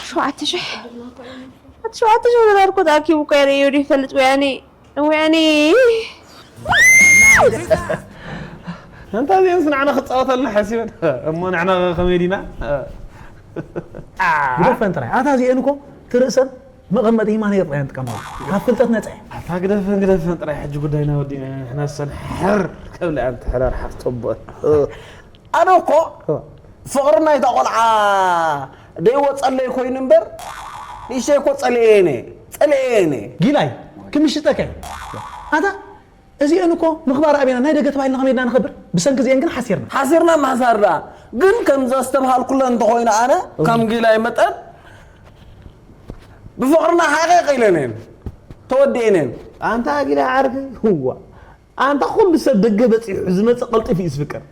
ሸውዓተ ሽሕ። ኣቲ ሸውዓተ ሽሕ ዶላር እኮ ተኣኪቡ እኮ የርእዮ ድዩ ይፈልጥ ወያኔ። ወያኔ። እንታ እዚአን ንዓና ክጻወታልና ሓሲበን። እሞ ንዓና ከመይ ዲና? ግደፈን ጥራይ። ኣታ እዚአን እኮ ትርእሰን መቐመጢ ሂማን ኤርትራ እዮም ጥቀመሉ። ካብ ፍልጠት ነጻ እዮም። ኣታ ግደፈን ግደፈን ጥራይ ሕጂ ጉዳይና ወዲእና ንሕና ሰን ሕር ከብላ ኣንቲ ሕራር ሓፍ ጽቡቕ። ኣነ እኮ ፍቕሪ ናይታ ቆልዓ ደይወጸለይ ኮይኑ እምበር ንእሽተይ እኮ ጸልኤ እኔ ጸልኤ እኔ። ጊላይ ክምሽጠከ ኣታ እዚአን እኮ ምኽባር ኣቤና ናይ ደገ ተባሂልና ከመይ ኢልና ንኸብር? ብሰንኪ እዚአን ግን ሓሲርና። ሓሲርና ማሕሳር ደኣ ግን ከም ዘስተብሃልኩለን እንተኾይኑ ኣነ ከም ጊላይ መጠን ብፍቕርና ሓቐቕ ኢለን እየን ተወዲአን እየን። ኣንታ ጊላ ዓርኪ ህዋ ኣንታ ኩሉ ሰብ ደገ በጺሑ ዝመጽእ ቀልጢፉ እዩ ዝፍቀር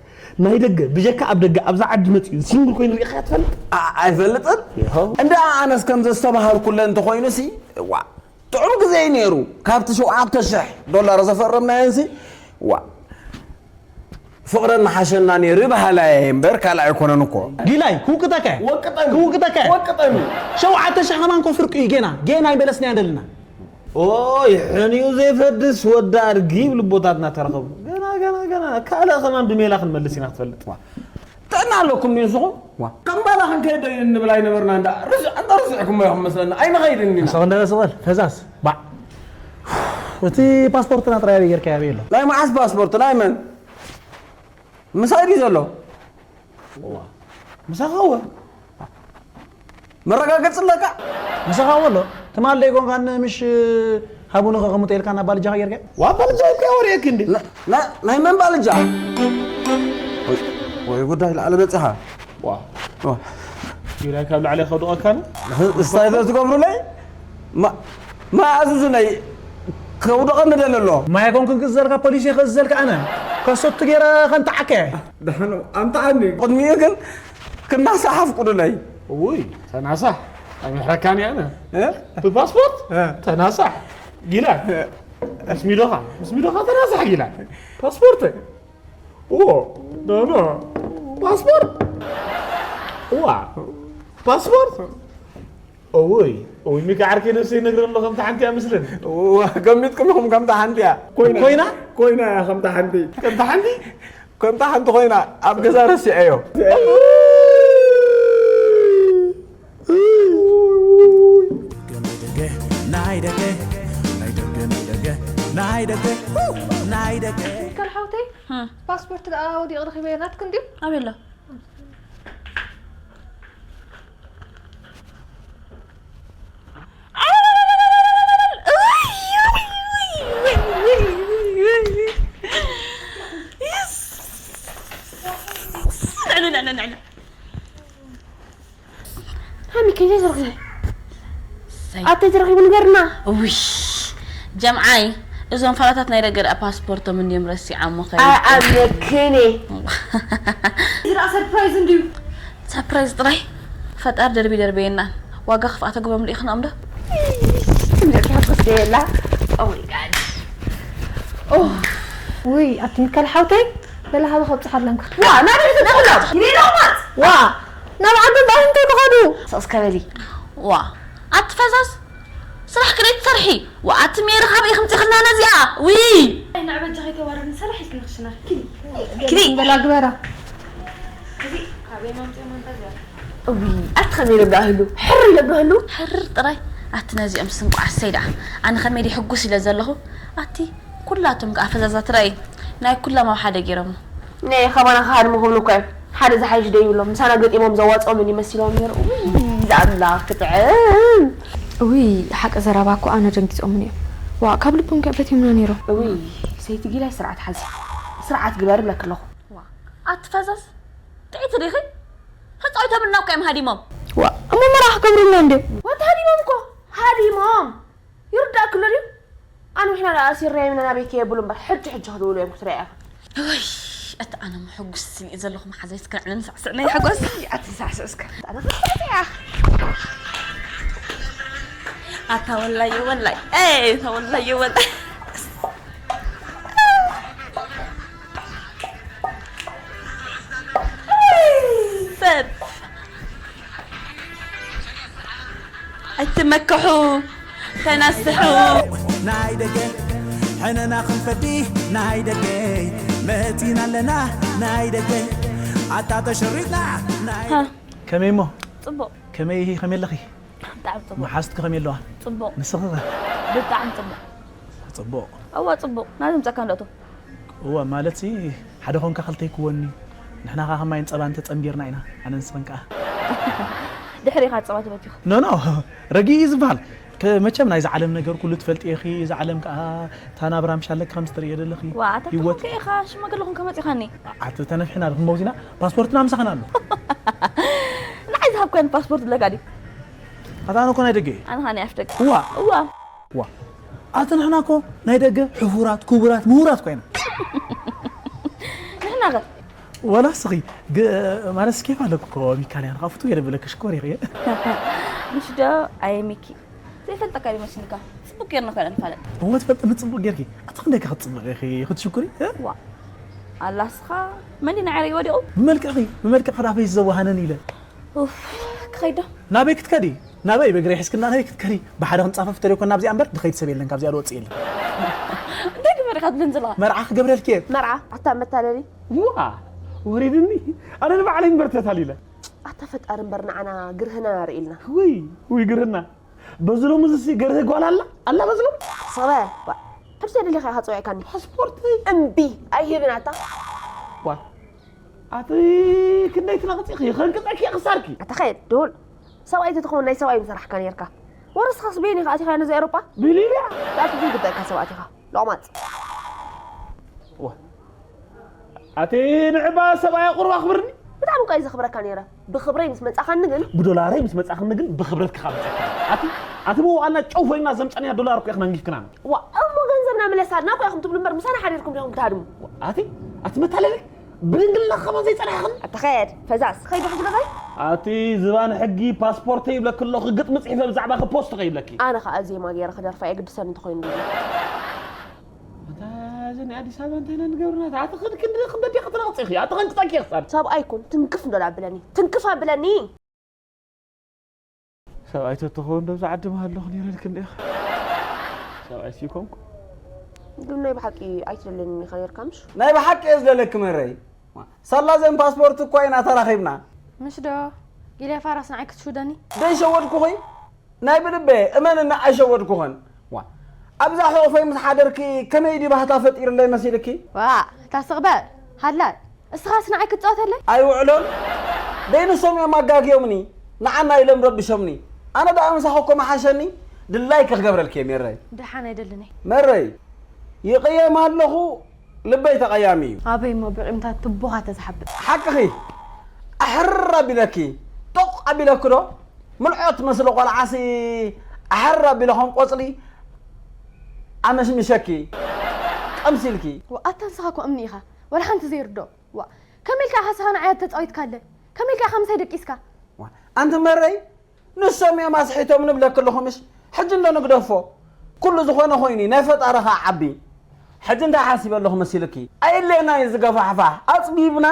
ናይ ደገ ብጀካ ኣብ ደገ ኣብዛ ዓዲ መጺኡ ስንግል ኮይኑ ሪኢኻ ትፈልጥ? ኣ- ኣይፈልጥን። ይኸው። እንዳ ኣነስ ከም ዘስተባሃልኩለ እንተኾይኑሲ እዋ ጥዑም ግዜ እዩ ነይሩ። ካብቲ ሸውዓተ ሽሕ ዶላር ዘፈረምናየንሲ ዋ ፍቕረን መሓሸና ነይሩ ይበሃላ እየ እምበር ካልእ ኣይኮነን እኮ። ጊላይ ክውቅጠካ እየ። ወቅጠኒ። ክውቅጠካ እየ። ወቅጠኒ። ሸውዓተ ሽሕ ከማን እኮ ፍርቂ እዩ ጌና ጌና ኣይመለስናዮ ዘለና። ኦይ ሕንዩ ዘይፈድስ ወዲ ኣድጊ ይብሉ ኣቦታትና ተረኸቡ። ገና ገና ገና ካልእ ከማን ብሜላ ክንመልስ ኢና ክትፈልጥ። ጥዕና ኣለኩም ድዩ ንስኹም? ዋ። ከም ባላ ክንከይድ ዶ ንብል ኣይነበርና እንዳ ርስ- እንዳ ርስዕኩሞ ኢኹም መስለና ኣይንኸይድን ኢና። ሰቕ እንዳለ ስቕ በል ፈዛዝ ባዕ። እቲ ፓስፖርትና ጥራይ ኣበይ ጌርካዮ ኣበይ ኣሎ? ናይ መዓስ ፓስፖርት ናይ መን? ምሳይ ድዩ ዘሎ? ምሳኻ እወ። መረጋገጺ ኣለካ? ምሳኻ እወ ኣሎ። ትማሊ ዘይኮንካ ምሽ ሃቡኒ ከቐምጦ ኢልካ ናብ ባልጃኻ ጌርካ? ዋ ባልጃ ኢልካ ወሬ ክንዲ። ና- ና- ናይ መን ባልጃ? ወይ- ወይ ጉዳይ ላዕሊ በጺኻ። ዋ ዋ። ዩላይ ካብ ላዕሊ ከውድቐካ ነው? እስታይ ትገብሩለይ? ማ- ማእዙዙለይ ከውድቐኒ ደለሎ። ማይ ኮንክን ክዘልካ ፖሊስ ይኸዘልካ ኣነ ከሶት ገይረ ከንተዓከ። ደሓኑ ኣምጣዓኒ። ቅድሚኡ ግን ክናሳሕ ኣፍቅዱለይ። ውይ ተናሳሕ ኣይምሕረካን እየ ኣነ። እ? ብፓስፖርት እ። ተናሳሕ ጊላ ምስ ሚዶኻ ምስ ሚዶኻ ተናሳሕ ጊላ ፓስፖርት ኦ ኖ ኖ ፓስፖርት ዋ ፓስፖርት ኦይ ኦይ ሚካ ዓርከይ ነፍሰይ ነግረ ኣሎ ከምታ ሓንቲ እያ ምስልን ዋ ገሚትኩም ኢኹም ከምታ ሓንቲ እያ ኮይና ኮይና? ኮይና እያ ከምታ ሓንቲ ከምታ ሓንቲ ከምታ ሓንቲ ኮይና ኣብ ገዛ ረሲዐዮ ናይ ደገ ናይ ደገ ናይ ደገ ናይ ደገ ናይ ደገ ናይ ደገ ናይ ደገ ሚካል ሓውተይ ፓስፖርት ደኣ ወዲቕ ረኺበዮ ናትክን ድዩ? ኣበይ ኣሎ? ሃሚ ከይደ ዝረኽበ ኣተይ ተረኺቡ ንገርና ውሽ ጀምዓይ እዞም ፋራታት ናይ ደገ ደኣ ፓስፖርቶም እንድዮም ረሲዓሞ ከይዱ ኣኣምነክን እዚ ደኣ ሰርፕራይዝ እንድዩ ሰርፕራይዝ ጥራይ ፈጣር ደርቢ ደርበየና ዋጋ ክፍኣተ ግበም ልኢኽናኦም ዶ ትምህርቲ ሕጉስ ደየላ ኦማይ ጋድ ውይ ኣቲ ሚካል ሓውተይ በላ ሃበ ከብፅሓ ኣለንካ ዋ ናበይ ተደኽሎም ይነግሮማት ዋ ናብ ዓዲ ባይንቶ ትኸዱ ሰስከበሊ ዋ ኣቲ ፈዛዝ ስራሕ ክደይ ትሰርሒ ዋ ኣቲ ሜሪ ካበይ ከምፂኽልና ነዚኣ ውይ ናይ ንዕበጃ ከይተዋረድኒ ሰራሕ ኢልክኒ ክሽነኺ ኪዲ በላ ግበራ እውይ ኣቲ ከመይ ኢሎም ደኣ ህሉ ሕር ኢሎም ደኣ ህሉ ሕር ጥራይ ኣቲ ነዚኦም ስንቋ ኣሰይ ደኣ ኣነ ከመይ ድየ ሕጉስ ኢለ ዘለኹ ኣቲ ኩላቶም ከኣ ፈዛዛት ረኣይ ናይ ኩሎም ኣብ ሓደ ገይሮሞ ናይ ኸባና ኸሃድሙ ክብሉ እኮ እዮም ሓደ ዝሓይሽ ደይብሎም ምሳና ገጢሞም ዘዋፅኦምን ይመሲሎም ነይሩ እውይ ዝኣምላኽ ክጥዕም እውይ ሓቂ ዘረባ እኮ ኣነ ደንጊፆምን እዮም ዋ ካብ ልቦም ከ በትዮምና ነይሮም እውይ ሰይቲ ጊላይ ስርዓት ሓዚ ስርዓት ግበር እብለኪ ኣለኹ ኣቲ ፈዛዝ ጥዒቲ ዲኺ ህፃዊቶም እናብካ እዮም ሃዲሞም ዋ እሞ መርዓ ክገብሩልና እንድዮም ወት ሃዲሞም እኮ ሃዲሞም ይርዳእኪ ኣሎ ድዩ ኣንዊሕና ደኣ ኣሲርናዮም ኢና ናበይ ከየብሉ እምበር ሕጂ ሕጂ ክትብሉ እዮም ክትሪኣ ኢኺ እውይ እቲ ኣነ እሞ ሕጉስ ስለ ዘለኹ መሓዛይ እስከ ንዕለን ሳዕስዕ ናይ ሓጎስ ኣቲ ሳዕስዕ እስከ ኣነ ክትሪኣ ኣታ ወላየ ወላይ ኣታ ወላየ ወላይ ሰብ ኣይትመክሑ ተናስሑ ናይ ደገ ሕነና ክንፈዲ ናይ ደገ መፂና ኣለና ናይ ደገ ኣታ ተሸሪጥና ናይ ከመይ እሞ ፅቡቅ ከመይ ኢኺ ከመይ ኣለኺ ብጣዕሚ ጽቡቕ። መሓዝትኪ ከመይ ኣለዋ? ጽቡቕ። ንስኺ ኸ? ብጣዕሚ ጽቡቕ። ጽቡቕ። እዋ ጽቡቕ። ናይዞም ጸካ ንደእቶ። እወ፣ ማለትሲ ሓደ ኾንካ ክልተ ኣይክወኒ። ንሕና ኸዓ ከማይን ጸባን ተጸንቢርና ኢና፣ ኣነ ንስኽን ከኣ። ድሕሪ ኢኻ ጸባ ትበቲኹ። ኖ፣ ኖ፣ ረጊእ እዩ ዝበሃል። ከ-፣ መቸም ናይዚ ዓለም ነገር ኩሉ ትፈልጢ ኢኺ። እዚ ዓለም ከኣ እታ ናብራ ምሽ ኣለኪ ከምዚ ትርእዮ ዘለኺ። ዋ፣ ኣታ ህይወት ከ ኢኻ ሽማግለ ኾንካ መጺኻኒ። ኣቲ ተነፊሕና ድኽን መውዚና ፓስፖርትና ምሳኽና ኣሎ። ንዓይ ዝሃብካኒ ፓስፖርት ኣለካ ድዩ? ኣታ ኣነ እኮ ናይ ደገ እየ። ኣነ ኸኣ ናይ ኣፍ ደገ። እዋ። እዋ። እዋ። ኣቲ ንሕና እኮ ናይ ደገ ሕፉራት፣ ክቡራት፣ ምሁራት ኮይና። ንሕና ኸ? ወላ እስኺ ግ-፣ ማለት ስኬፍ ኣለኩ እኮ ሚካልያን፣ ካብ ፍትው እየ ደብለኪ፣ ሽኮር ኢኺ። ምሽ ዶ? ኣየ ሚኪ። ዘይፈልጠካ ድዩ መሲልካ? ጽቡቅ ጌርና እኮ ኢና ንፋለጥ። እወ ትፈልጥኒ ጽቡቅ ጌርኪ። ኣቲ ክንደይ ከ ክትጽብቂ ኢኺ፣ ክትሽኩሪ፣ እ? ዋ። ኣላ እስኻ መን ድዩ ንዓይ ርእዩ ወዲቑ? ብመልክዕኺ፣ ብመልክዕኺ ዳፈይ ዘወሃነን ኢለ። ኡፍ፣ ክኸይድ ዶ? ናበይ ክትከዲ? ናበይ? በግረይ ሒዝክና ናበይ ክትከዲ? ብሓደ ክንጻፈፍ ተደይኮን ናብዚኣ እምበር ድኸይድ ሰብ የለን፣ ካብዚኣ ዝወጽእ የለን። እንታይ ግበር ኢኻ ትብለኒ ዘለኻ? መርዓ ክገብረልኪ እየ። መርዓ? ኣታ መታለሊ። ዋ ወሪድኒ። ኣነ ንባዕለይ እምበር ተታሊለ። ኣታ ፈጣሪ እምበር ንዓና ግርህና ርኢልና። ውይ ውይ ግርህና። በዚ ሎሚ እዚ ገርህ ጓል ኣላ ኣላ በዚ ሎሚ። ሰበ ዋ፣ ሕርሲ ደሊኻ ኢኻ ጸዊዕካኒ። ፓስፖርት እምቢ ኣይህብን ኣታ። ዋ ኣቲ ክንደይ ትነቕጺኺ ከንቅጸኪ ክሳርኪ። ኣታ ኸየድ ድሁል ሰብኣይ ተትኸውን ናይ ሰብኣይ ምሰራሕካ ነርካ። ወረስኻስ በይን ኢኻ ኣቲኻ ነዚ ኤሮጳ? ብሊልያ ዳት ዘይግባእካ ሰብኣት ኢኻ ሎማጽ። ዋ ኣቲ ንዕባ ሰብኣይ ኣቑርብ ኣኽብርኒ። ብጣዕሚ እኳ እዩ ዘኽብረካ ነይረ። ብኽብረይ ምስ መጻኻኒ ግን ብዶላረይ ምስ መጻኽኒ ግን ብኽብረትኪ ካብ መጸካ ኣቲ ኣቲ መዋኣልና ጨው ኮይና ዘምጸንያ ዶላር እኮ ኢኽና ንጊፍክና። ዋ እሞ ገንዘብና ምለሳልና እኮ ኢኹም ትብሉ እምበር ምሳና ሓዲርኩም ዲኹም ትሃድሙ። ኣቲ ኣቲ መታለሊ ብድንግልና ከማን ዘይጸናሕኽን። ኣታ ኸየድ ፈዛስ ኸይዱ ሕጂ ገዛይ። ኣቲ ዝባን ሕጊ ፓስፖርተይ ይብለኪ ኣለኹ ግጥሚ ጽሒፈ ብዛዕባኺ ፖስት ከይብለኪ። ኣነ ኸኣ ዜማ ገይረ ክደርፋ የግድሰኒ እንተኾይኑ ድዩ? ኣታ እዚ ናይ ኣዲስ ኣበባ እንታይ ኢና ንገብርና ኣቲ ክንዲ ክንዲ ክንዲ ክትነቕጽ ኢኺ ኣቲ ከንቅጸኪ ክሳብ ሰብኣይ ኩን ትንክፍ እንዶ ኣብለኒ ትንክፍ ኣብለኒ። ሰብኣይ ተትኸውን ዶ ብዛ ዓዲ ምሃለኹ ነይረ ኢልኪ እንዲኺ። ሰብኣይ ሲኮንኩ ግን ናይ ብሓቂ ኣይትደልየኒ ኢኻ ነርካ ምሽ? ናይ ብሓቂ እየ ዝደለኪ መረይ። ሳላ ዘን ፓስፖርት እኳ ኢና ተራኺብና። ምሽ ዶ? ኢለ ፋራስ ንዓይ ክትሽውደኒ? ደይሸወድኩኺ? ናይ ብልበ እመንና ኣይሸወድኩኽን። ዋ ኣብዛ ሕቑፈይ ምስ ሓደርኪ ከመይ ድዩ ባህታ ፈጢሩለይ መሲልኪ? ዋ ታስቕ በል ሃላይ እስኻስ ንዓይ ክትጻወተለይ? ኣይውዕሎን። ደይ ንሶም እዮም ኣጋግዮምኒ። ንዓና ኢሎም ረብሾምኒ። ኣነ ደኣ ምሳኺ እኮ መሓሸኒ። ድላይኪ ክገብረልኪ እየ ሜረይ። ደሓን ኣይደልን እየ። መረይ ይቕየም ኣለኹ። ልበይ ተቐያሚ እዩ። ኣበይ እሞ ብዒምታት ትቦኻ ተዝሓብጥ። ሓቅኺ። ኣሕር ኣቢለኪ። ጦቕ ኣቢለኪ ዶ? ምልዖት መስሊ ቆልዓሲ ኣሕር ኣቢለ ከም ቆጽሊ ኣመሽምሸኪ። ቀምሲልኪ። ኣታ ንስኻ እኮ እምኒ ኢኻ ወላ ሓንቲ ዘይርዶ። ዋ ከመይ ኢልካ ኢኻ ስኻ ንዓይ ተጻዊትካለ? ከመይ ኢልካ ኢኻ ምሳይ ደቂስካ? ዋ፣ ኣንቲ መረይ ንሶም እዮም ኣስሒቶም ንብለኪ ኣለኹ ምሽ? ሕጂ እንዶ ንግደፎ። ኩሉ ዝኾነ ኮይኑ ናይ ፈጣሪ ኸዓ ዓቢ። ሕጂ እንታይ ሓሲበ ኣለኹ መሲልኪ? ኣየድልየና እዩ ዝገፋሕፋሕ። ኣጽቢብና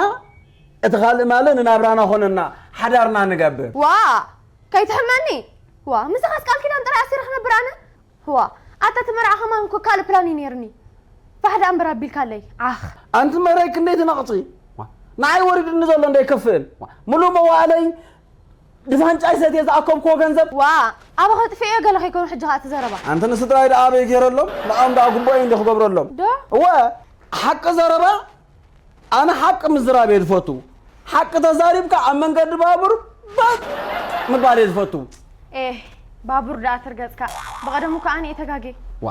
እቲ ካልእ ማለ ንናብራና ኾነና ሓዳርና ንገብር። ዋ ከይትሕመኒ። ዋ ምስኻስ ቃል ኪዳን ጥራይ ኣሲረ ክነብር ኣነ? ዋ ኣታ እቲ መርዓ ኸማን እኮ ካልእ ፕላን እዩ ነይርኒ። ፋሕ ደኣ እምበር ኣቢልካለይ ዓኽ። ኣንቲ መረይ ክንደይ ትነቕጺ? ንዓይ ወሪዱኒ ዘሎ እንዶ ይከፍል። ሙሉእ መዋእለይ ድፋንጫይ ሰትየ ዝኣከብክዎ ገንዘብ። ዋ ኣበ ከጥፍኤዮ ገለ ከይኮኑ ሕጂ ኸኣ እቲ ዘረባ። ኣንቲ ንስድራይ ደኣ ኣበይ ገይረሎም? ንዕኦም ደኣ ግቡኣይ እንዶ ክገብረሎም። ዶ? እወ ሓቂ ዘረባ ኣነ ሓቂ ምዝራብ እየ ዝፈቱ። ሓቂ ተዛሪብካ ኣብ መንገዲ ባቡር በጥ ምባል እየ ዝፈቱ። ኤህ ባቡር ደኣ ትርገጽካ። ብቐደሙ ከኣ ኣነ እየ ተጋግየ። ዋ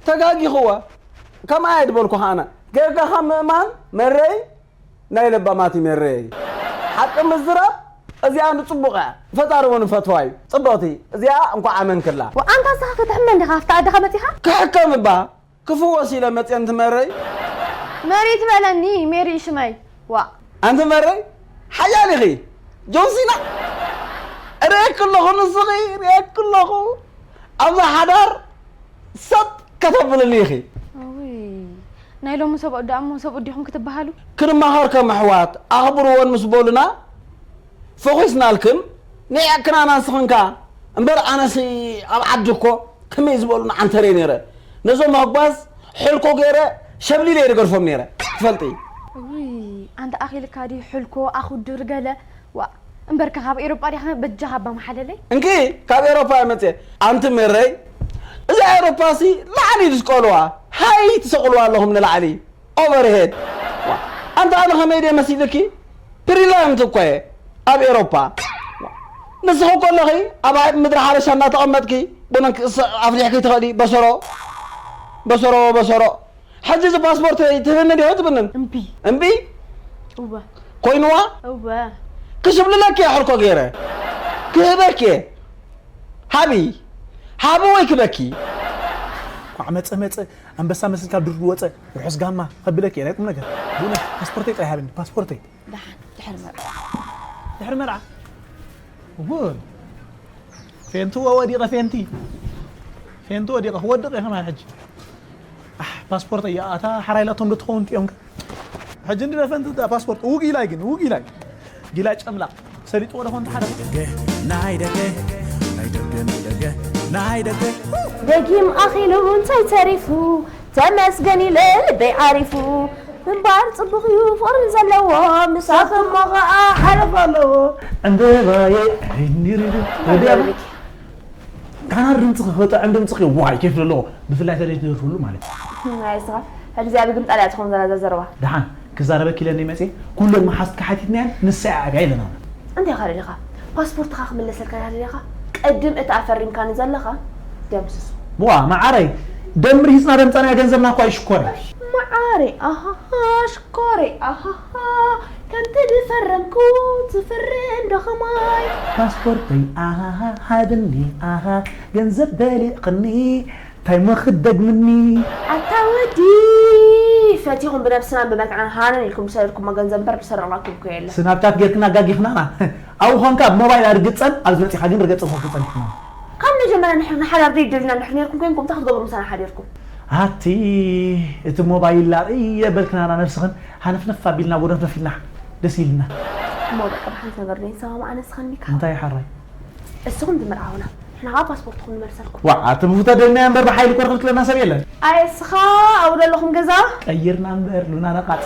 ተጋጊኽወ ከምኣ እየ ዝበልኩኻ ኣነ። ጌርካ ካብ ምእማን መረይ ናይ ለባማት እዩ መረይ። ሓቂ ምዝራብ እዚኣ ንጽቡቕ እያ። ፈጣሪ እውን ፈትዋ እዩ። ጽብቕቲ እዚኣ እንኳዕ ኣመንክላ። ዋ ኣንታ ንስኻ ክትሕመ እንዲኻ ኣብታ ኣደኻ መጺኻ? ክሕከም እባ ክፍወስ ኢለ መፅየ እንትመረይ። መሪት በለኒ ሜሪ ሽመይ ዋእ። ኣንቲ መረይ ሓያል ኢኺ ጆንሲና። ርእየኪ ኣለኹ ንስኺ ርእየኪ ኣለኹ ኣብዛ ሓዳር ሰጥ ከተብልኒ ኢኺ። ውይ ናይ ሎሚ ሰብኡት ደኣ እሞ ሰብኡት ዲኹም ክትበሃሉ? ክንመሃር ከም ኣሕዋት ኣኽብርወን ምስ በሉና ፈኺስናልክን ንዒቕክናና ንስኽን ከኣ እምበር ኣነሲ ኣብ ዓዲ እኮ ከመይ ዝበሉ ንዓንተር እየ ነይረ ነዞም ኣጓዝ ሕልኮ ገይረ ሸብሊለ እየ ዝገድፎም ነይረ ትፈልጢ። ውይ ኣንታ ኣኺልካ ድዩ ሕልኮ ኣኹድር ገለ ዋእ እምበርከ ካብ ኤሮጳ ዲኻ? በጃኻ ኣባ መሓለለይ። እንኪ ካብ ኤሮፓ እየ መፅእ። ኣንቲ ምረይ፣ እዛ ኤሮፓ ሲ ላዕሊ ድስቀልዋ፣ ሃይ ትሰቕልዋ ኣለኹም ንላዕሊ። ኦቨርሄድ። ኣንታ ኣነ ከመይ ድየ መሲልኪ? ፕሪላንት እኮ እየ ኣብ ኤሮፓ። ንስኺ እኮ ኣለኺ ኣብ ምድሪ ሓበሻ እናተቐመጥኪ፣ ቡነን ክስ ኣፍሊሕኪ ትኽእሊ። በሰሮ በሰሮ በሰሮ። ሕጂ እዚ ፓስፖርት ትህብኒ ድዮ ትብንን? እምቢ። እምቢ እወ ኮይንዋ። እወ። ክሽብልለኪ እየ ሕርኮ ገይረ ክህበኪ እየ። ሃቢ፣ ሃቢ ወይ ክበኪ። ኳዕ መፀ መፀ፣ ኣንበሳ መስል ካብ ድርዱ ወፀ፣ ርሑስ ጋማ ከብለኪ እየ። ናይ ቁም ነገር፣ ብእውነት ፓስፖርተይ ጥራይ ሃብኒ። ፓስፖርተይ። ደሓን፣ ድሕሪ መርዓ። ድሕሪ መርዓ። እወ። ፌንቱ ወዲቐ ፌንቲ። ፌንቱ ወዲቐ ክወድቕ እየ ከማን ሕጂ። ኣሕ፣ ፓስፖርት እያ ኣታ ሓራይ ላቶም ዶ ትኸውን እቲኦም ከ? ሕጂ እንዲ ፈንቱ እታ ፓስፖርት። እው ጊላይ ግን፣ እው ጊላይ። ጊላይ ጨምላቕ። ሰሊጥዎ ዶ ኾን ተሓደ? ደገ ናይ ደገ ናይ ደገ ናይ ደገ ናይ ደገ ደጊም ኣኺሉ እንታይ ተሪፉ ተመስገን ኢለ ልበይ ዓሪፉ ምንባር ጽቡቕ እዩ ፍቕሪ ዘለዎ ምሳኹም ኸዓ ሓለፍ ኣለዎ ዕምበባየ ሪሪሪ ወዲያ ካናር ድምፂ ክኸጥዕም ድምፂ ክዋይ ኬፍ ዘለዎ ብፍላይ ተደይ ትደርፍሉ ማለት እዩ ናይ ስኻ ሕዚ እዚኣ ብግምጣል እያ ትኸውን ዘላ ዘዘረባ ደሓን ክዛረበኪ ኢለኒ መፅእ ኩለን መሓዝትካ ሓቲትናየን ንሳ እያ ኣብያ ኢለና እንታይ ኢኻ ደሊኻ ፓስፖርትኻ ክምለሰልካ ኢኻ ደሊኻ ቅድም እቲ ኣፈሪምካኒ ዘለኻ ደምስሱ ዋ መዓረይ ደምር ሂፅና ደምፃናዮ ገንዘብና እኳ ይሽኮር እዩ መዓረይ ኣሃሃ ሽኮረይ ኣሃሃ ከምቲ ዝፈረምኩ ትፍርም ዶ ኸማይ ፓስፖርተይ ኣሃሃ ሃብኒ ኣሃ ገንዘብ በሊቕኒ እንታይ ሞ ክትደግምኒ ኣታ ወዲ ፈቲኹም ብነብስናን ብመልክዕናን ሃነን ኢልኩም ዝሰደድኩሞ ገንዘብ እምበር ዝሰረቕናኩም እኮ የለን ስናብቻት ጌርክና ኣጋጊኽናና ኣብኡ ኾንካ ብ ሞባይል ኣርግፀን ኣብዚ መፂኻ ግን ርገፀን ኮንኩ ፀኒሕና ካብ መጀመርያ ንሕና ሓዳር ደይደልና እንድሕር ነርኩም ኮይንኩም እንታይ ክትገብሩ ምሳና ሓዲርኩም ኣቲ እቲ ሞባይል ላርእ የበልክናና ነብስኽን ሃነፍነፍ ኣቢልና ጎደፍደፍ ኢልና ደስ ኢልና እሞ በቃ ብሓንቲ ነገር ዶ ይሰማማዕ ኣነስኽን ሚካ እንታይ ሓራይ እስኹም ትምርዓውና ንሕና ከዓ ፓስፖርትኩም ንመልሰልኩም ዋ ኣቲ ብፉተ ደልና እምበር ብሓይሊ ኮርክል ክለና ሰብ የለን ኣይ እስኻ ኣብኡ ዘለኹም ገዛ ቀይርና እምበር ሉና ነቃፅ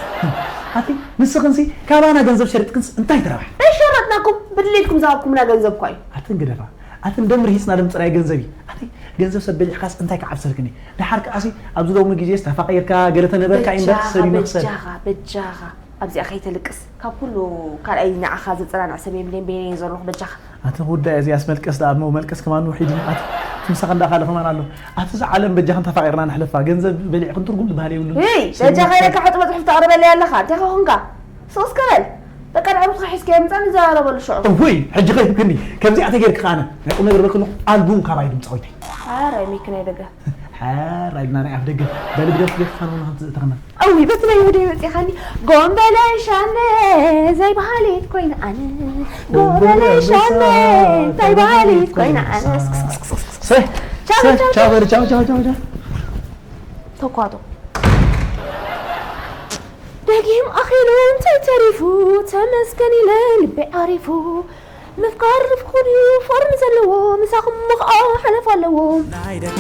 ኣቲ ንስኽንሲ ካባና ገንዘብ ሸሪጥክንስ እንታይ ትረብሓ ኣይሸረጥናኩም ብድሌትኩም ዝሃብኩምና ገንዘብ እኳ እዩ ኣትን ግደፋ ኣትን ደም ርሂፅና ደም ፅራይ ገንዘብ እዩ ኣቲ ገንዘብ ሰብ በሊዕካስ እንታይ ክዓብሰልክኒ ድሓር ከዓሲ ኣብዚ ሎሚ ግዜስ ተፋቂርካ ገለ ተነበርካ እምበር ሰብ ይመኽሰል በጃኻ በጃኻ ኣብዚኣ ከይተልቅስ ካብ ኩሉ ካልኣይ ንዓኻ ዘፀናንዕ ሰብ የብለይን በይነይ ዘለኹ በጃኻ ኣቲ ጉዳይ እዚ ኣስመልቀስ ደኣ እሞ መልቀስ ከማን ውሒድ ኣቲ ትምሳኽ እንዳኻለ ከማን ኣሎ ኣቲ እዚ ዓለም በጃኽን ተፋቂርና ንሕለፋ ገንዘብ በሊዕክን ትርጉም ዝበሃል የብሉን ይ በጃኻ ኢለካ ሕጥመ ፅሑፍ ተቕርበለይ ኣለኻ እንታይ ኾንካ ሱስ ክበል በቃ ንዕሩትካ ሒዝካዮ ምፃ ንዘራረበሉ ሽዑ እውይ ሕጂ ከይብክኒ ከምዚኣ ተጌርክ ከኣነ ናይ ቁም ነገር በልክሉ ኣልቡም ካባይ ድምፃዊተይ ሓራይ ሚክ ናይ ደገ ሓራይ ድና ናይ ኣፍ ደገ በሊ ብደርፊ ገፊፋ ንሆና ከምቲ ዝእተኽና እዊ በቲ ናይ ወደይ መፂኻኒ ጎንበለይ ሻነ ዘይበሃሊት ኮይነ ኣነ ጎንበለይ ሻነ እንታይ በሃሊት ኮይነ ኣነ ቻው በል ቻው ቻው ቻው ቻው ተኳቶ ደጊም ኣኺሉ እንታይ ተሪፉ ተመስገን ኢለ ልበይ ዓሪፉ ምፍቃር ርፍኩ ድዩ ፍቕሪ ዘለዎ ምሳኹም ምኽኣ ሓለፍ ኣለዎ ናይ ደገ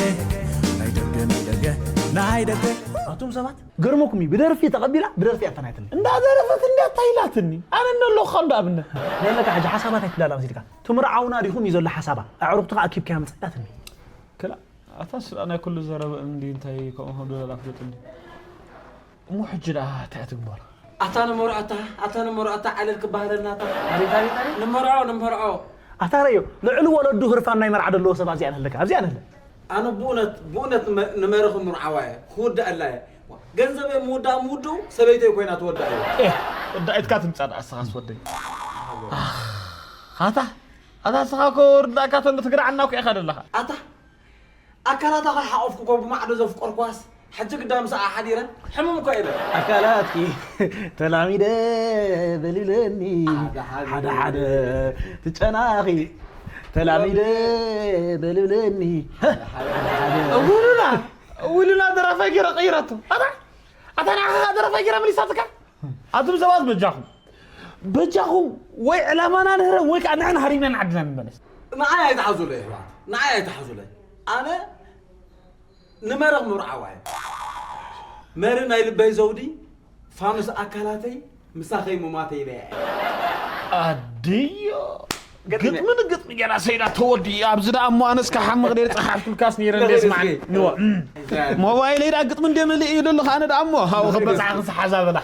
ናይ ደገ ናይ ደገ ናይ ደገ ኣቱም ሰባት ገርመኩም እዩ ብደርፊ ተቐቢላ ብደርፊ ኣፈናይትኒ እንዳደረፈት እንዲያ እንታይ ኢላትኒ ኣነ እነለኹ ከም ብኣብነት ነለካ ሕጂ ሓሳባት ኣይትላላ መሲልካ ትምርዓውና ዲኹም እዩ ዘሎ ሓሳባ ኣዕሩኽትኻ ኣኪብካያ ምፅዳትኒ ክላ ኣታ ስላ ናይ ኩሉ ዘረበ እንዲ እንታይ ከምኡ ከም ደለላ ፍለጥ እንዲ እሞ ሕጂ ደኣ እንታይ ትግበር ኣታ ንመርዖታ ኣታ ንመርዖታ ዓለል ክባህለልና ኣታ ኣቤት ኣቤት ኣቤት ንመርዖ ንመርዖ ኣታ ረዮ ልዕሊ ወለዱ ህርፋን ናይ መርዓ ዘለዎ ሰብ ኣብዚኣ ነለካ ኣብዚኣ ነለ ኣነ ብእውነት ብእውነት ንመ- ንመርኺ ምርዓዋ እየ ክውዳእ ኣላ እየ ገንዘበይ ምውዳእ ምውድኡ ሰበይተይ ኮይና ትወዳእ እየ ወዳኢትካ ትምፃእ ደኣ ስኻስ ወደይ ኣታ ኣታ ስኻ እኮ ርዳእካ ተሎ ትግርዓና እኮ ኢኻ ዘለኻ ኣታ ኣካላታ ከይሓቆፍኩ እኮ ብማዕዶ ዘፍቀርኳስ ሕጂ ግዳ ምስኣ ሓዲረ ሕሙም እኮ እየ በል ኣካላትኪ ተላሚደ በልብለኒ ሓደ ሓደ ትጨናኺ ተላሚደ በልብለኒ እውሉና እውሉና ደራፋይ ገይረ ቀይራቶ ኣታ ኣታ ንዓኻ ደራፋይ ገይረ መሊሳትካ ኣቱም ሰባት በጃኹም በጃኹም ወይ ዕላማና ንህረም ወይ ከዓ ንሕና ሃሪምና ንዓድና ንመለስ ንዓይ ኣይትሓዙለይ ኣሕዋት ንዓይ ኣይትሓዙለይ ኣነ ንመረኽ ምርዓዋ እየ መሪ ናይ ልበይ ዘውዲ ፋኑስ ኣካላተይ ምሳኸይ ሙማተይ ኢለያ እየ ኣድዮ። ግጥሚ ንግጥሚ ጌራ ሰይዳ ተወዲ ኣብዚ ደኣ እሞ ኣነስ ክሓምቕ ደይ ጸሓፍኩልካስ ነይረ እንደ ስማዕ። ንዎ። ሞባይለይ ደኣ ግጥሚ እንደ ምልእ ኢሉ ኣለኻ ኣነ ደኣ እሞ ሃው ክበጽሓ ክንሰሓዛ በላ።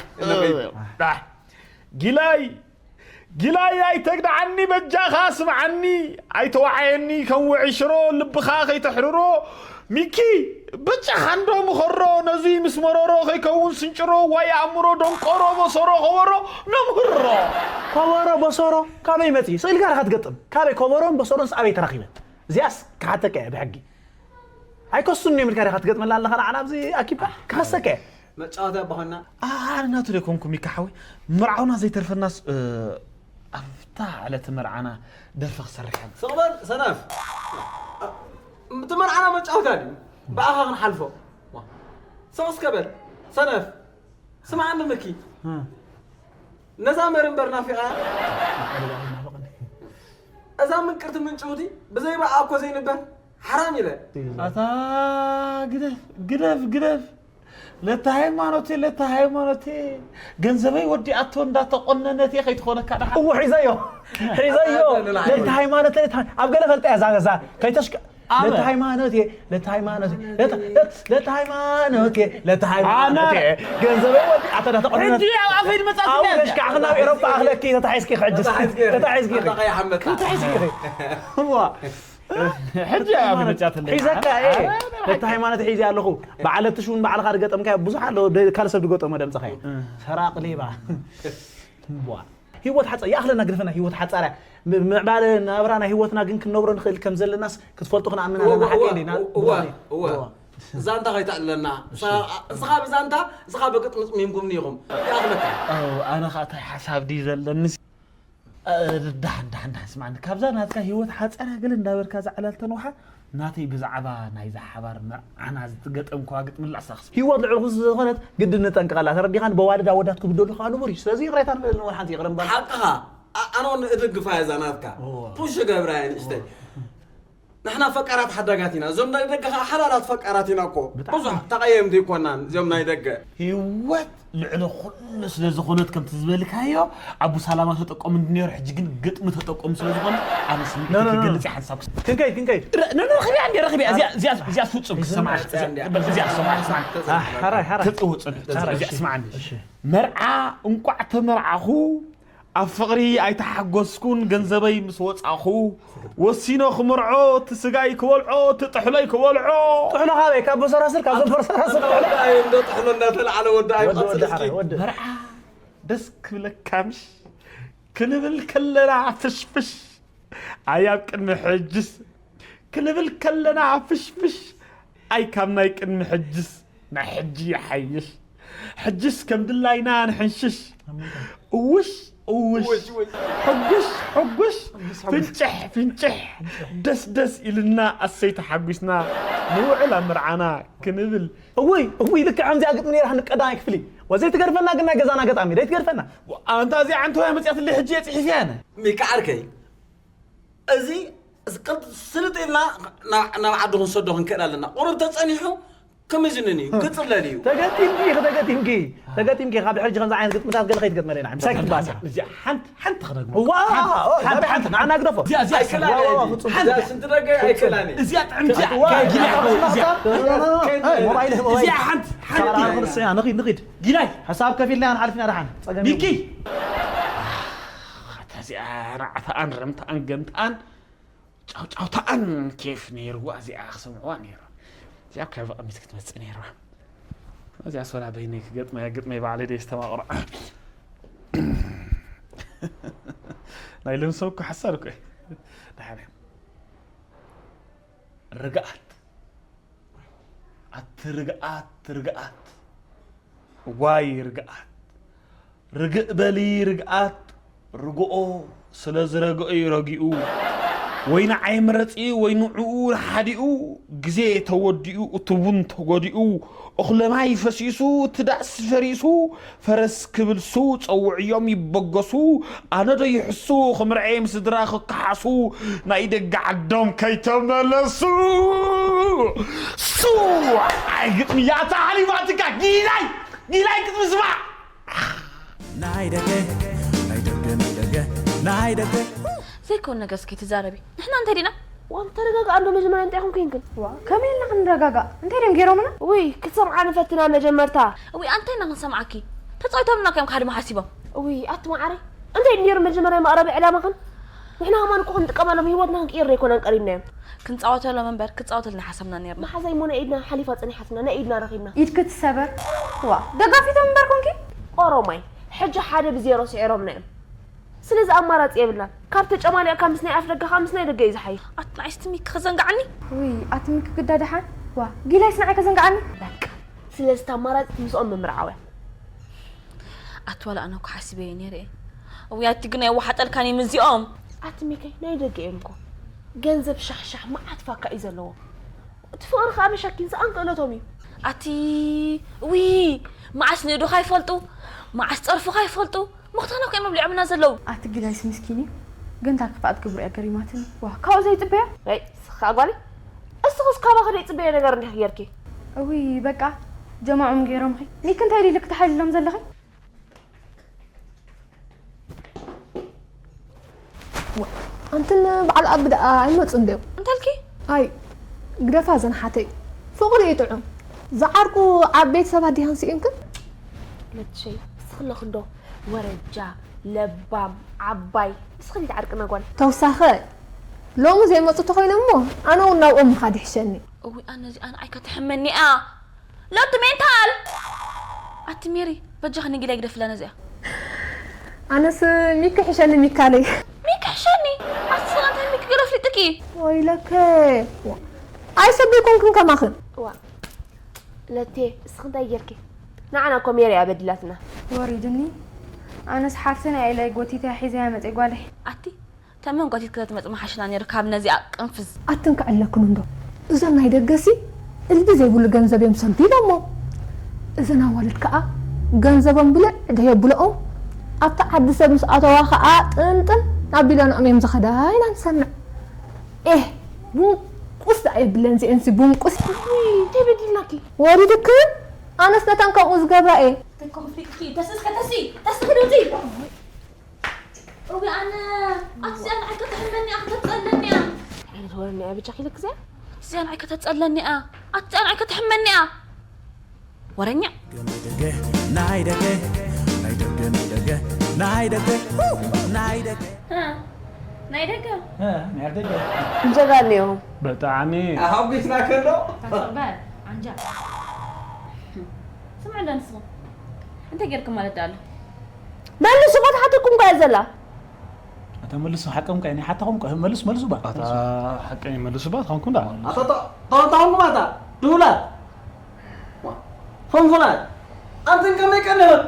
ጊላይ ጊላይ ኣይተግድዓኒ በጃኻ ስምዓኒ። ኣይተዋዓየኒ ከም ውዒ ሽሮ ልብኻ ከይተሕርሮ። ሚኪ በጃኻ እንዶ ምኸሮ ነዚ ምስ መረሮ ከይከውን ስንጭሮ ዋይ ኣእምሮ ደንቆሮ በሰሮ ከበሮ ነምህሮ። ከበሮ በሰሮ ካበይ መጺ ስእልካ ዲኻ ትገጥም? ካበይ ከበሮን በሰሮንስ ኣበይ ተራኺበን? እዚኣስ ክሓተካ እየ ብሕጊ። ኣይከሱን እዮም ኢልካ ዲኻ ትገጥመላ ኣለኻ ንዓና ኣብዚ ኣኪብካ ክኸሰካ እየ። መጫወቲ ኣባኾና። ኣነ ናቱ ደይኮንኩ ሚካ ሓወይ። መርዓውና ዘይተርፈናስ ኣብታ ዕለት መርዓና ደርፊ ክሰርሕ እየ። ስቕበል ሰነፍ። እቲ መርዓና መጫወታ ድዩ? ብኣኻ ክንሓልፎ። ስቕ እስከ በል ሰነፍ። ስምዓኒ ምኪ። ነዛ መሪ እምበር ናፊቓ። እዛ ምንቅርቲ ምንጭውቲ ብዘይ ብኣ እኮ ዘይንበር ሓራም ኢለ። ኣታ ግደፍ ግደፍ ግደፍ። ለታ ሃይማኖቴ ለታ ሃይማኖቴ። ገንዘበይ ወዲኣቶ እንዳተቆነነት እየ ከይትኾነካ ደሓ። እዎ ሒዘዮ ሒዘዮ። ለታ ሃይማኖቴ ለታ ኣብ ገለ ፈልጠ እያ እዛ ገዛ ከይተሽከ ኣበ። ለታ ሃይማኖቴ ለታ ሃይማኖቴ ለታ ለታ ሃይማኖቴ ለታ ሃይማኖቴ። ገንዘበይ ወዲኣቶ እንዳተቆነነት። ሕጂ ኣብ ኣፈይ ድመጻ ኣው ስለ ከሽካ ክናብ ኤሮፓ ኣኽለኪ ተታሒዝኪ ሕጅስ ተታሒዝኪ ተታሒዝኪ ተታሒዝኪ። እዋ ሕጂ ኣብ መጫት ኣለና። ሒዘካ እየ። ኣረ፣ ነቲ ሃይማኖት ሒዘ ኣለኹ። በዓል እቲ ሽውን ባዕልኻ ዝገጠምካዮ ብዙሕ ኣሎ። ደ-፣ ካልእ ሰብ ዝገጠሞ ደምፅኻዮ። እ። ሰራቕ ሌባ። እምቧ። ህይወት ሓፀ-፣ ይኣኽለና ግደፈና ህይወት ሓፃርያ። ም-፣ ምዕባለ ናብራ ናይ ህይወትና ግን ክንነብሮ ንኽእል ከም ዘለናስ ክትፈልጡ ክንኣምን እወ፣ ኣለና። ሓቂ እወ፣ እንዲና? እወ፣ እወ። እወ። ዛንታ ከይተዕልለና። እሺ። ንስኻ ብዛንታ፣ ንስኻ ብግጥሚ ጽሚምኩምኒ ኢኹም። ይኣኽለካ። ኣው፣ ኣነ ኸኣ እንታይ ሓሳብ ድዩ ዘለኒ? እ፣ ዳሕን፣ ዳሕን፣ ዳሕን ስማዕኒ። ካብዛ ናትካ ህይወት ሓጸራ ገለ እንዳበልካ እዛ ዕላል ተንውሓ፣ ናተይ ብዛዕባ ናይዛ ሓባር መርዓና ዝገጠምኩዋ ግጥሚ ላሳኽስ። ህይወት ልዕሊ ኩሉ ዝኾነት ግድን ንጠንቀቐላ። ተረዲኻን? በዋልድ ኣወዳት ክብደሉ ከኣ ንቡር እዩ። ስለዚ ይቕሬታ ንበል፣ ንበል ሓንቲ ይቕረ ምባል። ሓቅኻ። ኣ-፣ ኣነ እውን እድግፋ እየ እዛ ናትካ። እዎ። ፑሽ እገብራ እየ ንእሽተይ። እዎ። ንሕና ፈቃራት ሓዳጋት ኢና። እዞም ናይ ደገ ኸዓ ሓላላት ፈቃራት ኢና እኮ። ብጣዕሚ። ብዙሕ ተቐየምቲ ኣይኮናን እዞም ናይ ደገ። ህይወት ልዕሊ ኩሉ ስለ ዝኾነት ከምቲ ዝበልካዮ፣ ኣቡ ሳላማ ተጠቀሙ እንዲ ነይሩ፣ ሕጂ ግን ግጥሚ ተጠቀሙ ስለ ዝኾነ፣ ኣነ ስምዒት ኖ፣ ኖ፣ ኖ። ክገልጽ እየ ሓንሳብ ክስ-፣ ክንከይድ፣ ክንከይድ። ረ-፣ ኖ፣ ኖ፣ ርኸብያ እንዲ፣ ርኸብያ። እዚኣ፣ እዚኣ፣ እዚኣ ፍጹም ክሰማዕ፣ እዚኣ፣ እዚኣ ፍጹም። ኣሕ፣ ሕራይ፣ ሕራይ። ተጽውጽ፣ ሕራይ፣ እዚኣ እሺ። ስማዕኒ። እሺ። መርዓ እንቋዕ ተመርዓኹ፣ ኣብ ፍቕሪ ኣይተሓጎስኩን፣ ገንዘበይ ምስ ወጻኹ፣ ወሲኖ ክምርዖ፣ እቲ ስጋይ ክበልዖ፣ እቲ ጥሕሎይ ክበልዖ። ጥሕሎ ካበይ? ካብ በሰራስር፣ ካብ ዘበርሰራስር ጥሕሎ? ወዲ ኣይ፣ እንዶ ጥሕሎ እንዳተላዕለ ወዲ ኣይ ወዲ፣ ወዲ ቀጽል እስኪ። ሓራይ፣ ወዲ። መርዓ ደስ ክብለካ ምሽ? ክንብል ከለና ፍሽፍሽ። ኣይ ኣብ ቅድሚ ሕጅስ ክንብል ከለና ፍሽፍሽ። ኣይ ካብ ናይ ቅድሚ ሕጅስ ናይ ሕጂ ይሓይሽ። ሕጅስ ከም ድላይና ንሕንሽሽ። እውሽ፣ እውሽ። እውሽ፣ እውሽ። ሕጉሽ፣ ሕጉሽ። ሕጉስ፣ ሕጉስ። ፍንጭሕ፣ ፍንጭሕ። ደስ፣ ደስ ኢልና ኣሰይ ተሓጒስና። ንውዕል ኣብ መርዓና ክንብል። እውይ፣ እውይ፣ ልክዕ ከምዚኣ ግጥሚ ነይራትኒ ቀዳማይ ክፍሊ። ወዘይ ትገርፈና ግን ናይ ገዛና ገጣሚ፣ ደይ ትገርፈና። ኣንታ እዚኣ ዓንተዋይ መጽያትለይ ሕጂ እየ ጽሒፈያ ኣነ። ሚካ ዓርከይ፣ እዚ ስቅልጥ ስልጥ ኢልና ናብ፣ ናብ ዓዲ ክንሰዶ ክንክእል ኣለና። ቁሩብ ተጸኒሑ ክምዝንን እዩ፣ ክጽለል እዩ። ተገጢምኪ፣ ተገጢምኪ፣ ተገጢምኪ። ካብ ሕጂ ከምዚ ዓይነት ግጥምታት ገለ ከይትገጥመለና። ምሳይ ክትባስያ። እዚኣ ሓንቲ፣ ሓንቲ ክደግሞ። ዋ፣ ሓንቲ፣ ዋ፣ ሓንቲ፣ ሓንቲ፣ ሓንቲ። ንዓና ግደፎ። እዚኣ፣ እዚኣ ኣይክእላን እየ። ዋ፣ ዋ፣ ፍጹም። እዚኣ እዚኣ ስንቲ ደገ ኣይክእላን እየ። እዚኣ ጥዕምቲ እያ። ዋ፣ ጊላይ፣ ዋ፣ እዚኣ። ዋ፣ ዋ፣ ዋ፣ ሞባይል፣ ሞባይል። እዚኣ ሓንቲ፣ ሓንቲ። ሳራ፣ ንኽድ፣ ንኺድ። ጊላይ። ሓሳብ ከፊልና ንሓልፍ ኢና ደሓን። ጸገም ሚኪ። የብሉን። ኣታ እዚኣ ራዕታኣን ረምታኣን ገምታኣን ጫውጫውታኣን ኬፍ ነይርዋ፣ እዚኣ ክሰምዕዋ ነይሩ። እዚኣ ካብ ቀሚት ክትመጽእ ነይርዋ። እዚኣ ሶላ በይነይ ክገጥመያ፣ ግጥመይ ባዕለይ ደይ ዝተማቕሮ። ናይ ሎምሰብ እኮ ሓሳር እኮ እዩ። ደሓን እያ። ርግኣት። ኣቲ ርግኣት፣ ርግኣት። ዋይ ርግኣት። ርግእ በሊ ርግኣት፣ ርግኦ ስለ ዝረግኦ እዩ ረጊኡ። ወይ ንዓይ ምረጺ ወይ ንዕኡ ንሓዲኡ፣ ግዜ ተወዲኡ፣ እቲ ቡን ተጎዲኡ፣ እኽለ ማይ ፈሲሱ፣ እቲ ዳስ ፈሪሱ፣ ፈረስ ክብል ሱ፣ ጸውዕዮም ይበገሱ፣ ኣነ ዶ ይሕሱ፣ ክምርዐይ ምስ ስድራ ክከሓሱ፣ ናይ ደገ ዓዶም ከይተመለሱ። ሱ፣ ኣይ ግጥሚ ያታ ሓሊፋትካ፣ ጊላይ፣ ጊላይ ግጥሚ ስማዕ። ናይ ደገ፣ ናይ ደገ፣ ናይ ደገ፣ ናይ ደገ ዘይኮን ነገር እስኪ ትዛረቢ። ንሕና እንታይ ዲና? ዋም ተረጋጋ። ኣንዶ መጀመርያ እንታይ ኢኹም ኮይንክን? ዋ ከመይ ኢልና ክንረጋጋ? እንታይ ድም ገይሮምና? ውይ ክትሰምዓ ንፈትና መጀመርታ። ውይ ኣንታይ ኢና ክንሰምዓኪ? ተጻዊቶምና እዮም ካድማ ሓሲቦም። ውይ ኣቲ መዓረይ እንታይ ነይሩ መጀመርያ መቕረቢ ዕላማኽን? ንሕና ከማን እኮ ክንጥቀመሎም ህይወትና ክንቅይር ዘይኮነን ቀሪብናዮም። ክንጻወተሎም እምበር ክጻወተልና ሓሰብና ነርና። መሓዛይ ሞ ናይ ኢድና ሓሊፋ ጸኒሓትና ናይ ኢድና ረኺብና። ኢድኪ ትሰበር። ዋ ደጋፊቶም እምበር ኮንኪ? ኦሮማይ ሕጂ ሓደ ብዜሮ ስዒሮምና እዮም። ስለዚ ኣማራጺ የብልናን። ካብ ተጨማሊቕካ ምስ ናይ ኣፍ ደገኻ ምስ ናይ ደገ እዩ ዝሓይሽ። ኣቲ ንዓይ እስቲ ሚኪ ከዘንግዓኒ። ውይ ኣቲ ሚኪ ግዳ ደሓን። ዋ ጊላይስ ንዓይ ከዘንግዓኒ። በቃ ስለዚ እቲ ኣማራጺ ምስኦም ምምርዓው እያ። ኣቲ ዋላ ኣነ እኮ ሓሲበዮ ነይረ እየ። እውይ ኣቲ ግን ኣይወሓጠልካን እዩ ምስዚኦም። ኣቲ ሚከይ ናይ ደገ እዮም እኮ። ገንዘብ ሻሕሻሕ መዓት ፋካ እዩ ዘለዎ። እቲ ፍቕሪ ከዓ መሻኪን ሰኣን ክእለቶም እዩ። ኣቲ ውይ መዓስ ንእዱኻ ይፈልጡ መዓስ ፀርፉኻ ይፈልጡ። መኽታና እኮ እዮም ኣብሊዖምና ዘለዉ። ኣቲ ጊላይስ ምስኪን እዩ። ግን እታ ክፍኣት ግብሩ እያ ገሪማትኒ። ዋ ካብኡ ዘይፅበያ። ኣይ ስኻ ጓለይ እስኽስ ካባኺ ዘይፅበዮ ነገር እንዲኺ ጌርኪ። እውይ በቃ ጀማዖም ገይሮምኺ። ኒክ እንታይ ኢሉ ክትሓልሎም ዘለኺ? ዋ፣ ኣንትን በዓል ኣቢ ደኣ ኣይመጹን ድዮም? እንተልኪ? ኣይ፣ ግደፋ ዘንሓተይ። ፍቕሪ እዩ ጥዑም። ዝዓርቁ ዓበይቲ ሰባት ዲኸን ስኢንክን? መትሸይ፣ እስኺ ኣለኺ እንዶ ወረጃ፣ ለባም፣ ዓባይ። እስኺ ዘይትዓርቅና ጓል። ተውሳኸ፣ ሎሚ ዘይመጹ ተኾይኖም እሞ፣ ኣነ እውን ናብኦም ምኻድ ይሕሸኒ። እውይ፣ ኣነ እዚኣ ንዓይ ከተሕመኒ እያ። ሎቲ ሜንታል። ኣቲ ሜሪ በጃኺ ንጊላይ ግደፍላ ነዚኣ። ኣነስ ሚኪ ሕሸኒ ሚካለይ። ሚኪ ሕሸኒ? ኣቲ ሰላምታ ሚኪ ገለ ኣፍሊጥኪ። ወይለከ። ኣይ ሰብ ይኮንክን ከማኽን። ዋ ለቴ እስኺ እንታይ ጌርኪ? ንዓና እኮ ሜሪ እያ በዲላትና። ወሪድኒ። ኣነስ ሓፍትና ኢለ ጎቲታ ሒዘያ መፀ ጓለይ። ኣቲ ተመን ጓቲት ከተትመጽ መሓሽና ነይሩ ካብ ነዚኣ ቅንፍዝ። ኣትን ከዕለክን እንዶ እዞም ናይ ደገሲ እልቢ ዘይብሉ ገንዘብ እዮም ሰልዱ ኢሎሞ። እዘን ኣዋልድ ከኣ ገንዘቦም ብልዕ ደየብልኦም ኣብቲ ዓዲ ሰብ ምስ ኣተዋ ከኣ ጥንጥን ኣቢለንኦም እዮም ዝኸዳ ኢና ንሰምዕ። ኤህ ቡንቁስ ደኣ የብለን ዚኤንሲ ቡንቁስ። እንታይ በዲልናኪ? ወሪድክን ኣነስ ነተን ከምኡ ዝገብራ እየ። ተኮፍሊጥኪ ተስእስ ከተሲ ተስኺ ዶ እውይ ኣነ ኣትዚኣ ንዓይ ከተሕመኒ እያ ከተጸለኒ እያ። እንታይ ዓይነት ወረ እኒኣ ብጃ ኪልክ እዚኣ? ኣትዚኣ ንዓይ ከተጸለኒ እያ ኣትዚኣ ንዓይ ከተሕመኒ እያ። ወረኛ። ናይ ደገ ናይ ደገ ናይ ደገ ናይ ደገ ናይ ደገ ናይ ደገ እ፣ ናይ ደገ ጀጋኑ እዮም። ብጣዕሚ ኣሃጒስና ከሎ ኣታ ዞር በል ዓንጃ። ስምዕ እንዳ ንስኹም እንታይ ጌርኩም ማለት ደኣ ኣሎ? መልሱ እኮ ትሓተኩም እኮ እያ ዘላ። ኣታ መልሱ ሓቀም እኮ እያ፣ ናይ ሓታኹም እኮ መልሱ፣ መልሱ ባ። ኣታ ሓቀይ መልሱ ባ፣ ተኾንኩም ደኣ። ኣታ ተ-፣ ተኾንኩም ኣታ ድሁላት። ዋ፣ ፈንፉናት። ኣንተን ከመይ ቀኒኽን?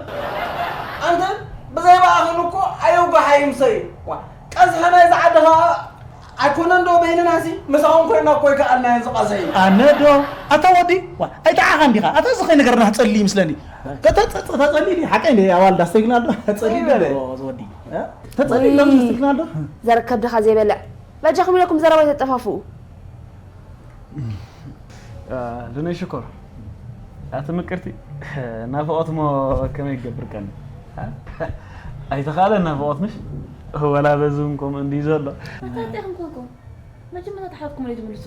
ኣንተን ብዘይ ብኣኽን እኮ ኣየጓሓይምሰይ። ዋ፣ ቀዝሐ ናይዚ ዓዲ ኸኣ ኣይኮነን ዶ በይንናሲ ምሳኹም ኮይና እኮ ኣይከኣልናዮን ዝቐዝሐ እዩ። ኣነ ዶ? ኣታ ወዲ፣ ዋ፣ ኣይጠዓኻን ዲኻ? ኣታ እዚ ኸይነገርና ትጸሊ ይመስለኒ። ተጸ-፣ ተጸ-፣ ተጸሊ ድዩ? ሓቀይ እንደ ኣዋልድ ኣስተግና ኣሎ። ተጸሊ ኣሎ፣ እዚ ወዲ። እ? ተጸሊ ኣሎ፣ ኣስተግና ኣሎ። ዘረከብ ድኻ ዘይበልዕ። በጃኹም ኢለኩም ዘረባ ኣይተጠፋፍኡ። እ፣ ልነይ ሽኮር፣ ኣቲ ምቅርቲ፣ ናፍቖት እሞ ከመይ ክገብር ቀኒ? እ? ኣይተኻእለን ናፍቖት ምሽ? ወላ በዚ እውን ከምኡ እንድዩ ዘሎ። መታን እንታይ ክንኮንኩም? መጀመርታ ተሓትኩም ለይ ትምልሱ።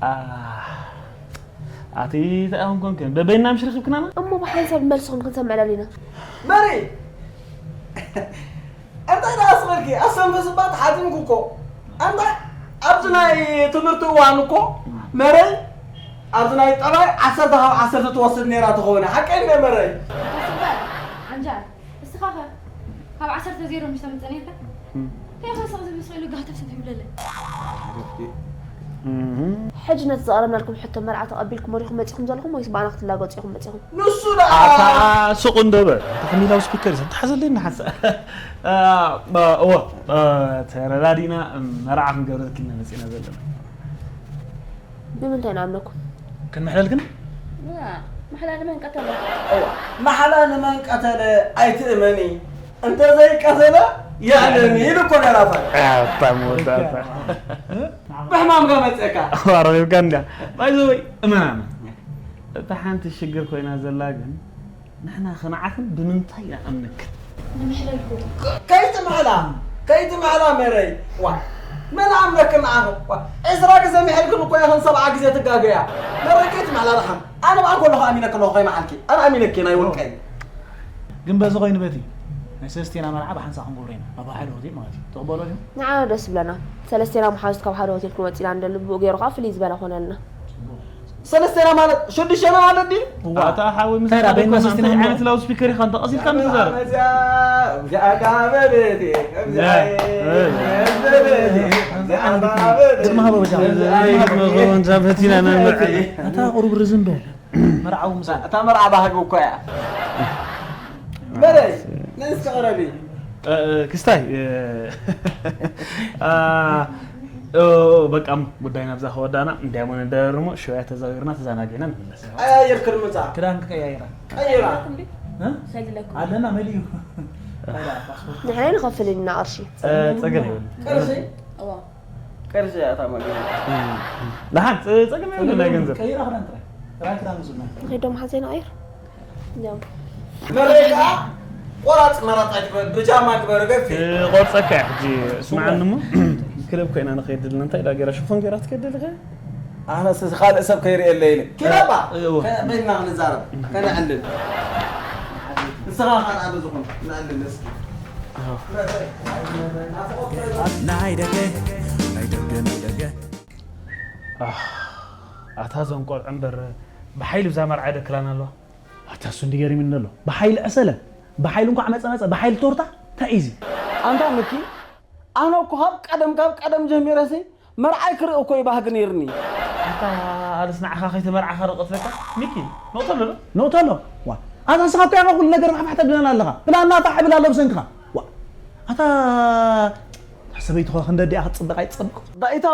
ኣ፣ ኣቲ እንታይ ኮንኩም? በበይና ምሽ ረኺብክናና? እሞ ብሓንሳብ መልስኹም ክንሰምዕ ደሊና። መሪ! እንታይ ደኣ ስቕ ኢልኪ? ኣስተንፍስ እባ ተሓቲምኩ እኮ። ኣንታ ኣብዚ ናይ ትምህርቲ እዋን እኮ መረይ ኣብዚ ናይ ጠባይ ዓሰርተ ካብ ዓሰርተ ትወስድ ነይራ ተኾነ። ሓቀይ እንደ መረይ። ኣስበር፣ ዓንጃል፣ እስኻ ኸ ካብ ዓሰርተ ዜሮ ምሽ ተምጽእ ነይርካ? እም። እንታይ ኸ ስቕ ዝብል ስቕ ኢሉ ጋህተፍ ሰብ ይብለለ? እም። ሕጂ ነቲ ዘቕረብናልኩም ሕቶ መርዓ ተቐቢልኩሞ ዲኹም መጺኹም ዘለኹም ወይስ ብኣና ክትላገጹ ኢኹም መጺኹም? ንሱ ደኣ ኣታ ሱቕ እንዶ በል። ተኸሚላው ስፒከር ይዘን ተሓዘለይ ንሓንሳ። እ፣ እወ፣ እ፣ ተረዳዲና መርዓ ክንገብረልኪ ኢና መጺና ዘለና። ንምንታይ ንኣምነኩም? ክንምሕለልክን? ዋ፣ ማሕላ ንመን ቀተለ? እዋ፣ ማሕላ ንመን ቀተለ ኣይትእመኒ፣ እንተ ዘይቀተለ የዕለኒ ኢሉ እኮ ደራፋይ። ኣታ መወዳእታ። ብሕማምካ መጸካ። ኣረቢብካ እንድያ። ባይ ዘ ወይ፣ እመናና። እታ ሓንቲ ሽግር ኮይና ዘላ ግን፣ ንሕና ክንዓኽን ብምንታይ ንኣምነክን? ከይትምሕላ ከይትምሕላ መረይ። ዋ መን ኣምነክን ንዓኺ? ዋ ዕስራ ግዜ ምሒልክን እኮ ኢኽን ሰብዓ ግዜ ትጋገያ። መረይ ከይትምሕላ ደሓን። ኣነ ብኣ ከለኹ ኣሚነኪ ኣለኹ ከይመሓልኪ። ኣነ ኣሚነኪ ናይ ውልቀይ። ግን በዚ ኮይኑ በቲ ናይ ሰለስቴና መርዓ ብሓንሳ ክንገብሮ ኢና ኣብ ሓደ ሆቴል ማለት እዩ። ትቕበሎ ድዩ? ንዓና ደስ ዝብለና ሰለስቴና መሓዙት ካብ ሓደ ሆቴል ክንወፅእ ኢና ንደሊ። ብኡ ገይሩ ከዓ ፍልይ ዝበለ ኮነልና። ሰለስቴና ማለት ሽዱሽቴና ማለት ድዩ? እዋ። ኣታ ሓወይ ምስ እንታይ ደኣ፣ በይንና ሰለስቴና እንታይ ዓይነት ላውድ ስፒከር ኢኻ እንተ ቀሲልካ ንዛረብ? እዚኣ እዚኣ ጋበለቲ እዚኣ እየ። እዚኣ ጋበለቲ እዚኣ ጋበለቲ። ቅድሚ ሃቦ በጃ። ቅድሚ ሃቦ። እዛ በቲና ነንበዐ። ኣታ ቁሩብ ርዝን በል። መርዓዊ ምስ እታ መርዓ ባህጊ እኮ እያ። በለይ ነስከ ቅረቢ። ክስታይ በቃ ጉዳይ ናብዛ ከወዳና እንዲያሞ ንደረርሞ ሸውያ ተዛዊርና ተዛናጊዕና ንመለስ። ኣያየር ክርምፃ ክዳን ክቀያይራ ቀይራ ኣለና መሊኡ ንሕና ንኸፍል ኢና ቅርሺ ፀገም ይብል ቅርሺ እዋ ቅርሺ እያ እታ መግቢ ደሓን ፀገም የብሉ ናይ ገንዘብ ቀይራ ክዳን ጥራይ ጥራይ ክዳን ብዙ ናይ ንኸይዶም ሓንሳይ ንቐይር እዚኦም መረይ ከዓ ቆራፅ መራፃ ትበል ብጃማ ግበር ገፊ ቆርፀካ እያ ሕጂ ስምዓኒ እሞ ክለብ ኮይና ንኸይድ ኣለና እንታይ ዳ ገይራ ሽፎን ገይራ ትከይድ ኣለኸ ኣነስ ካልእ ሰብ ከይርእየለይ ኢለ ኪራባ እዎ። ከ- በይና ክንዛረብ ከነዕልል ንስኻ ካልኣ በዝኹም ንዕልል እስኪ ናይ ደገ ናይ ደገ ናይ ደገ ኣታ እዞም ቆልዑ እምበር ብሓይሊ ብዛ መርዓ የደክላና ኣለዋ ኣታ እሱ እንዲ ገሪምኒ ኣሎ ብሓይሊ ዕሰለ ብሓይሊ እንኳዕ መፀ መፀ ብሓይሊ ቶርታ እንታይ እዩ እዚ ኣንታ ምኪ ኣነ እኮ ካብ ቀደም ካብ ቀደም ጀሚረሲ መርዓይ ክርኢ እኮ ይባህግ ነይርኒ ኣታ ኣልስ ንዓኻ ከይተመርዓኻ ዶ ቀትለካ ሚኪ ንቕተሎ ዶ ንቕተሎ ዋ ኣታ ንስኻ እኮ ያኻ ኩሉ ነገር ፋሕፋሕ ተብለና ኣለኻ ብላና ፋሕ ብል ኣሎ ብሰንክኻ ዋ ኣታ ሰበይትኻ ክንደ ዲኣ ክትፅብቕ ኣይትፅብቕ ዳኢታ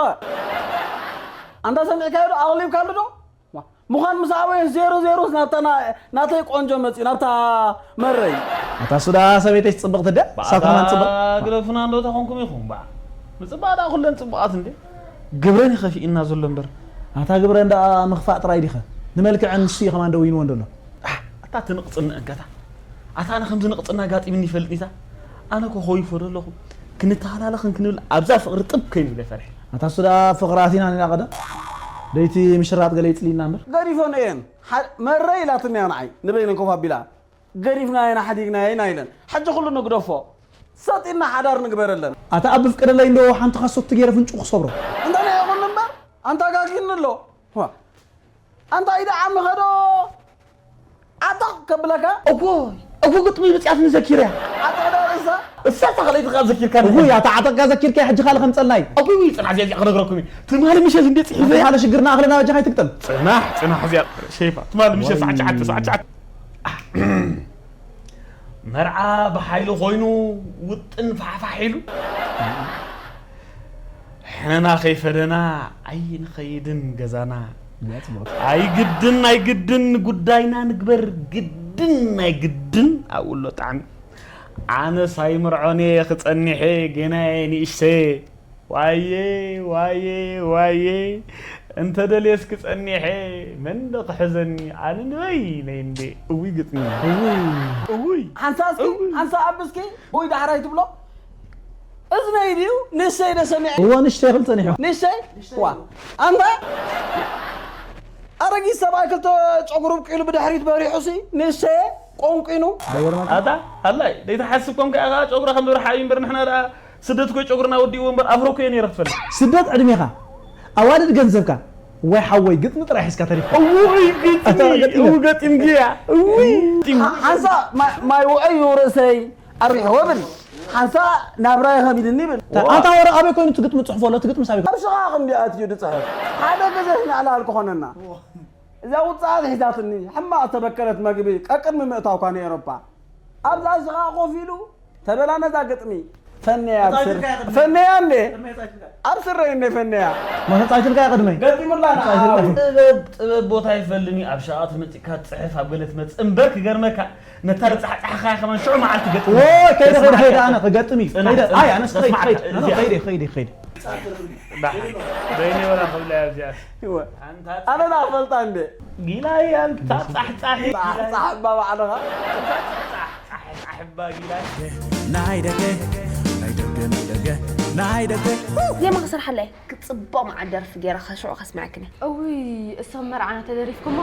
ኣንታ ሰሚዕካዮ ዶ ኣቕሊብካሉ ዶ ምዃን ምስ ኣበየ ዜሮ ዜሮስ ናብታ ናተይ ቆንጆ መፅዩ ናብታ መረይ ኣታ ሱዳ ሰበይተይ ትፅብቕ ትደ ሳብ ከማን ፅብቕ ግደፉና እንዶ ተኾንኩም ኢኹም ባ ምፅባቕ ዳ ኩለን ፅቡቓት እንዴ ግብረን ይኸፊእና ዘሎ እምበር ኣታ ግብረን ደኣ ምኽፋእ ጥራይ ዲኸ ንመልክዐን ንሱ እዩ ከማን ደዊንዎ እንደሎ ኣታ ትንቕፅኒ እንከታ ኣታ ኣነ ከምዚ ንቕፅና ኣጋጢምኒ ይፈልጥኒታ ኣነ ኮ ኾይፎ ዘለኹ ክንተሃላለኽን ክንብል ኣብዛ ፍቕሪ ጥብ ከይንብለ ፈርሒ ኣታ እሱ ደኣ ፍቕሪ ኣቲና ኒና ቀደም ደይቲ ምሽራጥ ገለ ይፅልኢና እምበር ገዲፈን እየን መረ ኢላትኒ እያ ንዓይ ንበይነን ኮፍ ኣቢላ ገዲፍናየን ሓዲግናየን ኣይለን ሕጂ ኩሉ ንግደፎ ሰጢና ሓዳር ንግበረለን ኣታ ኣብ ፍቅደለይ እንዶ ሓንቲ ካሶት ገይረ ፍንጩ ክሰብሮ እንተ ናይ ይኹን እምበር ኣንታ ጋጊኒ ኣሎ ኣንታ ኢደ ዓሚ ኸዶ ዓጠቕ ከብለካ እኮ እኮ ግጥሚ ብፅያትኒ ዘኪረያ ዓጠቕ ዶ ርእሳ እሳ እታ ካልኣይቲ ከዓ ዘኪርካ እውይ ኣታ ዓጠቕካ ዘኪርካ ሕጂ ካልእ ከምፀልናይ እውይ ፅናሕ እዚኣ እዚኣ ክነግረኩም እዩ ትማሊ ምሸት እንደ ፅሒፈያ ሓደ ሽግርና ኣኽለና በጃኻ ኣይትግጠም ፅናሕ ፅናሕ እዚኣ ሸይፋ ትማሊ ምሸት ሰዓት ትሽዓተ ሰዓት ትሽዓተ መርዓ ብሓይሊ ኮይኑ ውጥን ፋሕፋሕ ኢሉ ሕነና ከይፈደና ኣይንኸይድን ገዛና ኣይግድን ኣይግድን ጉዳይና ንግበር ግድን ናይ ግድን ኣብኡ ኣሎ ጣዕሚ ኣነስ ኣይምርዖን እየ ክፀኒሐ ገናየ ንእሽተየ ዋየ ዋየ ዋየ እንተ ደልየ እስኪ ጸኒሐ መን ዶ ክሕዘኒ ኣነ ንበይነይ እንዴ እውይ ግጥሚ እውይ ሓንሳ እስኪ ሓንሳ ኣብ እስኪ ወይ ዳሕራይ ትብሎ እዝነይ ድዩ ንእሽተይ ዶ ሰሚዐ እዎ ንእሽተይ ክብል ጸኒሑ ንእሽተይ ዋ ኣንታ ኣረጊት ሰብኣይ ክልተ ጨጉሩ ብቂሉ ብድሕሪት በሪሑሲ ንእሽተየ ቆንቂኑ ኣታ ኣላይ ደይትሓስብ ኮንካ ኢኻ ጨጉራ ከም ዝብርሓ እዩ እምበር ንሕና ደኣ ስደት ኮይ ጨጉርና ወዲእዎ እምበር ኣፍሮ ኮየ ነይረ ክትፈልጥ ስደት ዕድሜኻ ኣዋልድ ገንዘብካ ወይ ሓወይ ግጥሚ ጥራይ ሒዝካ ተሪፍካ እውይ ግጥሚ እው ገጢምግያ እውይ ሓንሳ ማይ ውዐይ ይውረሰይ ኣሪሕዎ ብል ሓንሳ ናብራይ ኸሚድኒ ብል ኣታ ወረ ኣበይ ኮይኑ ትግጥሚ ጽሕፎ ኣሎ ትግጥሚ ሳቢ ኣብ ሽቓቕ እንዲ ኣትዩ ድጽሕፍ ሓደ ግዜ ንዕላል ክኾነና እዛ ውጽኣት ሒዛትኒ ሕማቕ ተበከለት መግቢ ቀቅድሚ ምእታውካ ንኤሮፓ ኣብዛ ሽቓቕ ኮፍ ኢሉ ተበላ ነዛ ግጥሚ ፈነያ ፈነያ እንዴ ኣብ ስረይ እንዴ ፈነያ መተጻይትልካ ቅድመይ ገጢሙላ ጥበብ ጥበብ ቦታ ይፈልኒ ኣብ ሸቓ ትመፅካ ትፅሕፍ ኣብ ገለ ትመፅእ እምበር ክገርመካ ነታ ዝፃሕፃሕኻያ ከማን ሽዑ መዓልቲ ገጥም ወይ ከይደ ከይደ ከይደ ኣነ ክገጥም እዩ ከይደ ኣይ ኣነስ ከይደ ከይደ ከይደ ከይደ ከይደ በይኒ ወላ ክብላ እያ እዚኣ ኣነ ዳ ፈልጣ እንደ ጊላ እያ እንታ ፃሕፃሒ ፃሕፃሕ እባ ባዕልኻ ናይ ደገ ናይ ደገ ናይ ደገ ናይ ደገ ዜማ ክሰርሓለይ ክፅቦ መዓል ደርፊ ገይረ ከሽዑ ከስምዐክኒ። እውይ እሶም መርዓና ተደሪፍኩሞ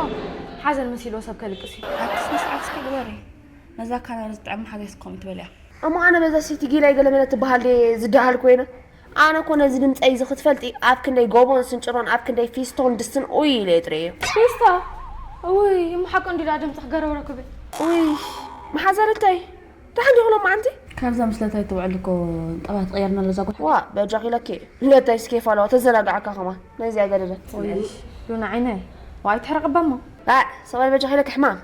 ሓዘን መሲልዎ ሰብ ከልቅስ እዩ። ኣቲ ስነ ስርዓት እስኪ ግበሪ። ነዛ ካናል ዝጥዕም ሓገዝ ክኸውን ትበልያ። እሞ ኣነ በዛ ሲቲ ጊላይ ገለመለ ትበሃል ድየ ዝደሃል ኮይነ? ኣነ እኮ ነዚ ድምፀይ እዚ ክትፈልጢ ኣብ ክንደይ ጎቦን ስንጭሮን ኣብ ክንደይ ፊስቶን ድስትን ኡይ ኢለ እየ ጥረዮ። ፊስቶ? እውይ እሞ ሓቂ እንዲዳ ድምፅኽ ገረውረ ክብል። ኡይ መሓዘርተይ ደሓን ዲኹ ሎማዓንቲ? ካብዛ ምስ ለታይ ትውዕል እኮ ጠባይ ትቐየርና ኣለዛ ጓል። ዋ በጃኺ ኢለኪ ለታይ እስኬፍ ኣለዋ ተዘናግዓካ ከማን ናይዚኣ ገደደ። ሉና ዓይነይ ዋይ ትሕረቕባ እሞ። ኣዕ ሰባል በጃኺ ኢለኪ ሕማም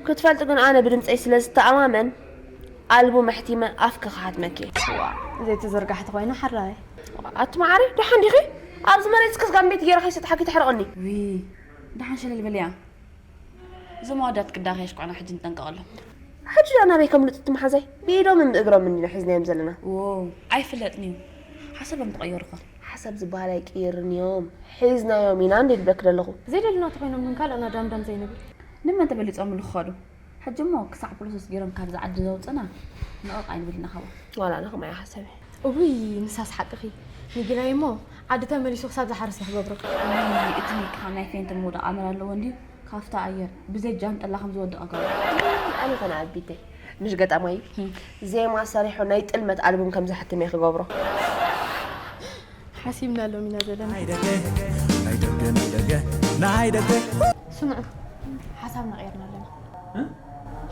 ክትፈልጢ ግን ኣነ ብድምፀይ ስለ ዝተኣማመን ኣልቡም ኣሕቲመ ኣፍኪ ክሓትመኪ እየ። ዘይተዘርጋሕቲ ኮይና ሓራይ። ኣቲ መዓረይ ደሓን ዲኺ? ኣብዚ መሬት እስከ ስጋን ቤት ገይረ ከይሰጥሓኪ ተሕርቕኒ። ዊ ደሓን ሸለል በልያ። እዞም ኣወዳት ቅዳኸ የሽኳዕና ሕጂ ንጠንቀቐሎም። ሕጂ ዳ ናበይ ከምልጡ እቲ መሓዛይ? ብኢዶምን ብእግሮምን ኢና ሒዝናዮም ዘለና። ዎው ኣይፍለጥን እዩ። ሓሳቦም ተቐየሩ ኸ? ሓሳብ ዝበሃል ኣይቅይርን እዮም። ሒዝናዮም ኢና እንዴ ዝብለኪ ዘለኹ። ዘይደለና ተኾይኖም ግን ካልእና ዳምዳም ዘይንብል። ንመን ተበሊጾምሉ ክኸዱ? ሕጂ እሞ ክሳዕ ፕሮሰስ ገይሮም ካብዛ ዓዲ ዘውጽኡና ንቕቕ ኣይንብል ኢና ካብኦም። ዋላ ኣነ ከምኡ እየ ሓሳበይ። እውይ ንሳስ ሓቅኺ ንጊላይ እሞ ዓዲ ተመሊሱ ክሳብ ዝሓርስ እየ ክገብሮ። እውይ እቲ ሜክኻ ናይ ፌንት ምውዳቕ ኣመል ኣለዎ እንድዩ ካብታ ኣየር ብዘይ ጃንጥላ ከም ዝወድቕ ኣገባብ። ኣነ ኮነ ኣቢተይ ምሽ ገጣማይ ዜማ ሰሪሑ ናይ ጥልመት ኣልቡም ከም ዘሕትም እየ ክገብሮ። ሓሲብና ሎም ኢና ዘለና። ናይ ደገ ናይ ደገ ናይ ደገ ናይ ደገ ስምዑ ሓሳብና ቀይርና ኣለና።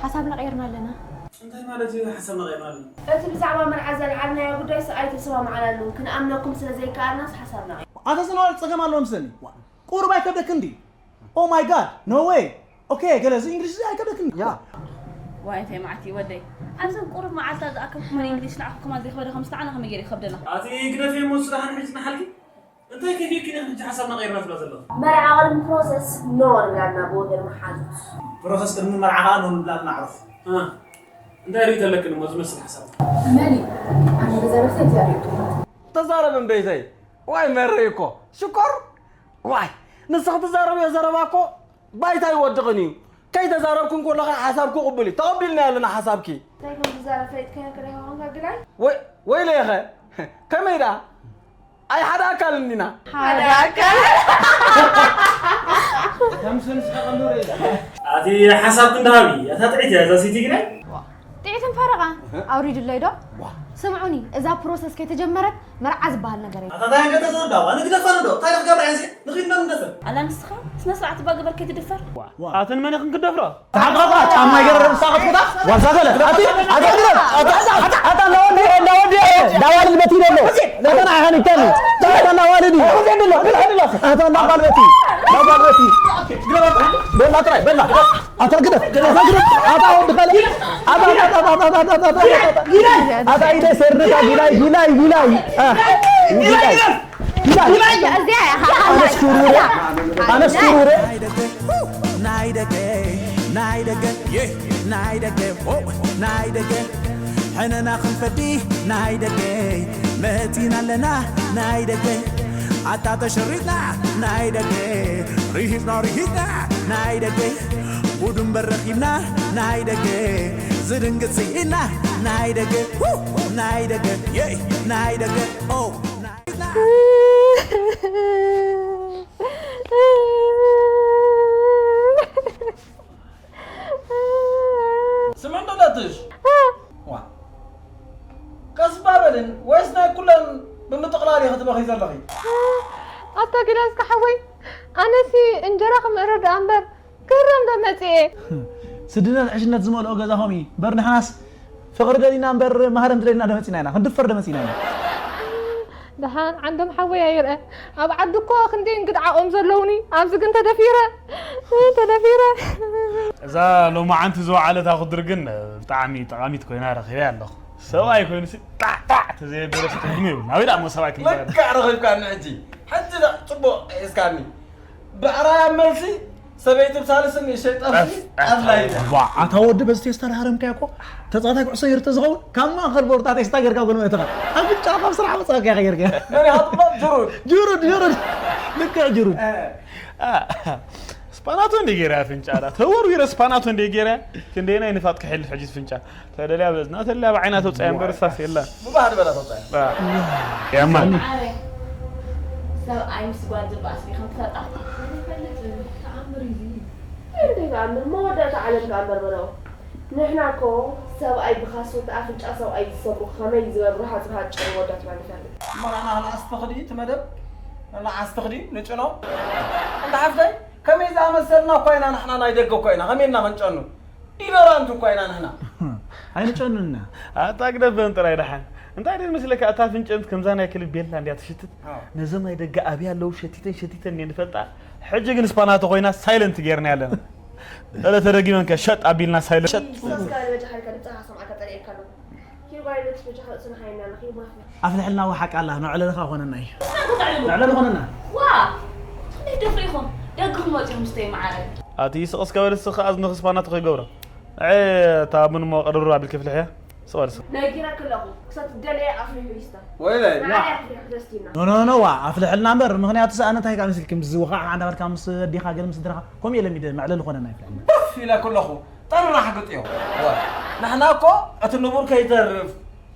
ሓሳብና ቀይርና ኣለና። እንታይ ማለት እዩ ሓሳብና ቀይርና ኣለና? እቲ ብዛዕባ መርዓ ዘልዓልናዮ ጉዳይስ ኣይተሰማምዓናሉን፣ ክንኣምነኩም ስለ ዘይከኣልናስ ሓሳብና ቀይርና። ኣታ ዝነበረ ጸገም ኣለዎ ምስለኒ። ቁሩብ ኣይከብደክን ድዩ? Oh my God, no way. Okay, ገለ እዚ እንግሊሽ እዚ ኣይከብደክን ድዩ? ያ። ዋይ እንታይ መዓት እዩ ወደይ። ኣብዘን ቁሩብ መዓልታት ዝኣከብኩመን እንግሊሽ ንዓኹም ከማን ዘይከበደ ከም ዝተዓና ከመይ ገይሩ ይኸብደና? ኣቲ ግደፍዮ እሞ ንሱ ደሓን ሕጂ ጽናሓልኪ። እንታይ ከፊእክን ኢኽን ሕጂ ሓሳብና ቀይርና ትብላ ዘለኺ? መርዓ ቅድሚ ፕሮሰስ ኖ ንብላልና ብወገን መሓዙት። ፕሮሰስ ቅድሚ መርዓ ኸኣ ኖ ንብላልና ኣዕሩኽ። እ፣ እንታይ ርእይቶ ኣለክን እሞ ዝመስል ሓሳብ? መሊ፣ ኣነ ብዘረብቲ እግዚኣብሔር ጥራሕ። ተዛረብ እምበይተይ። ዋይ መረይ እኮ ሽኮር። ዋይ ንስኺ ትዛረብዮ ዘረባ እኮ ባይታ ይወድቕን እዩ። ከይተዛረብክን ከለኺ ሓሳብኪ ቅቡል እዩ። ተቐቢልናዮ ኣለና ሓሳብኪ። እንታይ ከም ዝዛረብ ፈሊጥካዮ ክረኸቦም ከግላይ? ወይ ወይለይኸ ከመይ ደኣ? ኣይ ሓደ ኣካል እንዲና። ኣቲ ሓሳብ ክንድሃቢ እታ ጥዒት እያ እዛ ሲቲ ግናይ። ጥዒትን ፈረቓ ኣውሪድለይ ዶ? ስምዑኒ እዛ ፕሮሰስ ከይተጀመረት መርዓ ዝበሃል ነገር የለን። ኣታ እንታይ ገተ ዘወዳ ዋ ንግደፈን ዶ እንታይ ክገብራ እየ ንኺድና ንግደፈን። ኣላ ንስኻ ስነ ስርዓት እባ ግበር ከይትድፈር። ኣትን መን ኢኽን ክደፍራ? ተሓንቀፋ ጫማ ይገረር ምሳኸት ኩታ ዋዛ ገለ ኣቲ ኣቲ ኣቲ ኣቲ ኣቲ ኣቲ ናወዲ ናወዲ ዳዋል በቲ ደሎ ኣታ ናይሃን ይተሉ ኣታ ናዋልዲ ኣታ ናባል በቲ ናባል በቲ በላ ጥራይ በላ ኣታ ግደ ኣታ ግደ ኣታ ወዲ ካለ ኣታ ኣታ ኣታ ኣታ ኣታ ኣታ ኢደ ሰርታ ቢላይ ቢላይ ቢላይ ቢላይ እዚኣ እያ። ኣነስ ክሩረ ኣነስ ክሩረ ናይ ደገ ናይ ደገ ናይ ደገ የ ናይ ደገ ኦ ናይ ደገ ሕነና ክንፈዲ ናይ ደገ መጺና ኣለና ናይ ደገ ኣታ ተሸሪጥና ናይ ደገ ርሂጽና ርሂጽና ናይ ደገ ጉድ እምበር ረኺብና ናይ ደገ ዝድንግጽ ስኢና ናይ ደገ ናይ ደገ የ ናይ ደገ ኦ ስምዕ እንዶ ዳትሽ ዋ ቀስ ባበልን ወይስ ናይ ኩለን ብምጥቕላል ኢኺ ትበኺ ዘለኺ? ኣታ ጊላስካ ሓወይ ኣነሲ እንጀራ ክምእርር ደኣ እምበር ክህረም ዶ መፅኤ? ስድነት ዕሽነት ዝመልኦ ገዛኹም እዩ እምበር ንሕናስ ፍቕሪ ደሊና እምበር ማህረምቲ ደሊና ዶ መፂና ኢና ክንድፈር ዶ መፂና ኢና ደሓን ዓንዶም ሓወይ ኣይርአ ኣብ ዓዲ እኮ ክንደይ እንግድዓኦም ዘለውኒ ኣብዚ ግን ተደፊረ ተደፊረ እዛ ሎማዓንቲ ዝወዓለት ኣኹድር ግን ብጣዕሚ ጠቓሚት ኮይና ረኺበያ ኣለኹ ሰብኣይ ኮይኑ ጣዕጣዕ ተዘየበለስ ትርጉም የብሉ ናበይ ደኣ እሞ ሰብኣይ ክንበረ ልክዕ ረኺብካኒ ሕጂ ሕጂ ደኣ ፅቡቕ ሒዝካኒ ብዕራይ ኣብ መልሲ ሰበይቲ ብሳልስን ንእሽተይ ጠብሲ ኣድላይ ኣታ ወዲ በዚ ቴስታ ዳሃረምካዮ እኮ ተፃዋታይ ኩዕሶ ነይሩ ተዝኸውን ካብ ማእኸል ቦርታ ቴስታ ጌርካ ጎልመ እትኻ ኣፍንጫ ካብ ስራሕ ወፃእካ ኢኻ ጌርካ መን ኢኻ ትብሎ ጅሩድ ጅሩድ ጅሩድ ልክዕ ጅሩድ ስፓናቶ እንደ ጌራ ፍንጫ ዳ ተወርዊረ ስፓናቶ እንደ ጌራ ክንደይ ናይ ንፋጥ ክሕል ሕጂ ፍንጫ ተደልያ በዝና ተደልያ ብዓይና ተውጻያ እምበር ሳስ የላ ምባህ ድበላ ተውጻያ ያማ ሰብኣይ ምስ ጓል ዝባእስ ዲኹም ትፈልጣ? እንዴት ኣምር መወዳእታ ዓለም ከኣምበር በለው ንሕና እኮ ሰብኣይ ብኻሶት ኣፍንጫ ሰብኣይ ዝሰብሩ ከመይ ዝበሉ ርሃጽ ርሃጽ ጨርወዳትና ንፈልጥ። እሞ ንዓና ንዓስ ትኽዲ እቲ መደብ ንዓስ ትኽዲ ንጭኖ እንተ ሓፍተይ ከመይ ዝኣመሰልና እኳ ኢና ንሕና ናይ ደገ እኳ ኢና ከመይ እና ክንጨኑ ዲዶራንት እኳ ኢና ንሕና። ኣይንጨኑና። ኣታ ግደፈን ጥራይ ደሓን። እንታይ ደል መስለካ እታ ፍንጨንት ከምዛ ናይ ክልብ ቤላ እንድያ ትሽትት። ነዞም ናይ ደገ ኣብያ ኣለዉ ሸቲተን ሸቲተን እንድየ ንፈልጣ። ሕጂ ግን ስፓናቶ ኮይና ሳይለንት ጌርና ያለና። እለ ተደጊመን ከ ሸጥ ኣቢልና ሳይለንት ሸጥ። ሰብስክራይብ በጃኻ ኢልካ ድምፅኻ ክሰምዓካ ፀሊኤልካ ኣለኹ። ኪሩ ጓል በጃኻ ርእስና ሃይና ኣለኺ ማፊያ። ኣፍልሕልና ወሓቃላ ንዕለልኻ ኮነና እዩ። ንዕለል ኮነና። ዋ ክንደይ ደፍሪ ኢኹም ደግኹም ወፂኹም ስተይ መዓረ። ኣቲ ይስቕ እስከ በል እስኻ ኣዝንኺ ስፓናቶ ከይገብሮ። ንዐ እታ ቡን እሞ ቅርር ኣቢልኪ ፍልሕያ። ስቕ በል እስኺ። ነጊረኪ ኣለኹ ክሳብ ትደልየ ኣፍልሑ ይስተ። ወይለይ። ንዓይ ኣፍልሑ ክደስቲና። ኖ ኖ ኖ ዋ ኣፍልሕልና እምበር ምኽንያቱስ ኣነ እንታይ ኢልካ መሲልኪ ምስ ዝወኻዕ ዓንዳ በልካ ምስ ኣዴኻ ገለ ምስ ስድራኻ ከምኡ የለን ሚደ መዕለሊ ኮነና ኣይፍልሕልና። ኮፍ ኢለኪ ኣለኹ ጠራራሕ ግጥዮ። ንሕና እኮ እቲ ንቡር ከይተርፍ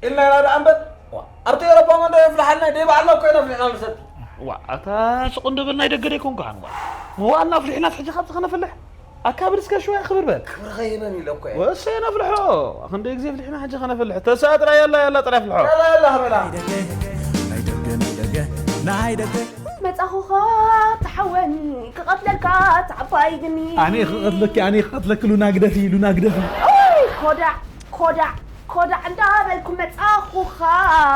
ኢልና ኢና ደኣ እምበር ኣብቲ ኤሮፓ መንዶ የፍልሓልና ደይ ባዕልና እኮ ኢና ኣፍሊሕና ንሰቲ። ዋእ ኣታ ስቕ እንዶ በል ናይ ደገ ደይኮንኩ ሓንጓል መዋእልና ኣፍሊሕናስ ሕጂ ካብዚ ከነፍልሕ ኣካብድ እስከ ሽወያ ክብር በል ክብሪ ከይበን ኢለ እኮ እየ ወሰየ ነፍልሖ ክንደይ ግዜ ኣፍሊሕና ሕጂ ከነፍልሕ ተስኣ ጥራይ ያላ ያላ ጥራይ ኣፍልሖ ያላ ያላ ክበላ ናይ ደገ ናይ ደገ መጻኹኻ ተሓወኒ ክቐትለልካ ተዓባይ ግኒ ኣነ ክቐትለኪ ኣነ ክቐትለኪ ሉና ግደፊ ሉና ግደፊ ኦይ ኮዳዕ ኮዳዕ ኮዳዕ እንዳበልኩ መጻኹኻ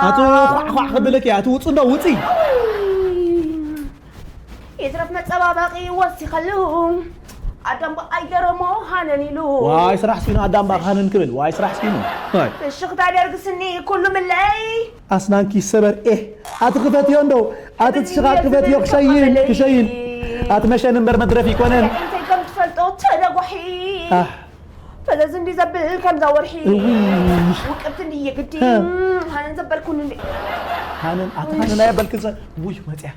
ኣቶ ኳዕ ኳዕ ከብለኪ ኣቲ ውጹ እንዶ ውጺ ይትረፍ መጸባበቒ ወሲኸሉ ኣዳምባ ኣይገረሞ ሃነን ኢሉ ዋይ ስራሕ ስኪኑ ኣዳምባ ሃነን ክብል ዋይ ስራሕ ስኪኑ ፍሽኽታ ደርግስኒ ኩሉ ምለይ ኣስናንኪ ሰበር ኤህ ኣቲ ክፈትዮ እንዶ ኣቲ ትሽኻ ክፈትዮ ክሸይን ክሸይን ኣቲ መሸን እምበር መድረፍ ይኮነን እንታይ ከም ትፈልጦ ተደጓሒ ፈዘዝ እንዲ ዘብል ከምዛ ወርሒ ውቅብቲ እንዲ የግዲ ሃነን ዘበልኩን እንዲ ሃነን ኣቲ ሃነን ኣየበልክን ውይ መፅያ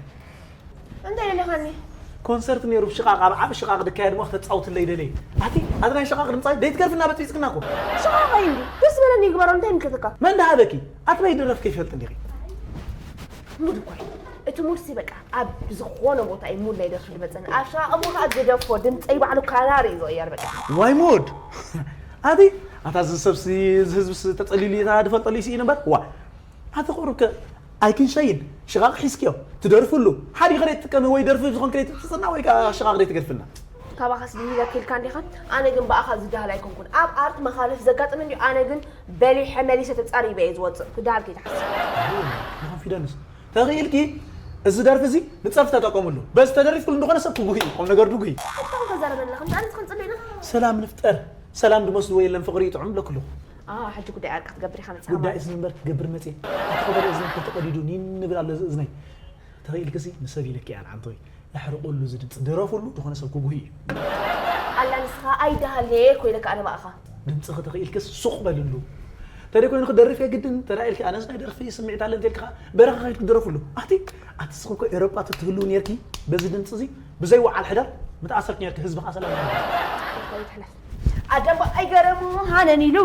እንታይ ደሊኻኒ? ኮንሰርት ነይሩ ብሽቓቕ ኣብ ዓቢ ሽቓቕ ድካየድ እሞ ክተጻውትለይ ደለየ። ኣቲ ኣቲ ናይ ሽቓቕ ድምጻይ ደይትገርፍና በጽቢጽክና እኮ። ሽቓቕ ኣዩ እንዲ ደስ ዝበለኒ ይግበሮ እንታይ ይምልከተካ? መን ደሃበኪ? ኣቲ በይ ድረፍ ከይፈልጥ እንዲኺ። ሙድ እኮ እዩ። እቲ ሙድ ሲ በቃ ኣብ ዝኾነ ቦታ እዩ ሙድ ናይ ደርፊ ድመጸኒ። ኣብ ሽቓቕ እሞ ከዓ ግደፎ ድምጸይ ባዕሉ ካላር እዩ ዝቕየር በቃ። ዋይ ሙድ ኣቲ ኣታ እዚ ሰብሲ እዚ ህዝብሲ ተጸሊሉ እታ ድፈልጠሉ እዩ ስኢኑ እምበር ዋ ኣቲ ቁሩብ ከ ኣይክንሸይን ሽቓቕ ሒዝክዮ ትደርፍሉ ሓዲኸ ደይ ትጥቀሚ ወይ ደርፊ ዝኾንኪ ደይ ትጽና ወይ ከኣ ሽቓቕ ደይ ትገድፍልና ካባኻስ ድሂለኪ ኢልካ እንዲኻ ኣነ ግን ብኣኻ ዝደሃል ኣይኮንኩን ኣብ ኣርት መኻልፍ ዘጋጥም እንድዩ ኣነ ግን በሊሐ መሊሰ ተጻሪበ እየ ዝወጽእ ክደሃል ከይትሓስብ ብኮንፊደንስ ተኽኢልኪ እዚ ደርፊ እዚ ንጸርፊ ተጠቀምሉ በዚ ተደሪፍክሉ እንደኾነ ሰብ ክጉሂ እዩ ቁም ነገር ድጉሂ እቶም ተዛረበና ከምዚ ኣነ ዝኸንጽሉ ኢና ሰላም ንፍጠር ሰላም ድመስልዎ የለን ፍቕሪ ይጥዑም ብለክሉ ኣዋ ሕጂ ጉዳይ ዓርቂ ክትገብር ኢኻ መጽሓ ጉዳይ ማለት እዝኒ እምበር ክትገብር መጽየ ኣቲ ኸበደ እዝኒ እንተተቐዲዱ ኒን ንብል ኣሎ እዚ እዝነይ ተኽኢልክሲ ንሰብ ኢለኪ እያ ንዓንቶይ ኣሕርቑሉ እዚ ድምፂ ድረፉሉ ዝኾነ ሰብ ክጉሂ እዩ ኣላ ንስኻ ኣይደሃልየ ኮይነ ከኣ ነባእኻ ድምፅኺ ተኽኢልክስ ሱቕ በልሉ ተደይ ኮይኑ ክደርፍ የግድን ተዳ ኢልኪ ኣነስ ናይ ደርፊ ስምዒት ኣለ እንተልክኻ በረኻ ከይድ ክደረፍሉ ኣቲ ኣቲ ስኽኮ ኤሮጳ ትትህልው ኔርኪ በዚ ድምፂ እዚ ብዘይ ወዓል ሕደር ምተኣሰርክ ኔርኪ ህዝብኻ ሰላም ኣደም ኣይገረሙ ሃነን ኢሉ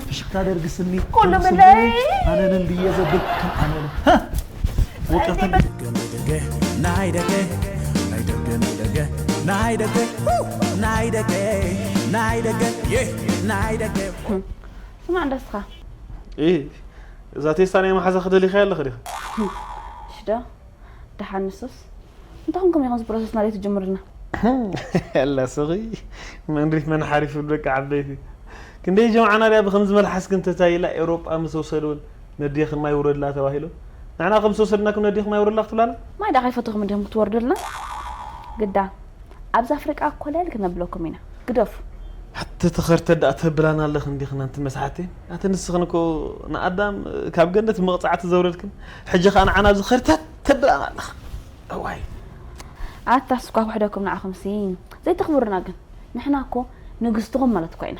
ፍሽኽታ ደርግስኒ ኩሉ ምለይ ሃነንን ብየ ዘብል ከም ኣመሉ ወቀፈ ናይ ደገ ናይ ደገ ናይ ደገ ናይ ደገ ናይ ደገ ናይ ደገ ናይ ደገ ናይ ደገ ስማ እንዳስኻ እዛ ቴስታ ናይ መሓዛ ክደሊኻ ኣለኽ ዲኻ ሽዶ ደሓን ንሱስ እንታይ ኮንኩም ኢኹም እዚ ፕሮሰስ ናደይ ትጅምሩልና ኣላ ስኺ መን ሪፍ መን ሓሪፍ ይብል በቃ ዓበይቲ ክንደይ ጀምዓና ድያ ብኸምዚ መልሓስክን ተታይላ ኤውሮጳ ምስ ወሰድወን ነዴኽን ማይ ውረድላ ተባሂሉ ንሕና ከም ዝወሰድናኩም ነዴኽን ማይ ውረድላ ክትብላና ማይ ዳ ከይፈተኹም እንዲኹም ክትወርዱልና ግዳ ኣብዚ ኣፍሪቃ ኮለል ክነብለኩም ኢና ግደፉ ኣቲ ተኸርተት ደኣ ተብላና ኣለኽን ዲኽን ኣንቲ መስሓቲ ኣቲ ንስኽን እኮ ንኣዳም ካብ ገነት ብመቕጻዕቲ ዘውረድክን ሕጂ ከኣ ንዓና ኣብዚ ኸርተት ተብላና ኣለኽን እዋይ ኣታ ስኳ ውሕደኩም ንዓኹምሲ ዘይተኽብሩና ግን ንሕና እኮ ንግስትኹም ማለት እኳ ኢና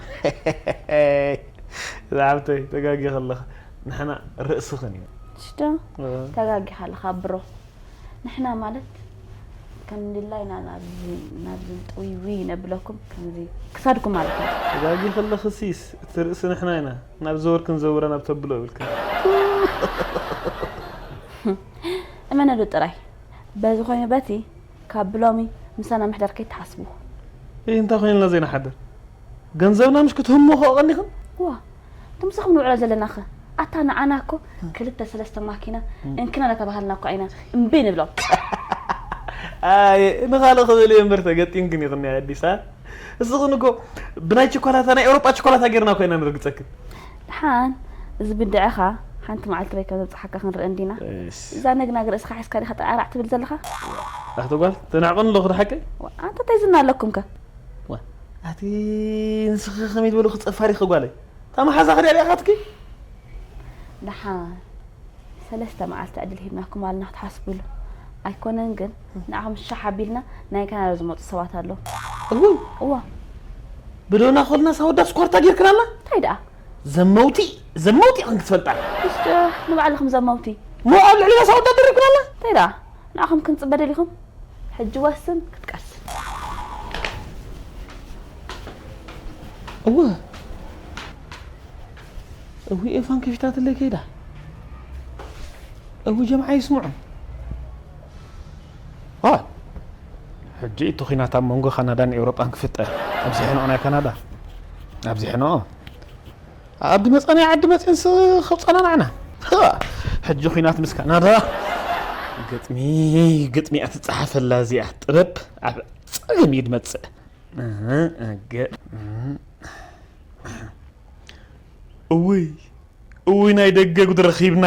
ዝዓብተይ ተጋጊ ከለኻ ንሕና ርእስኽን ኢና ሽዶ ተጋጊኻ ኣለኻ ብሮ ንሕና ማለት ከም ድላይና ናብዚ ናብዚ ጥውይውይ ነብለኩም ከምዚ ክሳድኩም ማለት እዩ። ተጋጊ ከለኽሲስ እቲ ርእሲ ንሕና ኢና ናብ ዘወር ክንዘውረ ናብ ተብሎ ይብልካ። እመነሉ ጥራይ በዚ ኮይኑ በቲ ካብ ብሎሚ ምሳና ምሕዳር ከይትሓስቡ። ይህ እንታይ ኮይንና ዘይንሓድር ገንዘብና ምሽ ክትህሞ ከቐኒኽን ዋ ትምስኹም ንውዕሎ ዘለናኸ ኣታ ንዓና እኮ ክልተ ሰለስተ ማኪና እንክና እናተባሃልና እኮ ኢና እምቢ ንብሎም። ኣይ ንኻልእ ክብል እየ እምበር ተገጢምክን ኢኽን ናይ ኣዲስ አ እስኽን እኮ ብናይ ቸኮላታ ናይ ኤውሮጳ ቸኮላታ ጌርና ኮይና ንርግጸክን። ድሓን እዚ ብድዐኻ ሓንቲ መዓልቲ በይ ከም ዘብጽሓካ ክንርኢ እንዲና። እዛ ነግናግ ርእስኻ ሒዝካ ዲኻ ጠዓራዕ ትብል ዘለኻ? ኣኽቲ ጓል ተናዕቆን ኣለኹ ድሓቀይ? ዋ፣ ኣንተ እንታይ ዝና ኣለኩምከ? ዋ፣ ኣቲ ንስኺ ከመይ ዝበሉ ክጸፋሪ ኸጓለይ? ታማሓዛ ኸዲ ኣሊኣኻትኪ? ድሓን ሰለስተ መዓልቲ ዕድል ሂብናኩም ኣልና ክትሓስብሉ ኣይኮነን ግን ንዓኹም ሻሕ ኣቢልና ናይ ካናዳ ዝመፁ ሰባት ኣለዉ። እው እዋ ብሎና ኮልና ሳወዳስ ኳርታ ጌርክናላ እንታይ ደኣ ዘመውቲ ዘመውቲ ኢኽን ክትፈልጣ እስከ ንባዕልኹም ዘመውቲ ሞ ኣብ ልዕሊና ሳወዳ ደሪብክናላ እንታይ ደኣ ንዓኹም ክንፅበ ደሊኹም ሕጂ ወስን ክትቀስ እወ እዊ ኤፋን ከፊታትለይ ከይዳ እዊ ጀምዓ ይስምዑ ሕጂ እቲ ኹናት ኣብ መንጎ ካናዳን ኤውሮጳን ክፍጠር ኣብዚሕንኦ ናይ ካናዳ ኣብዚሕንኦ ኣብ ድመፃናይ ዓዲ መፅንስ ከብፃና ንዓና ሕጂ ኹናት ምስ ካናዳ ግጥሚ ግጥሚ እያ ትፀሓፈላ እዚኣ ጥበብ ኣብ ፀገም እዩ ድመፅእ እውይ እውይ ናይ ደገ ጉድ ረኺብና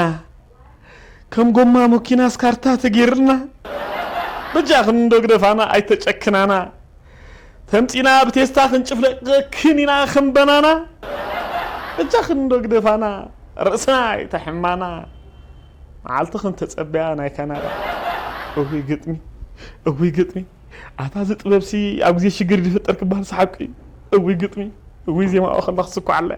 ከም ጎማ መኪናስ ካርታ ተገይርልና በጃኽን እንዶ ግደፋና ኣይተጨክናና ተምፂና ብቴስታ ክንጭፍለቀክን ኢና ከም በናና በጃኽን እንዶ ግደፋና ርእስና ኣይተሕማና መዓልቲ ክንተፀበያ ናይ ካናዳ እውይ ግጥሚ እውይ ግጥሚ ኣታ እዚ ጥበብሲ ኣብ ግዜ ሽግር ድፍጠር ክበሃል ሰሓቂ እዩ። እውይ ግጥሚ እውይ ዜማኦ ከላ ክስኳዓለ።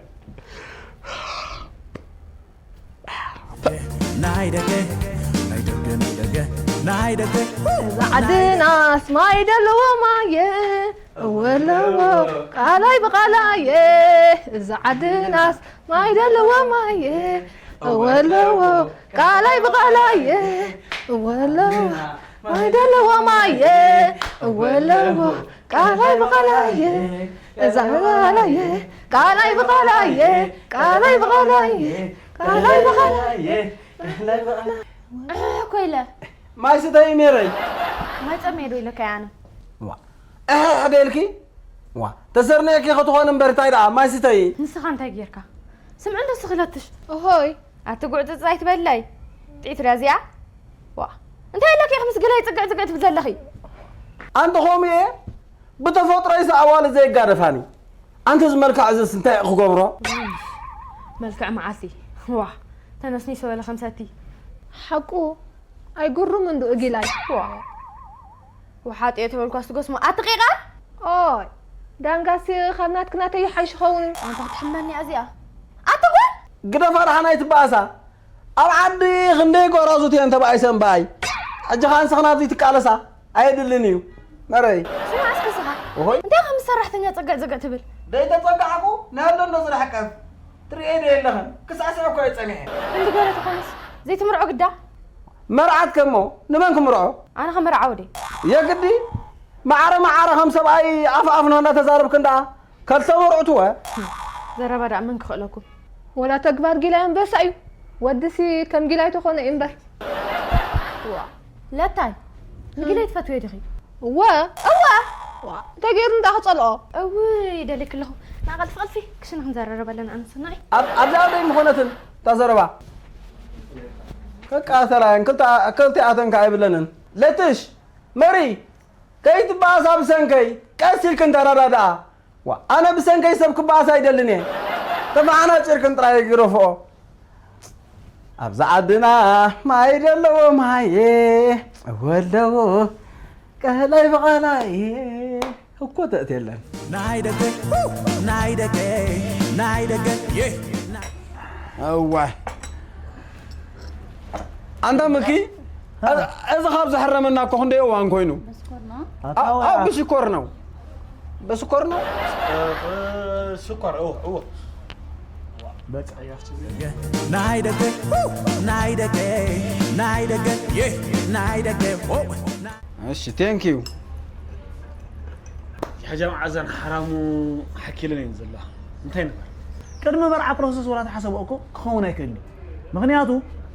ናይ ደገ ናይ ደገ ናይ ደገ ናይ ደገ እዛ ዓድናስ ማይ ደለዎ ማየ እወለዎ ቃላይ ብቃላየ እዛ ዓድናስ ማይ ደለዎ ማየ እወለዎ ቃላይ ብቃላየ እወለዎ ማይ ደለዎ ማየ እወለዎ ቃላይ ብቃላየ እዛ ብቃላየ ቃላይ ብቃላየ ቃላይ ብቃላየ ቃላይ ብቃላየ ኮይለ ማይ ስተይ ሜረይ ማይ ጸሜ ዶ ኢለካ ያነ እሕ ደልኪ ዋ ተሰርነኪ ክትኾን እምበር እንታይ ደኣ ማይ ስተይ ንስኻ እንታይ ጌርካ ስምዕ እንዶ ስኽለትሽ እሆይ ኣቲ ጉዕጽጽ ኣይትበለይ ጥዒት ርያ እዚኣ ዋ እንታይ ኣለኪ ኢኺ ምስ ገለ ይጽግዕ ጽግዕ ትብል ዘለኺ ኣንቲ ኾምኡ እየ ብተፈጥሮይስ ኣዋልድ ዘይጋደፋኒ ኣንቲ እዚ መልክዕ እዚስ እንታይ ክገብሮ መልክዕ መዓልቲ ዋ ተነስኒሶ በለ ከምሰቲ ሓቁ ኣይጉሩም እንዱ እጊላይ ዋ ወሓጥ እየ ተበልኳስ ትጎስሞ ኣትቂቓ ኦይ ዳንጋሲ ካብ ናትክና ተይሓይሽ ኸውን እዩ ኣንታ ክትሕመኒ እያ እዚኣ ኣቲ ጓል ግደፋ ደሓን ኣይትበኣሳ ኣብ ዓዲ ክንደይ ጎራዙት እየን ተባኢሰን በኣይ ሕጂ ኸኣ ንስኽና ኣብዚ ትቃለሳ ኣየድልን እዩ መረይ ስማ እስኪ ስኻ ኦሆይ እንታይ ከም ሰራሕተኛ ጸግዕ ጸግዕ ትብል ደይተጸጋዕኩ ናይ ኣሎ እንዶ ዝረሕቀፍ ትርእየ ዶ የለኽን ክሳዕ ስዕ እኮ እየ ጸኒሐ እንዲ ገለ ተኾንስ ዘይትምርዖ ግዳ መርዓት ከሞ ንመን ክምርዖ ኣነ ኸመርዓወ ደ የግዲ መዓረ መዓረ ከም ሰብኣይ ኣፍ ኣፍ ንሆና ተዛረብክን ደኣ ከልተ መርዑትወ ዘረባ ደኣ መን ክኽእለኩም ወላ ተግባር ጊላይ ኣንበሳ እዩ ወድሲ ከም ጊላይ ተኾነ እዩ እምበር ለታይ ንጊላይ ትፈትውዮ ዲኺ እወ እወ እንታይ ገይሩ እንዳ ክጸልኦ እውይ ደሊክ ኣለኹ ንቐልፊ ቐልፊ ክሽነ ክንዘራረብ ኣለና ኣነሰናይ ኣብዛ ደይ ምኾነትን እታ ዘረባ ከቃተላየን ክልቲኣተን ከኣ ኣይብለንን ለትሽ መሪ ከይትበኣሳ ብሰንከይ ቀስ ኢልክን ተረዳድኣ ዋ ኣነ ብሰንከይ ሰብ ክበኣስ ኣይደልን እየ ተፈሓናጪርክን ጥራይ ግረፍኦ ኣብዚ ዓድና ማይ ደለዎ ማየ ወለዎ ቀላይ ብቐላይ እኮ ተእት የለን ናይ ደገ ናይ ደገ ናይ ደገ እዋ ኣንታ ምኪ እዚ ካብ ዝሕረመና እኮ ክንደይ እዋን ኮይኑ። በስኮር ነው። አዎ፣ አዎ፣ በስኮር ነው። በስኮር ነው። ስኳር እዎ እዎ ናይ ደገ ናይ ደገ ናይ ደገ ናይ ደገ እሺ፣ thank you። ሕጃ መዓዛን ሓራሙ ሓኪለን እየን ዘለዋ። እንታይ ነበር? ቅድሚ መርዓ ፕሮሰስ ወላ ተሓሰቦ እኮ ክኸውን ኣይክእልን እዩ። ምክንያቱ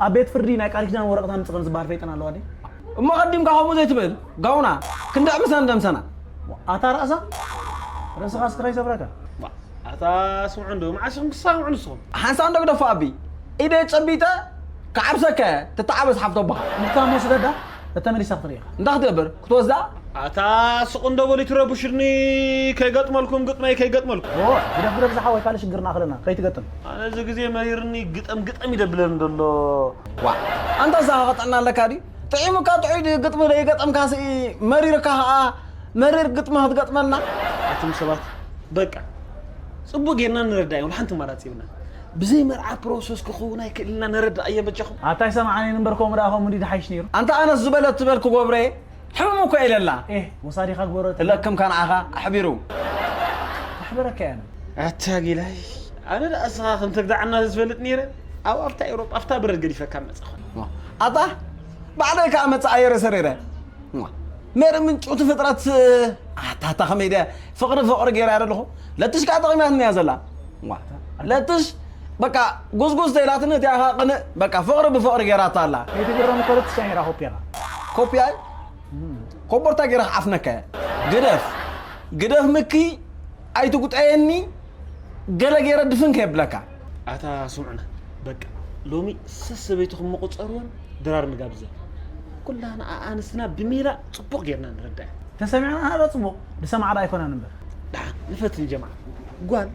ኣብ ቤት ፍርዲ ናይ ቃል ኪዳን ወረቐት ኣምፅእ ከም ዝበሃል ፈይጠን ኣለዋ ድዩ? እሞ ቀዲምካ ከምኡ ዘይትብል ጋውና ክንድዕ ምሰን ደምሰና። ኣታ ራእሳ ርእስኻ ስክራ ይሰብረካ። ኣታ ስምዑ እንዶ መዓስኹም ክሳምዑ ንስኹም። ሓንሳብ እንዶ ግደፎ ኣቢ ኢደ ጨቢጠ ክዓብሰከ ትተዓበስ ሓፍቶ ኣቦኻ። እንታ ሞ ስደዳ እተመሊሳ ክትርእኻ። እንታይ ክትገብር ክትወስዳ? ኣታ ስቕ እንዶ በሉ ይትረብሹኒ ከይገጥመልኩም ግጥመይ ከይገጥመልኩም። ኦ ግደፍ ግደፍ ዝሓወይ ካልእ ሽግር ንኣኽለና ከይትገጥም። ኣነ እዚ ግዜ መሪርኒ ግጠም ግጠም ይደብለኒ ደሎ። ዋ ኣንታ እዛ ከጠና ኣለካ ድዩ? ጥዒሙካ ጥዑይ ድዩ ግጥሚ ዘይገጠምካ ስኢ መሪርካ ኸዓ መሪር ግጥሚ ክትገጥመልና። ኣቱም ሰባት በቃ ጽቡቅ ጌርና ንረዳእ ወላ ሓንቲ ማራጽ ይብና ብዘይ መርዓ ፕሮሰስ ክኸውን ኣይክእልና ነረዳእ እየ በጃኹም። ኣታይ ሰማዓኒ እምበር ከምኡ ደኣ ከምኡ እንዲ ድሓይሽ ነይሩ። ኣንታ ኣነስ ዝበለት ትበል ክጎብረ ሕምም እኮ ኢለላ። ኤህ ወሳዲኻ ግበሮ ትለክም ከንዓኻ ኣሕቢሩ። ኣሕበረካ እያ። ኣታ ጊላይ ኣነ ደኣ እስኻ ከም ተግዳዓና ዝፈልጥ ነይረ ኣብ ኣብታ ኤውሮጳ ኣብታ በረድ ገዲፈካ መጻኹ። ኣታ ባዕለይ ከኣ መጻ ኣየረ ሰሪረ። ሜሪ ምንጭውቲ ፍጥረት ኣታታ ከመይ ድያ ፍቕሪ ፍቕሪ ገይራ እያ ዘለኹ። ለትሽ ከኣ ጠቒማትኒ እያ ዘላ። ለትሽ በቃ ጉዝጉዝ ተይላትኒ እቲኣ ከኣ ቅንእ በቃ ፍቕሪ ብፍቕሪ ገይራታ ኣላ። ከይትግረም እኮ ለትሽ እያ ነይራ ኮፒኻ። ኮፒ ኣይ ኮቦርታ ገይራ ክዓፍነካ እያ። ግደፍ ግደፍ ምኪ ኣይትጉጠየኒ ገለ ገይረ ድፍን ከየብለካ። ኣታ ስምዑና በቃ ሎሚ ሰስ ሰበይትኹም ምቑጸርዎን ድራር ንጋብዘ ኩላና ኣኣንስትና ብሜላ ጽቡቕ ጌርና ንረዳእ። ተሰሚዕና ሃሎ ጽቡቕ ዝሰማዕ ዶ ኣይኮናን እምበር። ደሓን ንፈትን ጀማዓ ጓል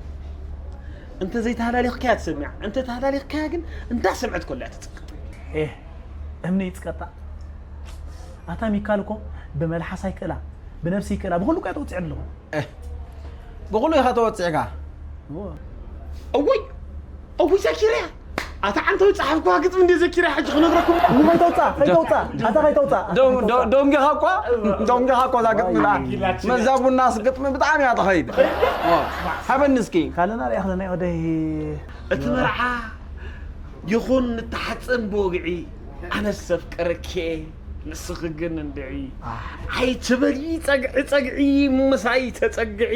እንተ ዘይተሃላሊኽካያ ትሰሚዓ እንተ ተሃላሊኽካያ ግን እንዳሰምዐት ከሎ እያ ትጽቅጥ። ኤህ እምኒ ይጽቀጣ ኣታ ሚካል እኮ ብመልሓስ ኣይክእላ ብነብሲ ይክእላ ብኹሉ እኮ እያ ተወጺዐ ኣለኹ። ብኹሉ ኢኻ ተወጺዕካ። እወይ እወይ ዘኪረያ ኣታ ዓንተው ጸሓፍኩዋ ግጥሚ እንደ ዘኪረያ ሕጂ ክነግረኩም። ከይተውጻእ ከይተውጻእ ኣታ ከይተውጻእ። ዶንጊኻ እኳ ዶንጊኻ እኳ እዛ ግጥሚ ደኣ መዛ ቡናስ ግጥሚ ብጣዕሚ እያ ትኸይድ። ሃበኒ እስኪ። ካልእና ሪኣ ክለና ወደይ። እቲ መርዓ ይኹን ንተሓጸን ብወግዒ ኣነስ ዘፍቀረኪ እየ ንስኺ ግን እንድዒ ኣይትበሊ ጸግዒ ጸግዒ ምሳይ ተጸግዒ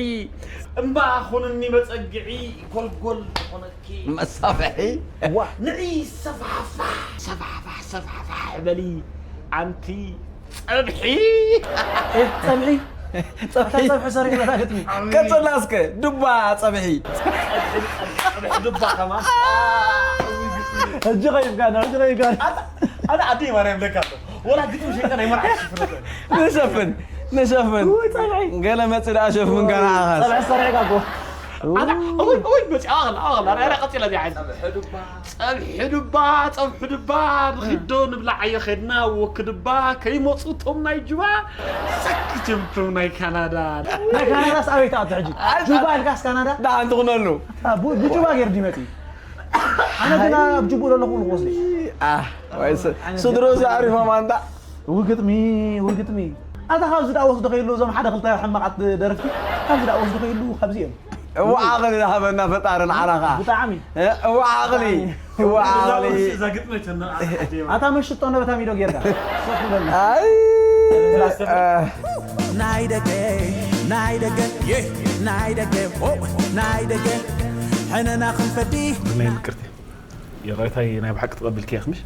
እምበኣ ኹንኒ መጸግዒ ጎልጎል ዝኾነኪ መሳፍሒ ንዒ ሰፋሕፋሕ ሰፋሕፋሕ ሰፋሕፋሕ በሊ ኣንቲ ጸብሒ ጸብሒ ጸብሒ ጸብሒ ሰሪሕና ግጥሚ ቀጽላ እስከ ዱባ ጸብሒ ጸብሒ ዱባ ከማን ሕጂ ኸይፍጋና ሕጂ ኸይፍጋና ኣነ ዓዲ ማርያም ለካ ኣሎ ወላ ግጥሚ ሸይጠ ናይ መርዓ ሽፍረተ ንሸፍን ንሸፍን ገለ መጽእ ደኣ ሸፍን ገና ዓኻስ ጸብሒ ሰሪሕካ እኮ ኣነ እውይ እውይ መጽእ ኣቕል ኣቕል ኣረ ቀጺለ ዚዓ ጸብሒ ዱባ ጸብሒ ዱባ ንኺዶ ንብላዓዮ ኸድና ወክ ድባ ከይመጹ ቶም ናይ ጁባ ሰክትም ቶም ናይ ካናዳ ናይ ካናዳ ሳበይታ ኣቶ ሕጂ ጁባ ኢልካስ ካናዳ ደኣ እንትኹነሉ ብጁባ ገይር ድመጺ ኣነ ግና ኣብ ጅቡእ ዘለኹ ንክወስደ ስድሮ እዚ ኣሪፎም ኣንታ ውግጥሚ ውግጥሚ ኣታ ካብዚ ደኣ ወስዶ ከይሉ እዞም ሓደ ክልተ ሕማቓት ደረፍቲ ካብዚ ደኣ ወስዶ ከይሉ ካብዚ እዮም እዋ ዓቕሊ ዝሃበና ፈጣሪ ንዓና ከዓ ብጣዕሚ እዋ ዓቕሊ እዋ ዓቕሊ ኣታ መሽጦ ነበታ ሚዶ ጌርካ ኣይ ናይ ደገ ናይ ደገ ናይ ደገ ናይ ደገ ሕነና ክንፈዲ ብናይ ምቅርቲ ይቕሬታይ ናይ ብሓቂ ተቐቢልክያ ምሽ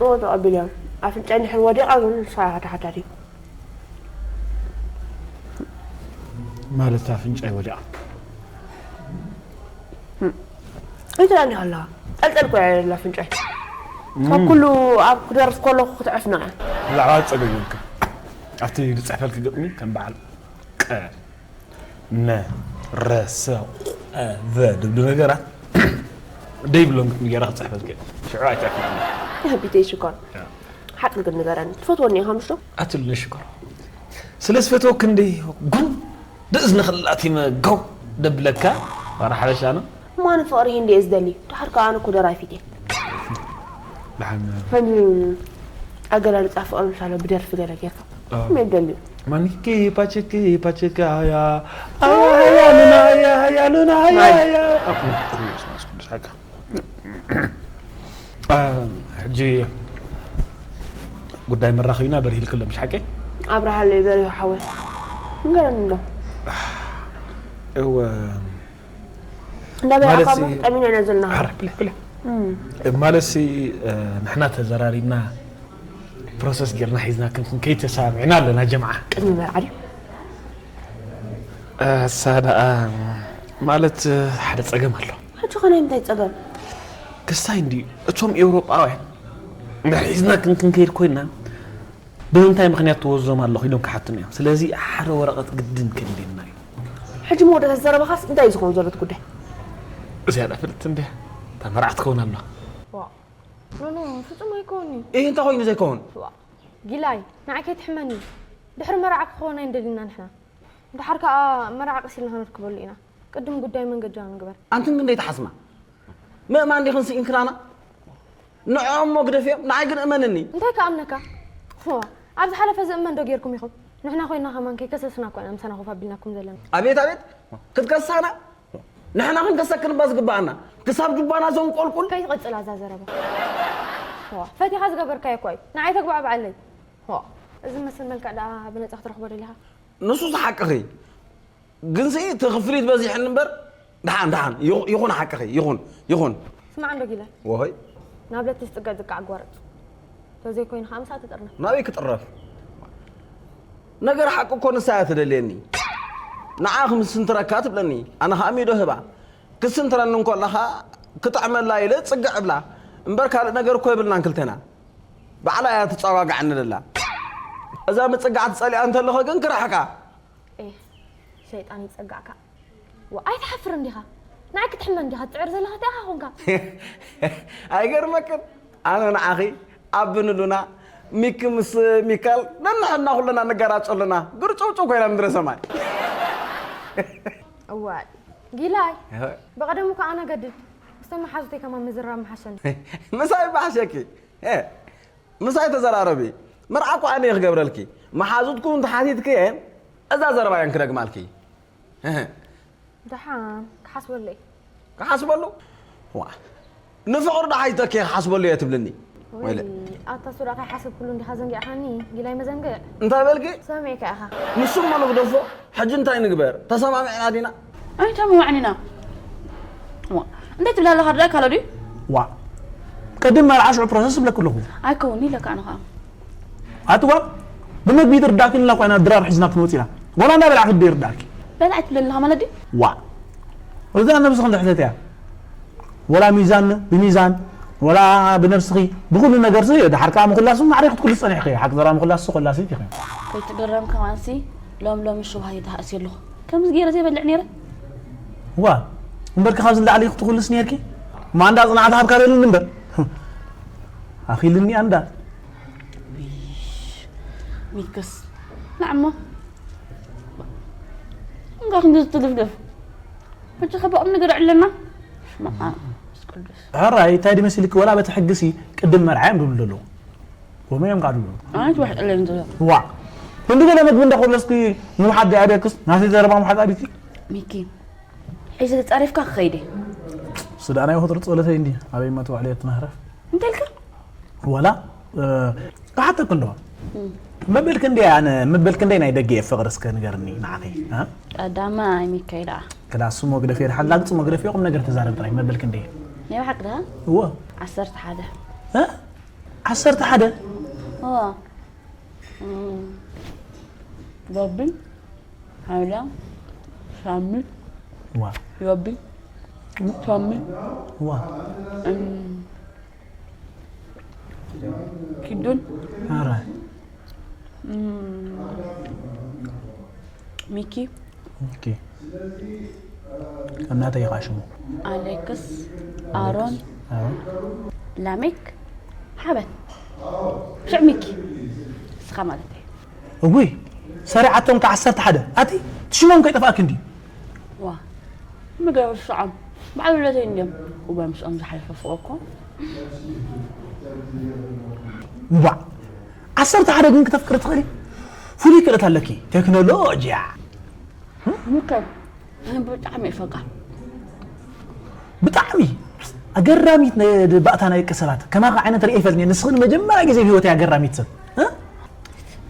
እዎ ተቐቢልያ ኣፍንጫይ እንድሕር ወዲቓ ግን ንስኻ ኢኻ ተሓታቲ ማለት ኣፍንጫይ ወዲቓ እንታይ ዳኒ ከለኻ ጠልጠል እኮ እያ ዘላ ኣፍንጫይ ካብ ኩሉ ኣብ ክደርፍ ከለኹ ክትዕፍና እያ ብዛዕባ ዝፀገም ይብልካ ኣብቲ ዝፅሕፈልኪ ግጥሚ ከም በዓል ቀ መ ረ ሰ ቆ ቨ ድብሉ ነገራት ደይብሎም ግጥሚ ገይራ ክፅሕፈልኪ እየ ሽዑ ኣይትዕፍና እያ ቢተይ ሽኮር ሓቂ ግን ንገረኒ ትፈትወኒ ኢኻ ምሽ ዶ ኣትልኒ ሽኮር ስለ ዝፈትወኪ እንደ ጉንዲ እዝንኺ ኣላቲመ ጋው ደብለካ ዋላ ሓበሻ ነው እሞ ኣነ ፍቕሪ ሂንዲ እየ ዝደሊ ደሓር ከኣ ኣነ እኮ ደራፊት እየ ደሓን ከምዚ ኣገላልፃ ፍቕሪ ምሳለ ብደርፊ ገለ ጌርካ ኣዎ። መደሊ ማኒኪ ፓችኪ ፓችካ ሃያ ሃያ ሉና ሃያ ሃያ ሉና ሃያ ሃያ ኣቁ ቅዱስ ቅዱስ ሓቃ ሕጂ ጉዳይ መራኸቢና በሪህልክሎም ሓቂ ኣብርሃለይ በሪሁ ሓወይ ንገረኒ ዶ እወ እንዳበይ ማለት ኣኻሞ ሲ- ጠሚና ኢና ዘለና ዓረ ብለ ብለ ማለት ሲ ንሕና ተዘራሪብና ፕሮሰስ ጌርና ሒዝና ክንክን ከይተሰማሚዕና ኣለና ጀምዓ ቅድሚ መርዓ ድዩ እሳ ደኣ ማለት ሓደ ጸገም ኣሎ ሕጂ ኸ ናይ ምንታይ ጸገም ክስታይ እንድዩ እቶም ኤውሮጳውያን ንሒዝና ክንክንከይድ ኮይና ብምንታይ ምኽንያት ትወዞም ኣለኹ ኢሎም ክሓቱና እዮም ስለዚ ሓደ ወረቐት ግድን ከድልየና እዩ ሕጂ መወዳእታ ዘረባኻስ እንታይ እዩ ዝኸውን ዘሎ እቲ ጉዳይ እዚኣ ዳ ፍልጥቲ እንድያ እታ መርዓ ትኸውን ኣላ ኖኖ ፍጹም ኣይኮኒ ይህ እንታይ ኮይኑ ዘይከውን ጊላይ ንዓይ ከይትሕመኒ ድሕሪ መርዓ ክኸውን ኣይንደልና ንሕና ድሓር ከዓ መርዓ ቀሲልና ከነርክበሉ ኢና ቅድም ጉዳይ መንገጃ ንግበር ኣንትን ክንደይ ተሓስማ ምእማን ዲኽን ስኢንክናና ንዕኦም ሞ ግደፍዮም ንዓይ ግን እመንኒ እንታይ ከኣምነካ ዋ ኣብ ዝሓለፈ ዝእመን ዶ ጌርኩም ኢኹም ንሕና ኮይና ከማን ከይከሰስና እኮ ኢና ምሳና ኮፍ ኣቢልናኩም ዘለና ኣቤት ኣቤት ክትከሳና ንሕና ክንከሰክን እባ ዝግባኣና ክሳብ ጁባና ዘንቆልቁል ከይትቐጽል ኣዛ ዘረባ ዋ ፈቲኻ ዝገበርካዮ እኳ እዩ ንዓይ ተግባዕባዓለይ ዋ እዚ መስል መልክዕ ደኣ ብነጻ ክትረኽቦ ደሊኻ ንሱ ዝሓቅኺ ግንሲ እቲ ክፍሊት በዚሕኒ እምበር ደሓን ደሓን ይኹ- ይኹን ሓቅኺ ይኹን ይኹን ስማዕ እንዶ ጊለ ወሆይ ናብ ለቲ ዝጥገ ዝቃዕ ጓረጽ ተዘይኮይኑ ከዓ ምሳእ ትጥርነ ናበይ ክጥረፍ ነገር ሓቂ እኮ ንሳ እያ ትደልየኒ ንዓ ክምስንትረካ ትብለኒ ኣነ ከዓ ሚዶ ህባ ክስንትረኒ እንኮላ ከዓ ክጥዕመላ ኢለ ፅግዕ እብላ እምበር ካልእ ነገር እኮ የብልናን ክልተና ባዕላ እያ ትፀዋጋዕኒ ደላ እዛ ምፅጋዕ ትፀሊኣ እንተለኸ ግን ክርሕቃ ኤህ ሸይጣን ይጸጋዕካ ዋ ኣይትሓፍርን ዲኻ ንዓይ ክትሕመን ዲኻ ትፅዕር ዘለኻ እንታይ ኢኻ ኮንካ ኣይገርመክን ኣነ ንዓኺ ኣብ ብንሉና ሚኪ ምስ ሚካል ነንሕና ኩለና ንገራጮ ኣለና ግርጭውጭው ኮይና ምድረ ሰማይ እዋይ ጊላይ ብቐደሙ ከዓ ኣነ ገድድ ምስቶም መሓዙተይ ከማ ምዝራብ ምሓሸኒ ምሳይ ባሕሸኪ ምሳይ ተዘራረቢ መርዓ እኮ ኣነ ክገብረልኪ መሓዙትኩም እንተሓቲትክየን እዛ ዘረባ እየን ክደግማልኪ ደሓን ክሓስበለይ ክሓስበሉ ዋ ንፍቕሪ ዶ ሓይተኪ ክሓስበሉ እየ ትብልኒ ወይ ኣታ ሱራ ከይሓሰብኩሉ እንዲኻ ዘንጊዕኻኒ ጊላይ መዘንግዕ እንታይ በልኪ ሰሚዕካ ኢኻ ንሱ እሞ ንግደፎ ሕጂ እንታይ ንግበር ተሰማሚዕና ዲና ኣይተመዋዕኒና እንታይ ትብላ ኣለኻ ዳ ካሎ ድዩ ዋ ቅድም መርዓ ሽዑ ፕሮሰስ እብለኪ ኣለኹ ኣይከውን ኢለካ ኣነ ከዓ ኣቲ ጓል ብመግቢ ትርዳእኪ ኢልና ኮይና ድራር ሒዝና ክንወፅ ኢና ዋላ እንዳበላዕኪ ዶ ይርዳእኪ በላ ኣይትብለልኻ ማለት ድዩ ዋ እዛ ነብስኺ እንድሕተት እያ ወላ ሚዛን ብሚዛን ወላ ብነብስኺ ብኩሉ ነገር ሲ ድሓር ከዓ ምኩላስ ማዕረ ክትኩልስ ፀኒሕኺ ሓቂ ዘራ ምኩላስ ኮላሲት ኢኺ ከይትግረም ከማንሲ ሎም ሎም ሽውሃት ይተሃእሲ ኣለኹ ከምዚ ገይረ ዘይበልዕ ነይረ ዋ እምበርኪ ካብዚ ንላዕሊ ክትኩልስ ነርኪ ማንዳ ፅናዕቲ ሃብካ በልኒ እምበር ኣኺልኒ ኣንዳ ሚክስ ንዓሞ እንጋ ክንዲ ዝትግፍግፍ ሕጂ ከበኦም ነገር ኣለና ስማዓ ቅዱስ ሕራይ እንታይ ድመሲልኪ ወላ በቲ ሕግሲ ቅድም መርዓ እዮም ድብሉ ዘለዉ ወመ እዮም ከዓ ድብሉ ኣነት ዋሕጠለን ዘሎ ዋ ክንዲ ገለ ምግቢ እንዳኮለስኪ ምውሓድ ዳኣደክስ ናተይ ዘረባ ምውሓድ ኣዲኪ ሚኪ ሕዚ ተፃሪፍካ ክኸይድ እየ ስዳና ይወትሩ ፀሎተይ እንዲ ኣበይ መተዋዕለ ትናህረፍ እንታይ ኢልካ ወላ ክሓተክ እንዶ መበል ክንደይ ኣነ መበል ክንደይ ናይ ደገ ፍቕሪ እስከ ንገርኒ ንዓኺ ቀዳማይ ሚካኤል ደኣ ክላሱ መግደፍ የድሓን ላግፂ መግደፍ የቑም ነገር ተዛረብ ጥራይ መበል ክንደይ ናይ ብሓቂ ደኣ እዎ ዓሰርተ ሓደ ዓሰርተ ሓደ እዎ ሮቢ ሃይላ ሳሚ ዋ ዮቢ ሳሚ ዋ ኪዱን ኧረ ሚኪ ኦኬ እናተይ ኢኻ ሽሙ ኣሌክስ ኣሮን ኣዎ ላሜክ ሓበን ሽዕ ሚኪ እስኻ ማለት እዩ እጉይ ሰሪዓቶም ከ ዓሰርተ ሓደ ኣቲ ትሽሞም ከይጠፍኣክ እንዲ ዋ ምገበ ስዖም ባዕሉ ለተይ እንድዮም እወ ምስኦም ዝሓለፈ ፍቕሪ እኮ እዋዕ፣ ዓሰርተ ሓደ ግን ክተፍቅሪ ትኽእሊ? ፍሉይ ክእለት ኣለኪ። ቴክኖሎጂያ። ምከር። ኣነ ብጣዕሚ ይፈቃ። ብጣዕሚ ኣገራሚት ናይ ባእታ ናይ ደቂ ሰባት። ከማኻ ዓይነት ርእየ ይፈልጥን እየ። ንስኺ ንመጀመርያ ግዜ ኣብ ህይወተይ ኣገራሚት ሰብ። እ?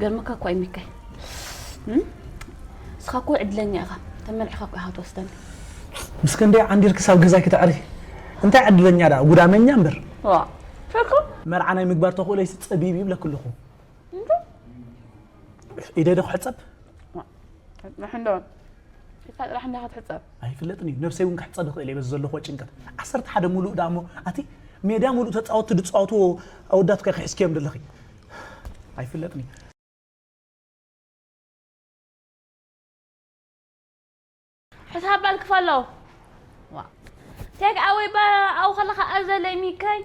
ገርመካ እኳ እዩ ሚካይ። እም? ንስኻ እኮ ዕድለኛ ኢኻ። ተመርዕኻ እኮ ኢኻ ትወስደኒ። ምስ ክንደይ ዓንዲርኪ ሳብ ገዛኪ ተዕርፊ? እንታይ ዕድለኛ ደኣ ጉዳመኛ እምበር። ዋ። ፈርኩ? መርዓ ናይ ምግባር ተኽእሎይስ ጸቢብ ይብለኪ ኣለኹ። እንዶ? ኢደይ ዶ ክሕጸብ? ጥራሕ እንዶ። ኢድካ ጥራሕ እንዳ ክትሕጸብ። ኣይፍለጥን እዩ። ነብሰይ እውን ክሕጸብ ይኽእል እየ በዚ ዘለኹዎ ጭንቀት። ዓሰርተ ሓደ ሙሉእ ደኣ እሞ ኣቲ ሜዳ ሙሉእ ተጻወትቲ ዝጻወትዎ ኣወዳት እኮ ኢኺ ሒዝክዮም ዘለኺ። ኣይፍለጥን እዩ። ሕሳብ ባልክፈሎ። ዋ። ቴክ ኣወይ ባ ኣው ከለኻ ኣዘለይ ሚከይ።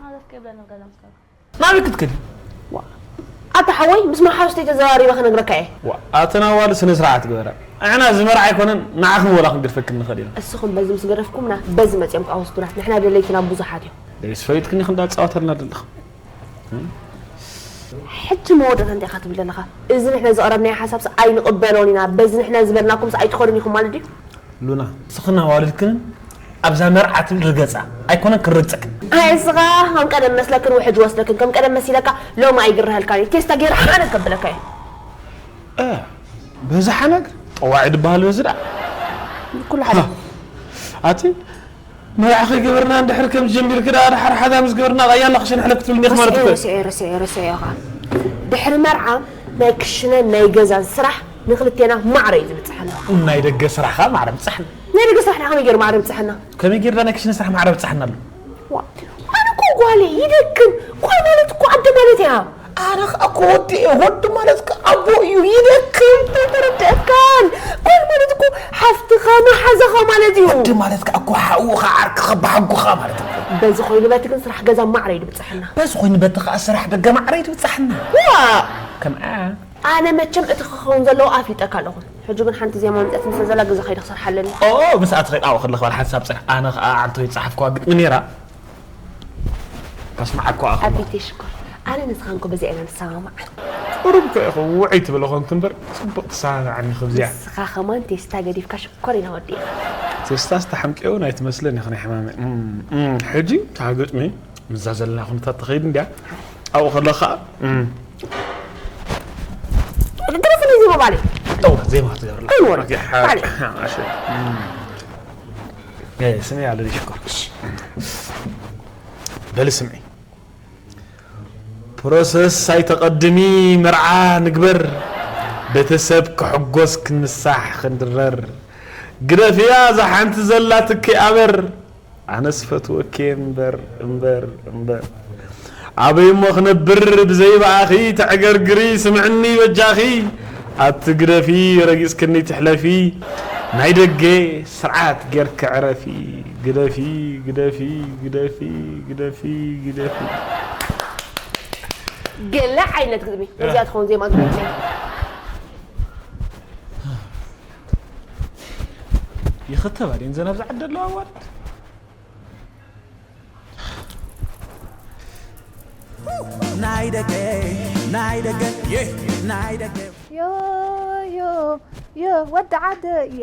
ማለት ከይብለና ገዛ ምስ ገባ። ናበይ ክትከዲ? ኣታ ሓወይ ምስ መሓዙተይ ተዘራሪበ ክነግረካ እየ። ዋ፣ ኣተን ኣዋልድ ስነ ስርዓት ግበራ። ኣሕና ዝመርዓ ኣይኮነን ንዓኽን ወላ ክንገድፈክን ንኽእል ኢና። እስኹም በዚ ምስ ገደፍኩምና በዚ መፅዮም ክኣወስዱና። ንሕና ደለይትና ብዙሓት እዮም። ደስ ፈሊጥክኒ ክንዳፃወተልና ደለኻ። ሕጂ መወዳእታ እንታይ ኢኻ ትብል ዘለኻ? እዚ ንሕና ዘቕረብናዮ ሓሳብስ ኣይንቕበሎን ኢና። በዚ ንሕና ዝበልናኩምስ ኣይትኸዱን ኢኹም ማለት ድዩ? ሉና ንስኽን ኣዋልድክንን ኣብዛ መርዓ ትብል ርገፃ ኣይኮነን ክርግፀክን። ኣይ እስኻ ከም ቀደም መስለክን ውሕጅ ወስደክን ከም ቀደም መሲለካ ሎሚ ኣይግርሀልካን እዩ ቴስታ ገይረ ሓነግ ከብለካ እዩ። እ በዚ ሓነግ ጠዋዒ ድበሃል በዚ ደኣ ኩሉ ሓደ ኣቲ መርዓ ከይገበርና እንድሕር ከም ጀሚርክ ደኣ ድሓር ሓዛ ምስ ገበርና ቃያ እናኸሸንሕለክ ትብልኒ ኢኻ ማለት እኮ እዩ። ረስዐ ረስዐ ረስዐ ረስዐ ኢኻ ድሕሪ መርዓ ናይ ክሽነን ናይ ገዛን ስራሕ ንክልቴና ማዕረ እዩ ዝብፅሐና። ናይ ደገ ስራሕ ከዓ ማዕረ ብፅሐና። ናይ ደገ ስራሕ ከዓ ከመይ ገይሩ ማዕረ ብፅሐና? ከመይ ጌርና ናይ ክሽነ ስራሕ ማዕረ ብፅሐና ኣሎ? ኣነ እኮ ጓለይ ይደክም። ጓል ማለት እኮ ኣደ ማለት እያ። ኣነ ከዓ እኮ ወዲ እየ። ወዲ ማለት ከዓ ኣቦ እዩ። ይደክም። ኣይተረድአካን። ጓል ማለት እኮ ሓፍትኻ መሓዛኻ ማለት እዩ። ወዲ ማለት ከዓ እኮ ሓውኻ ዓርክኻ ብሓጉኻ ማለት እዩ። በዚ ኮይኑ በቲ ግን ስራሕ ገዛ ማዕረ እዩ ድብፅሐና። በዚ ኮይኑ በቲ ከዓ ስራሕ ደገ ማዕረ እዩ ድብፅሐና። ዋ! ከምኣ ኣነ መቸም እቲ ክኸውን ዘለዎ ኣፍሊጠካ ኣለኹ። ሕጂ ግን ሓንቲ ዜማ መምፅኣትኒ ስለ ዘላ ገዛ ከይደ ክሰርሓ ኣለኒ። ኦ ምስኣ ትኸይድ ኣብኡ ከለኺ ባል ሓንሳብ ፅንሕ። ኣነ ኸዓ ዓልቶ ይፀሓፍክዋ ግጥሚ ነይራ። ከስምዓኳ ኣኹ። ኣቢተይ ሽኮር ኣነ ንስኻን እኮ በዚኣ ኢና ንሰማማዕ። ቁሩብ እኮ ኢኹ ውዕይ ትብል ኾንክ እምበር ፅቡቕ ትሰማምዓኒ ኢኹ ብዚኣ። ንስኻ ኸማን ቴስታ ገዲፍካ ሽኮር ኢና ወዲእኻ። ቴስታስ ተሓምቅዮ እውን ኣይትመስልን ኢኺ ናይ ሕማመይ። እም፣ እም፣ ሕጂ እታ ግጥሚ ምስዛ ዘለና ኩነታት ትኸይድ እንድያ። ኣብኡ ከለኻ እም፣ ግደፍኒ እዚ ሞባይል። ጠው ዜማ ክትገብርላ። ኣይወርድ። ኦኬ፣ ሓ- ባዕለይ። ሓ- እሺ። እም። ኤ፣ ስምዒ ኣለኒ ሽኮር። በሊ ስምዒ። ፕሮሰስ ኣይተቐድሚ መርዓ ንግበር። ቤተሰብ ክሕጎስ ክንሳሕ ክንድረር። ግደፍያ እዛ ሓንቲ ዘላትኪ ኣበር። ኣነስ ፈትወኪ እምበር እምበር እምበር ኣበይ እሞ ክነብር ብዘይ ብኣኺ ተዕገርግሪ ስምዕኒ በጃኺ ኣቲ ግደፊ ረጊጽክኒ ትሕለፊ ናይ ደገ ስርዓት ጌርኪ ዕረፊ ግደፊ ግደፊ ግደፊ ግደፊ ግደፊ ገለ ዓይነት ግጥሚ እዚኣ ትኸውን ዜማ ግጥሚ ይኽተባ ድየን ዘን ኣብዚ ዓዲ ኣለዋ ኣዋልድ ናይ ደገ ናይ ደገ የ ናይ ደገ ዮ ዮ ዮ ወዲ ዓደየ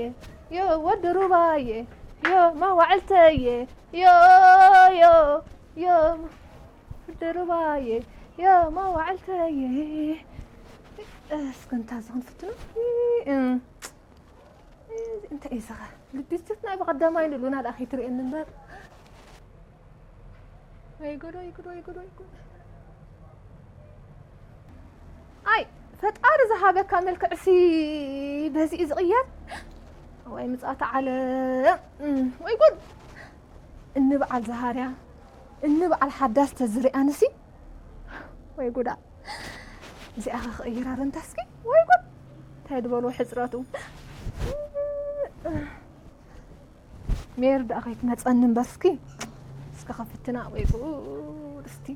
ዮ ወዲ ሩባየ ዮ መዋዕልተየ ዮ ዮ ዮ ወዲ ሩባየ ዮ መዋዕልተየ እስከ እንታ እዚ ክንፍትኖ እንታይ እዩ ዝኸ ልቢስትትና ብቐዳማይ ንሉና ደኣ ከይትርእየኒ እምበር ወይ ጉድ ወይ ጉድ ወይ ጉድ ወይ ጉድ ኣይ ፈጣሪ ዝሃበካ መልክዕሲ በዚ እዩ ዝቕየር ወይ ምፅኣተ ዓለም ወይ ጉድ እኒ በዓል ዝሃርያ እኒ በዓል ሓዳስ ተዝሪኣንሲ ወይ ጉዳ እዚኣ ኸ ክቕይራ ረንታ እስኪ ወይ ጉድ እንታይ ዝበልዎ ሕፅረቱ ሜር ደኣ ከይትመፀኒ እምበር እስኪ እስከ ከፍትና ወይ ጉድ እስቲ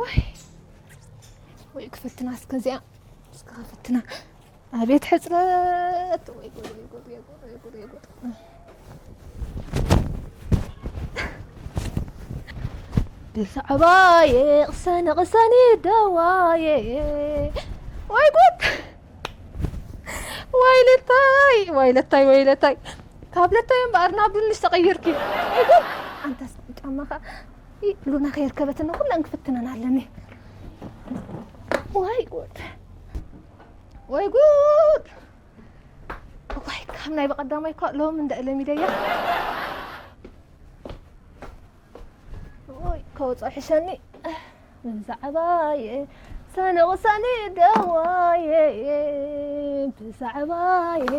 ወይ ወይ ክፍትና እስከ እዚኣ እስከ ከፍትና ኣቤት ሕፅረት ወይ ጉድ ወይ ጉድ ወይ ጉድ ወይ ጉድ ወይ ጉድ ብዛዕባየ ቅሰኒ ቅሰኒ ደዋየ። ወይ ጉድ! ወይለታይ፣ ወይለታይ፣ ወይለታይ። ካብ ለታይ እምበኣር ናብ ድንሽ ተቐይርኪ። ወይ ጉድ! ኣንታስ ጫማኻ ሉና ከየርከበትና ኩለን ክፍትነን ኣለኒ። ወይ ጉድ! ወይ ጉድ! እዋይ፣ ካብ ናይ ብቐዳማይ እኳ ሎም እንደ ለሚደያ። ወይ፣ ከውፅኦ ሕሸኒ። ብዛዕባየ ሰንቕ ሰኒ ደዋየ፣ ብዛዕባየ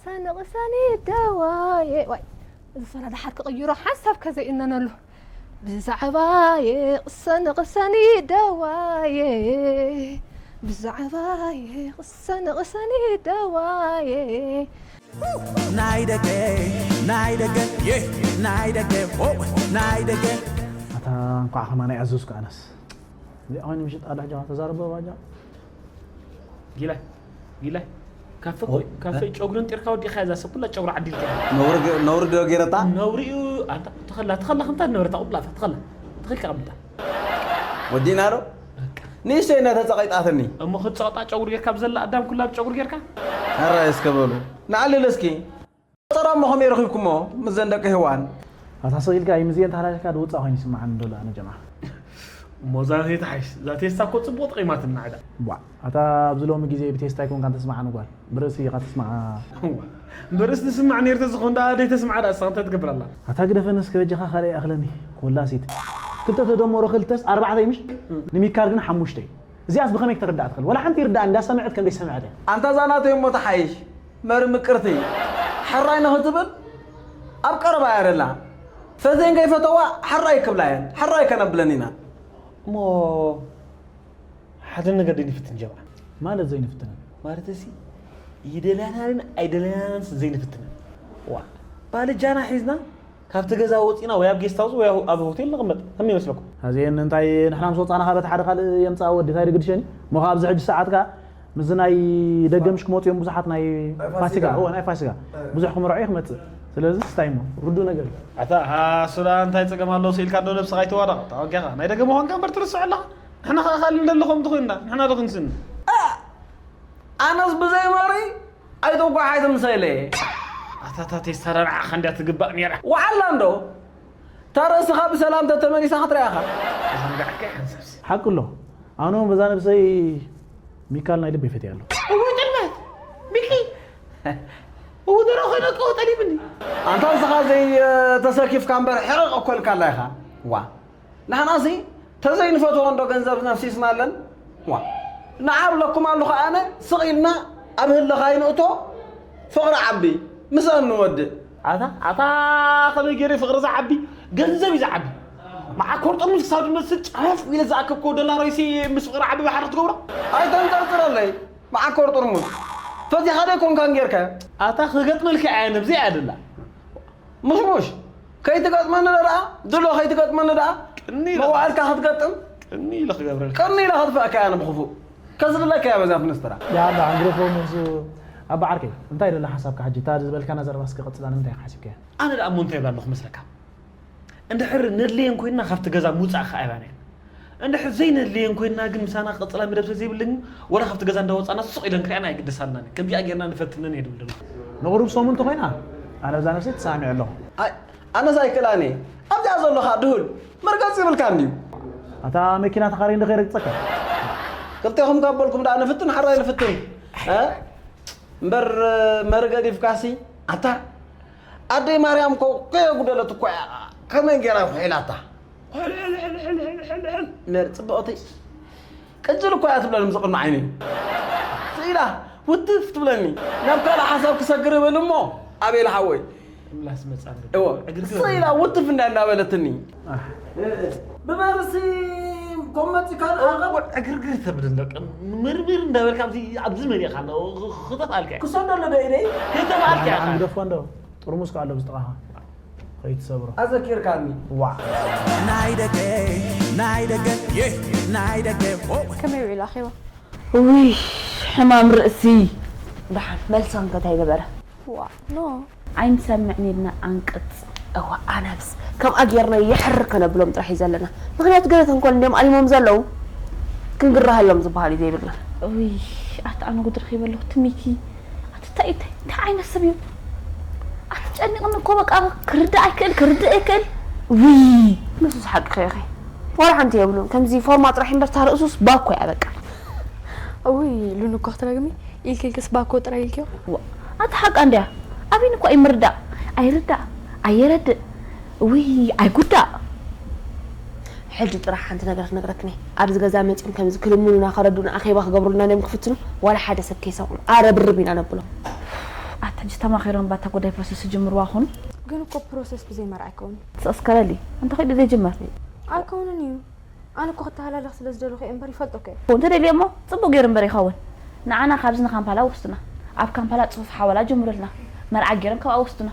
ሰንቕ ሰኒ ደዋየ። ዋይ፣ እዚ ሶላ ደሓር ክቕይሮ ሓንሳብ ከዘይእነነሉ። ብዛዕባየ ቅሰኒ ቅሰኒ ደዋየ፣ ብዛዕባየ ቅሰኒ ቅሰኒ ደዋየ። ናይ ደገ ናይ ደገ የ ናይ ደገ ኦ ናይ ደገ ኣታ እንኳዕ ከማና ያዘዝኩ ኣነስ እዚኣ ኮይኑ ምሽጥ ኣላ ሕጃ ተዛረበ ባጃ ጊላይ ጊላይ ካፈ ካፈ ጨጉርን ጢርካ ወዲኻ እዛ ሰብ ኩላ ጨጉሪ ዓዲልካ ነውሪ ዶ ገይረታ? ነውሪ እዩ። ኣንታ ተኸላ ተኸላ ከምታ ነበረታ ቁላፋ ተኸላ ተኸልካ ቀምጣ ወዲና ዶ ንእሽተይ እናተፀቐይጣትኒ እሞ ክትፀቕጣ ጨጉሪ ጌርካ ብዘላ ኣዳም ኩላ ብጨጉሪ ጌርካ ሕራይ እስከ በሉ ንዓልል እስኪ ቆፀራ እሞ ከመይ ረኺብኩሞ ምስዘን ደቂ ህዋን ኣታ ስቕ ኢልካ እዩ ምዝየን ተሃላሊኽካ ድውፃእ ኮይኑ ይስምዓኒ ዶ ኣነ ጀምዓ እሞ እዛ ናተይ ትሓይሽ እዛ ቴስታ እኮ ፅቡቕ ጠቒማትና ዕዳ ቧዕ ኣታ ኣብዚ ሎሚ ግዜ ብቴስታ ኣይኮንካ ተስምዓኒ ጓል ብርእሲ ኢኻ ተስምዓ ብርእሲ ትስማዕ ነይርተ ዝኾን ደኣ ደይ ተስምዓ ደኣ እሳ እንታይ ትገብር ኣላ ኣታ ግደፈኒ እስከ በጃኻ ካልእ ይኣኽለኒ ኮላሲት ክልተ ተደመሮ ክልተስ ኣርባዕተ ምሽ ንሚካል ግን ሓሙሽተ እዩ እዚኣስ ብኸመይ ክትርዳእ ትኽእል ወላ ሓንቲ ይርዳእ እንዳሰምዐት ከም ደይሰምዐት እያ ኣንታ እዛ ናተይ እሞ ትሓይሽ መሪ ምቅርቲ ሕራይ ንኽትብል ኣብ ቀረባ እያ ደላ ፈትየን ከይፈተዋ ሕራይ ክብላ እየን ሕራይ ከነብለን ኢና እሞ ሓደ ነገር ደይ ንፍትን ጀምዓ ማለት ዘይንፍትንን ማለት ሲ ይደልያናን ኣይደልያናን ዘይንፍትንን ዋ ባልጃና ሒዝና ካብቲ ገዛ ወፂና ወይ ኣብ ጌስት ሃውስ ወይ ኣብ ሆቴል ንቕመጥ ከመይ ይመስለኩም? ኣዚኤን እንታይ ንሕና ምስ ወፃና ካብ በቲ ሓደ ካልእ የምፅኣ ወዲ እንታይ ድግድሸኒ እሞ ካብ ኣብዚ ሕጂ ሰዓት ከዓ ምስዚ ናይ ደገ ምሽ ክመፁ እዮም ብዙሓት ናይ ፋሲጋ እወ ናይ ፋሲጋ ብዙሕ ክምርዖ እዩ ክመፅእ ስለዚ ስታይ እሞ ርዱ ነገር እዩ ኣታ ሃ ሱዳ እንታይ ፀገም ኣለዎ ስኢልካ እንዶ ነብስኻ ኣይተዋዳቕ ተወጊኻ ናይ ደገ ምዃንካ እምበር ትርስዖ ኣለኻ ንሕና ኸኣ ካልእ እንደለኹም ትኾንና ንሕና ዶ ክንስኒ ኣነስ ብዘይ መሪ ኣይተጓሓይ ትምሰለ ኣታታት የስተራርዓኻ እንድያ ትግባእ ነይራ ወዓላ እንዶ እታ ርእስኻ ብሰላም ተተመሊሳ ክትሪኣኻ ዘንጋዕካ ሓንሳብሲ ሓቂ ኣሎ ኣነ እውን በዛ ነብሰይ ሚካል ናይ ልቢ ይፈትያ ኣሎ እወ ጥልመት ሚኪ እወ ደሮ ኮይነ ቀው ጠሊብኒ ኣንታ ንስኻ ዘይተሰኪፍካ እምበር ሕቕቕ እኮ ኢልካላ ኢኻ ዋ ንሕናሲ ተዘይንፈትዎ እንዶ ገንዘብ ነፍሲስናለን ዋ ንዓብለኩም ኣለኹ ኣነ ስቕ ኢልና ኣብ ህልኻ ይንእቶ ፍቕሪ ዓቢ ምስአን ንወድእ ኣታ ኣታ ከመይ ገይረ ፍቕሪ ዝዓቢ ገንዘብ እዩ ዝዓቢ መዓኮር ጥርሙዝ ክሳብ ዝመስል ጫፍ ኢለ ዝኣከብክዎ ዶላረይሲ ምስ ፍቕሪ ዓቢ ባሕሪ ክትገብሮ ኣይተንጠርጥረለይ መዓኮር ጥርሙዝ ፈቲኻ ደይኮንካን ጌርካዮ ኣታ ክገጥመልካ እያ ነብዚ እያ ደላ ሙሽሙሽ ከይትገጥመኒ ደኣ ድሎ ከይትገጥመኒ ደኣ ቅኒ ኢለ መዋዕልካ ክትገጥም ቅኒ ኢለ ክገብረልካ ቅኒ ኢለ ከጥፍአካ እያ ንብክፉእ ከዝልለካ እያ በዛ ፍንስትራ ያላ ኣንግረፎ ምስ ኣባ ዓርከይ እንታይ ደላ ሓሳብካ ሕጂ እታ ዝበልካና ዘረባ እስኪ ቀጽላ ንምንታይ ኢኻ ሓሲብካያ ኣነ ደኣ እሞ እንታይ ይብላ ኣለኹ መስለካ እንድሕር ነድልየን ኮይንና ካብቲ ገዛ ምውጻእ ከኣ ኣይባናየን እንድሕር ዘይነድልየን ኮይንና ግን ምሳና ክቕጽላ መደብ ስለዘይብለን ወላ ካብቲ ገዛ እንዳወጻና ሱቕ ኢለን ክሪኣና ኣይግደሳልናን ከምዚኣ ጌርና ንፈትነን እየ ድብል ደሎ ንቑሩብ ሰሙን እንተኾይና ኣነ ብዛ ነብሰይ ተሳሚዐ ኣለኹ ኣይ ኣነስ ኣይክእላን እየ ኣብዚኣ ዘሎ ኸኣ ድሁል መርገጺ ይብልካ እንድዩ ኣታ መኪና ተኻርየ እንዶ ከይረግጸካ ክልቴኹም ካብ በልኩም ደኣ ንፍትን ሓራይ ንፍትን እ እምበር መሪ ገዲፍካሲ ኣታ ኣደይ ማርያም እኮ ከየጉደለት እኮ እያ ከመይ ገይራ ውሒላታ ሕልሕልሕልሕልሕልሕል ነር ፅብቕቲ ቅጅል እኮ እያ ትብለኒ ምስ ቅድሚ ዓይነይ ስኢላ ውትፍ ትብለኒ ናብ ካልእ ሓሳብ ክሰግር ይብል እሞ ኣቤል ሓወይ ምላስ መጻ እዎ እግርግር ስኢላ ውትፍ እንዳ እንዳበለትኒ ብመርሲ ኮመፂ ካልኣኸ ዕግርግር ተብል እንዶ ምርምር እንዳበልካ ኣብዚ ኣብዚ መሪእኻ እንዶ ክተፍኣልካ እየ ክሰዶ ኣሎ ዶ ኢለይ ክተፍኣልካ እየ ግደፎ እንዶ ጥርሙዝ ከ ኣሎ ብዝጥቓኻ ከይትሰብሮ ኣዘኪርካኒ ዋ ናይ ደገ ናይ ደገ የ ናይ ደገ ኦ ከመይ ውዒሉ ኣኼባ? ውይ ሕማም ርእሲ። ደሓን መልሳ እንከ እንታይ ገበረ? ዋ ኖ። ዓይንሰምዕን ኢልና ኣንቅጽ። እዋ ኣነብስ ከምኣ ጌርና የሕር ከነብሎም ጥራሕ እዩ ዘለና። ምኽንያቱ ገለ ተንኮል እንዲኦም ኣሊሞም ዘለዉ ክንግረሃሎም ዝበሃል እዩ ዘይብልና። ውይ ኣታ ኣነ ጉድ ረኺበ ኣለኹ ትሚኪ። ኣቲ እንታይ እንታይ እንታይ ዓይነት ሰብ እዩ? ኣቲ ጨኒቕኒ እኮ በቃ ክርዳእ ኣይክእል ክርድእ ኣይክእል። ውይ ንሱስ ሓቂ ኸይኸ ዋላ ሓንቲ የብሉን። ከምዚ ፎርማ ጥራሕ እምበር ታርእሱስ ባኮ እያ በቃ። ውይ ሉሉ እኮ ክትረግሚ ኢልኪ ኢልክስ ባኮ ጥራይ ኢልኪዮ። ኣቲ ሓቃ እንድያ ኣበይን እኳ እዩ ምርዳእ ኣይርዳእ ኣየረድእ ውይ ኣይጉዳእ። ሕጂ ጥራሕ ሓንቲ ነገር ክነግረክኒ ኣብዚ ገዛ መፂኦም ከምዚ ክልምኑና ከረዱና ኣኼባ ክገብሩልና እዮም ክፍትኑ ዋላ ሓደ ሰብ ከይሰምዑ ኣረብርብ ኢና ነብሎም። ኣታ ሕጂ ተማኺሮም ባታ ጉዳይ ፕሮሰስ ዝጅምርዋ ኹኑ። ግን እኮ ፕሮሰስ ብዘይ መርዓ ኣይከውንን። ስቕስ ከበሊ እንተ ኸይዱ ዘይጅመር። ኣይከውንን እዩ። ኣነ እኮ ክተሃላለኽ ስለ ዝደለኹ እየ እምበር ይፈልጦ እኮ እየ። እንተ ደልዮ እሞ ጽቡቕ ገይሩ እምበር ይኸውን። ንዓና ካብዚ ንካምፓላ ወስዱና። ኣብ ካምፓላ ጽፉፍ ሓወላ ጀምሩልና። መርዓ ገይሮም ካብኣ ወስዱና።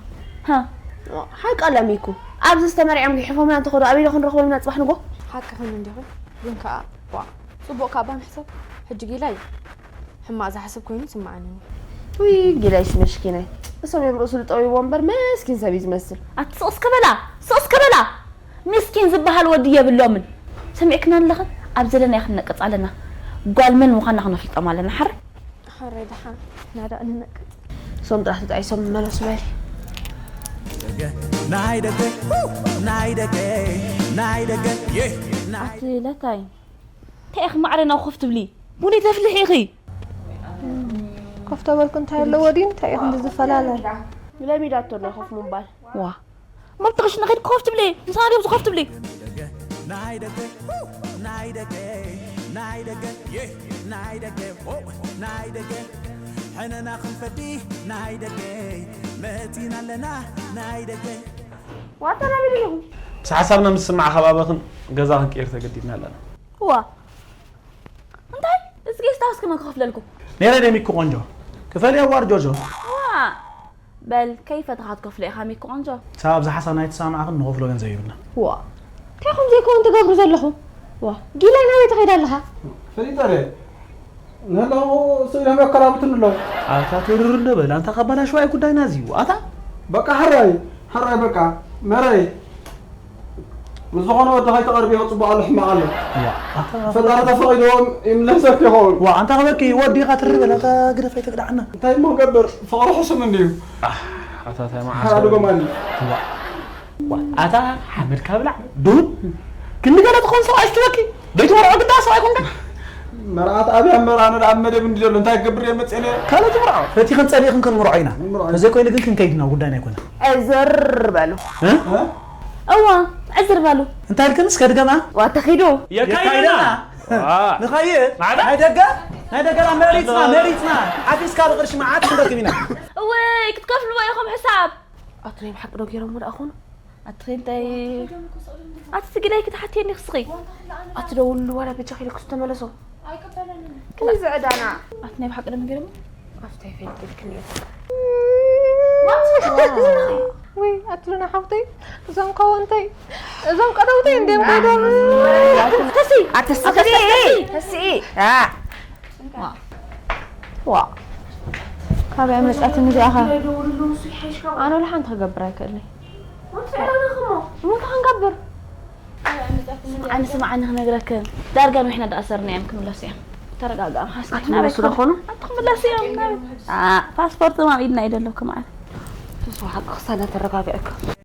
ሃ ሓቂ ኣላ ሚኩ ኣብዚ ዝተመርዕዮም ግሒፎምና እንተኸዱ ኣበይ ዶ ክንረኽቦም ኢና ጽባሕ ንጎ? ሓቂ ኸን እንዲኹ ግን ከኣ ዋ ጽቡቕ ካብ ንሕሰብ ሕጂ ጊላ እዩ። ሕማቕ ዝሓስብ ኮይኑ ይስምዓኒ። ውይ ጊላይስ መስኪናይ እሶም እዮም ርእሱ ዝጠውይዎ እምበር መስኪን ሰብ እዩ ዝመስል። ኣቲ ስቕ እስከ በላ ስቕ እስከ በላ። ምስኪን ዝበሃል ወዲ የብሎምን። ሰሚዕክና ኣለኽን ኣብ ዘለናዮ ክንነቅጽ ኣለና። ጓል መን ምዃንና ክነፍልጦም ኣለና ሓረ። ሓረ ደሓን ናዳ እንነቅጽ። እሶም ጥራሕ ተጣይሶም መለሱ በሊ። ናይ ደገ ናይ ደገ ናይ ደገ ኣቲ ለታይ እንታይ ኢኺ ማዕረ ናብኡ ኮፍ ትብሊ? ቡኒ ተፍልሒ ኢኺ። ኮፍ ተበልኩ እንታይ ኣለዎ ድዩ እንታይ ኢኹ እንዲ ዝፈላለ? ለሚዳቶ ኣላ ኮፍ ምባል። ዋ መብትኽሽ ንኸይድ ኮፍ ትብሊ ምሳና ድዮም ዝኮፍ ትብሊ? ናይ ደገ ናይ ደገ ናይ ደገ ናይ ደገ ናይ ደገ ሕነና ክንፈዲ ናይ ደገ መቲና ኣለና ናይ ደገ ዋታ ናበይ ኣለኹ? ምስ ሓሳብና ምስ ስማዕ ከባበኽን ገዛኽን ቅይር ተገዲድና ኣለና። ዋ እንታይ እዚ ጌስት ሃውስ ከመን ክኸፍለልኩም? ነይረ ደሚኩ ቆንጆ ክፈል የዋር ጆጆ። ዋ በል ከይፈተኻ ትከፍሎ ኢኻ ሚኩ ቆንጆ። ሳብ ኣብዚ ሓሳብ ናይ ተሰማማዕኽን ንኸፍሎ ገንዘብ የብልና። ዋ እንታይ ኹም ዘይከውን ትገብሩ ዘለኹም? ዋ ጊላይ ናበይ ትኸይድ ኣለኻ? ፈሊጠ ደ ንህላው ስኢሎም የከራብቱን ኣለዉ። ኣታ ትርር እንዶ በል ኣንታ ካባላሽዋ እዩ ጉዳይና እዚ ኣታ። በቃ ሕራይ ሕራይ በቃ መረይ ምስ ዝኾነ ወዲ ከይትቐርቢ ይኸ ፅቡቕ ኣሎ ሕማቕ ኣሎ። ፈጣሪ ተፈቒድዎም ይምለሰክ ይኸውን። ዋ ኣንታ ክበኪ ወዲኻ ትርር በል ኣታ ግደፍ ኣይተግዳዓና። እንታይ እሞ ገብር ፍቕሪ ሕሱም እንድዩ። ኣታ እንታይ መዓስ ሓራ ድጎማኒ። ዋ ኣታ ሓመድካ ብላዕ ዱብ ክንዲ ገለ ትኾን ሰብኣይ ትበኪ ደይትመርዖ ግዳ ሰብኣይ ኮንካ። መርዓት ኣብያ መርዓነ ኣብ መደብ እንዲ ዘሎ እንታይ ክገብር እየ መፅኤ ነይረ። ካልኦት ይምርዖ ፈቲኽን ፀሊእኽን ክንምርዖ ኢና። ተዘይኮይኑ ግን ክንከይድ ኢና ጉዳይና ኣይኮነ። ዕዝር በሉ። እዋ ዕዝር በሉ። እንታይ ኢልክን እስከ ድገማ። ዋ ተኺዱ። የካይደና። ንኸይድ ናይ ደገ ናይ ደገና መሪፅና መሪፅና ሓፊዝካ ብቕርሺ መዓት ክንረክብ ኢና። እወይ ክትከፍልዎ ኢኹም ሕሳብ። ኣቲ ናይ ብሓቂ ዶ ገይሮሞ ደኣ ኾኑ? ኣቲ እንታይ ኣቲ ትግዳይ ክትሓትየኒ ክስኺ። ኣቲ ደውሉ ዋላ በጃኺ ኢለ ክሱ ተመለሶ። ክልዚ ዕዳና ኣቲ ናይ ብሓቂ ደም ገይሮሞ። ኣፍታይ ፈይድልክልየ። ወይ ኣትሉና ሓውተይ እዞም ከወንተይ እዞም ቀደውተይ እንዲም ከይዶም። ተሲ ኣቲ ተሲ ተሲ ዋ ካበይ መጻትኒ እዚኣ ኸ? ኣነ ወላ ሓንቲ ክገብር ኣይክእልን'የ። እንታይ ክንገብር? ስምዓኒ ስምዓኒ ክነግረክን ዳርጋ ንሕና ዳኣ ሰርና እዮም ክምለሱ እዮም። ተረጋግኣ እስኪ። ኣትምለሱ ዶ ኾኑ? ኣቲ ክምለሱ እዮም። ፓስፖርት ኣብ ኢድና እዩ ዘሎ ክምዓት። ተስፋ ሓቂ ክሳና ተረጋግዕካ።